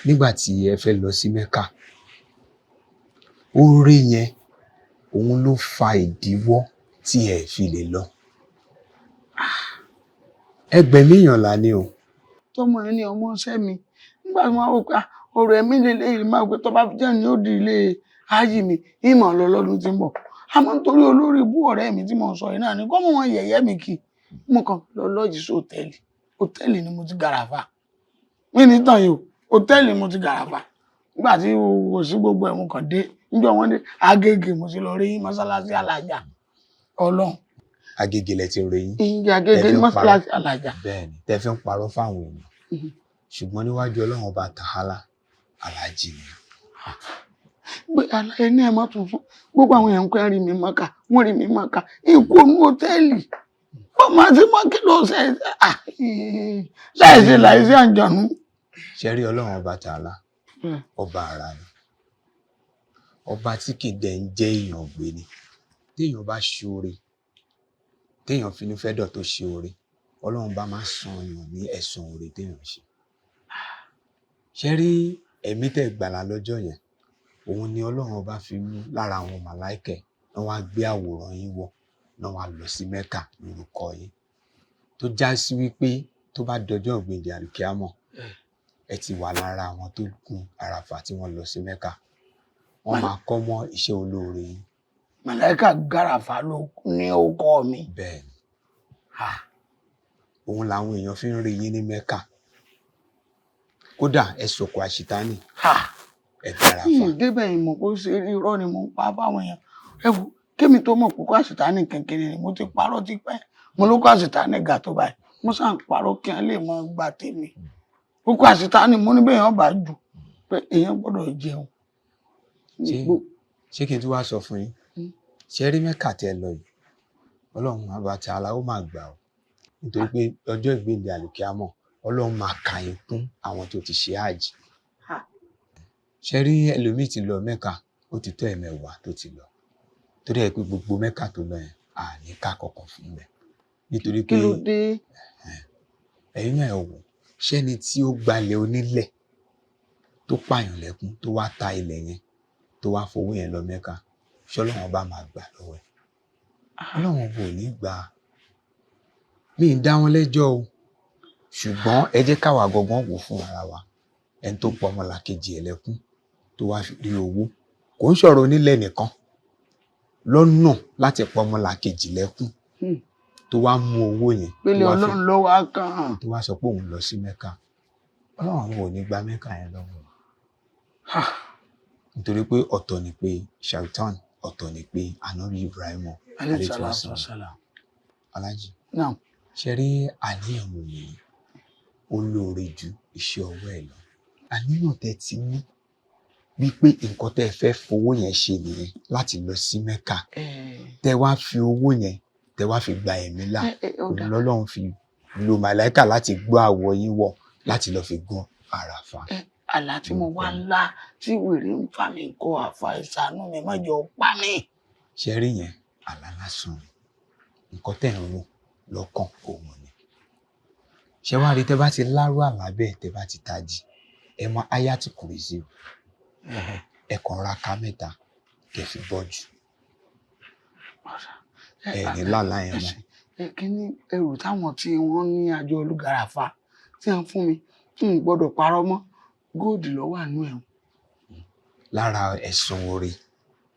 nígbà tí ẹ fẹ́ lọ sí Mẹ́kà? Oore yẹn òun ló fa ìdíwọ́ tí ẹ fi lè lọ. Ẹgbẹ̀mí èèyàn là ni o. Tọmọ ẹ ní ọmọ ṣẹ́ mi nígbà tí wọ́n wò pé ọ̀rọ̀ ẹ̀mí lélẹ́yìí máa pé tọ́ba jẹ́ ni ó di ilé ayé mi ìmọ̀ lọ lọ́dún tí ń bọ̀. Àmọ́ nítorí olórí ibú ọ̀rẹ́ mi tí mò ń sọ yìí náà ni kọ́ mọ̀ wọn yẹ̀yẹ́ mi kì í. Mo kàn lọ lọ́ọ̀jì sí hòtẹ́ẹ̀lì. Hòtẹ́ẹ̀lì ni mo ti gàràfà. Mi ní tàn yìí o, hòtẹ́ẹ̀lì mo ti gàràfà. Nígbà tí kò sí gbogbo ẹ̀ mo kàn dé. Níjọ́ wọn dé Agége mo ti lọ rí mọ́sálásí alájà. Ọlọ́run. Agége lẹ ti rí yín. Ìyá Agége ní mọ́sálásí alájà. Bẹ́ẹ̀ni, tẹ́ fi ń parọ́ fáwọn èèyàn. Ṣùgbọ́n níwájú Ọlọ́run ọba tàhálà, Aláàjì ni. Gbé aláyé ní ẹ̀ má tún fún. Gbogbo àwọn èèyàn kan rí mi Mọ́kà, wọ́n rí mi Mọ́kà. Ikú onú hòtẹ́ẹ̀lì. Ó máa ti mọ́ kí ló ṣe ṣe láìsí àǹjọ̀nú. Ṣé rí Ọlọ́run ọba tààlà, ọba àrà ni. Ọba tí kì í dẹ̀ ń jẹ́ èèyàn gbé ni. Téèyàn bá ṣe oore, téèyàn finú fẹ́ dọ̀ tó ṣe oore, Ọlọ́run bá máa san èèyàn ní ẹ̀san oore téèyàn ṣe. Ṣé rí ẹ̀mí tẹ́ gbàlà lọ́jọ́ yẹn, òun ni Ọlọ́run ọba fi mú lára àwọn màláìkẹ̀ náà wá gbé àwòrán yín wọ̀ náà wá lọ sí Mẹ́kà lórúkọ yín. Tó já sí wípé tó bá dọjọ́ ìgbìndì àlùkìámọ̀, ẹ ti wà lára àwọn tó gun Àràfà tí wọ́n lọ sí Mẹ́kà. Wọ́n máa kọ́ mọ́ iṣẹ́ olóore yín. Màláìkà gàràfà ló ní orúkọ mi. Bẹ́ẹ̀ni. Òun làwọn èèyàn fi ń rí yín ní Mẹ́kà. Kódà ẹ sọ̀kò àṣìtánì. Ẹ gàràfà. Débẹ̀ ìmọ̀ kó ṣe rí irọ́ ni mò ń pa fáwọn èèyàn. Ẹ wo kémi tó mọ̀ kókó àṣìtánì kékeré ni mo ti parọ́ tipẹ́. Mo ló kó àṣìtánì ga tó báyìí. Mo sá ń parọ́ kí wọ́n lè mọ gba tèmi. Kókó àṣìtánì mo ní bẹ́ẹ̀ yẹn bá jù pé èèyàn gbọ́dọ̀ jẹun. Ṣé kí n tún wá sọ fún yín? Ṣé rí Mẹ́kà tẹ́ lọ yìí? Ọlọ́run àbá tààlà ó máa gbà ọ́. Nítorí pé ọjọ́ ìgbéǹde àlùkìámọ̀ Ọlọ́run máa kà yín kún àwọn tó ti ṣe hajj. Ṣe rí ẹlòmíì ti lọ Mẹ́kà, ó ti tó ẹ̀mẹwàá tó ti lọ, torí ẹ pé gbogbo Mẹ́kà tó lọ yẹn àní ká kọ̀ọ̀kan fún bẹ́ẹ̀, nítorí pé Kí ló dé? Ẹ̀yin náà ẹ wò, ṣẹ́ni tí ó gbalẹ̀ onílẹ̀ tó pààyàn lẹ́kún, tó wá ta ilẹ̀ yẹn, tó wá fowó yẹn lọ Mẹ́kà, ṣọlọ́run bá máa gbà lọ́wọ́ ẹ̀? Ọlọ́run kò ní gbà á. Mi ń dá wọn lẹ́jọ́ o, ṣùgbọ́n ẹ jẹ́ káwa gangan wò fún ara wa. Ẹni tó pa ọmọlàkejì ẹ̀ lẹ́kún tó wá rí owó, kò ń sọ̀rọ̀ onílẹ̀ nìkan lọ́nà láti pa ọmọlàkejì lẹ́kún tó wá mú owó yẹn tó Pélé wá fi Ọlọ́run ló wá kàn. tó wá sọ pé òun lọ sí Mẹ́kà, Ọlọ́run ò ní gba Mẹ́kà yẹn lọ́wọ́ ẹ̀. Nítorí pé ọ̀tọ̀ ni pé Shaitan, ọ̀tọ̀ ni pé Anabi Ibrahim Alayhi salatu wassalam. Alájì, Naam. ṣe rí àníyàn mi nìyí, ó lóore ju iṣẹ́ ọwọ́ ẹ̀ lọ. Àníyàn tẹ́ ti ní wípé nǹkan tẹ́ fẹ́ fowó yẹn ṣe nìyẹn láti lọ sí Mẹ́kà, tẹ́ wá fi owó yẹn, tẹ́ wá fi gba ẹ̀mí là, Ó òun dáa. lọ́lọ́run fi lo màláìkà láti gbọ́ àwọ̀ yín wọ̀ láti lọ fi gún Àràfà. Àlá tí mo wá ńlá tí wèrè ń fà mí kọ, àfà ìsànú mi má jọ pa mí. Ṣe rí yẹn, àlá lásán ni. Nǹkan tẹ́ ń rò lọ́kàn òun ni. Ṣé wàá rí, tẹ́ bá ti lárú àlá bẹ́ẹ̀, tẹ́ bá ti tají, ẹ mọ Ayatul Kursi, ẹ kàn ra ká mẹ́ta kẹ́ fi bọ́jú, ẹ ní lálàá yẹn mọ́. Ẹ kí ní ẹrù táwọn tí wọ́n ní àjọ olùgàràfà tí wọ́n fún mi, n gbọ́dọ̀ parọ́ mọ́, góòdì ló wà nú ẹ̀. Lára ẹ̀san oore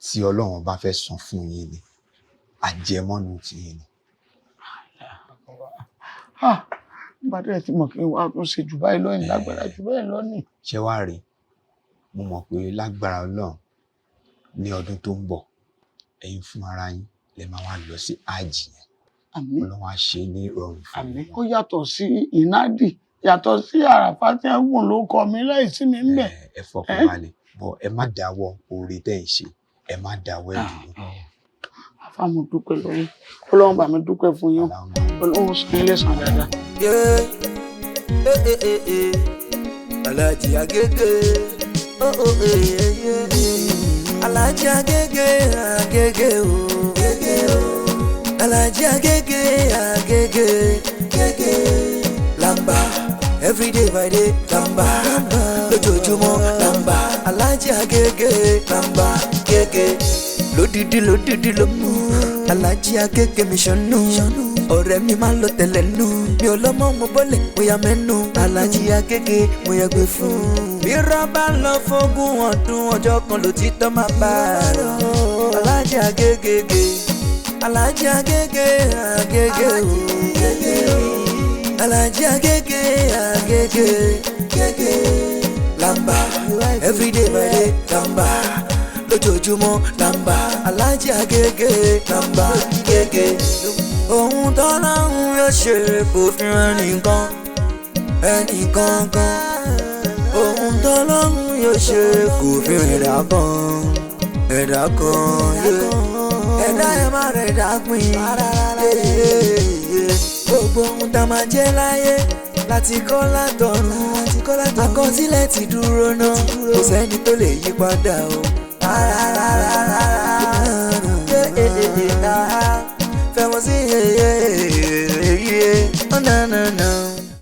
tí Ọlọ́run bá fẹ́ san fún yín ni àjẹmọ́nú ti yín ni. Nígbà tí ẹ ti mọ̀ kí n wá tún ṣe jù báyìí lọ́yìn, lágbára jù bẹ́ẹ̀ lọ́nìí. Ṣé wàá rí, mo mọ̀ pé lágbára Ọlọ́run, ní ọdún tó ń bọ̀, ẹ̀yin fún ara yín lè máa wá lọ sí àjì yẹn. Àmín. Ọlọ́run á ṣe é ní ìrọ̀rùn fún Àmín. Ó yàtọ̀ sí ìnádì, yàtọ̀ sí Àràfá tí wọ́n gùn ló kọ mi láì sí mi ń bẹ̀. ẹ. Fọkàn balẹ̀ bọ̀, ẹ má dáwọ́ oore tẹ́ ẹ̀ ń ṣe, ẹ má dáwọ́ ẹ̀ dúró. Àfà, mo dúpẹ́ lọ́wọ́ Ọlọ́run, bá mi dúpẹ́ fún yín, Ọlọ́run sọ yín lẹ́san dáadáa. Yeah. Eh, eh, eh, eh. Alhaji Agege, oh oh eh, eh, eh. Alhaji Agege, Agege oh, Agege oh. Alhaji Agege, Agege, Agege. Lamba, every day by day, lamba, lójoojúmọ́ lamba. Alhaji Agege, lamba, gege. Lódìdí lódìdí ló mú. Alhaji Agege mi ṣanú. Ọ̀rẹ́ mi máa ń lọ tẹ̀lẹ̀ nù. Mi ò lọ́mọ mo bọ́lẹ̀, mo ya mẹ́nu. Alhaji Agege mo yẹ gbé fún. Bí rọ́bà lọ fógún ọdún, ọjọ́ kan ló ti tọ́ máa bá a. Alhaji Agege ge. Alhaji Agege Agege o. Alhaji Agege Agege Agege. Lamba, every day by day, lamba, lójoojúmọ́ lamba. Alhaji Agege lamba gege. Ohun tọ́lọ́run yóò ṣe kò fi hàn nìkan ẹnìkan kan. Ohun tọ́lọ́run yóò ṣe kò fi hàn ẹ̀dá kan, ẹ̀dá kan yé. Ẹ̀dá ẹ̀ má rẹ̀ dá pín. Gbogbo ohun tá a máa jẹ́ láyé láti kọ́ látọ̀run, àkọsílẹ̀ ti dúró náà, kò sẹ́ni tó lè yí padà o. Fẹ̀wọ̀n sí.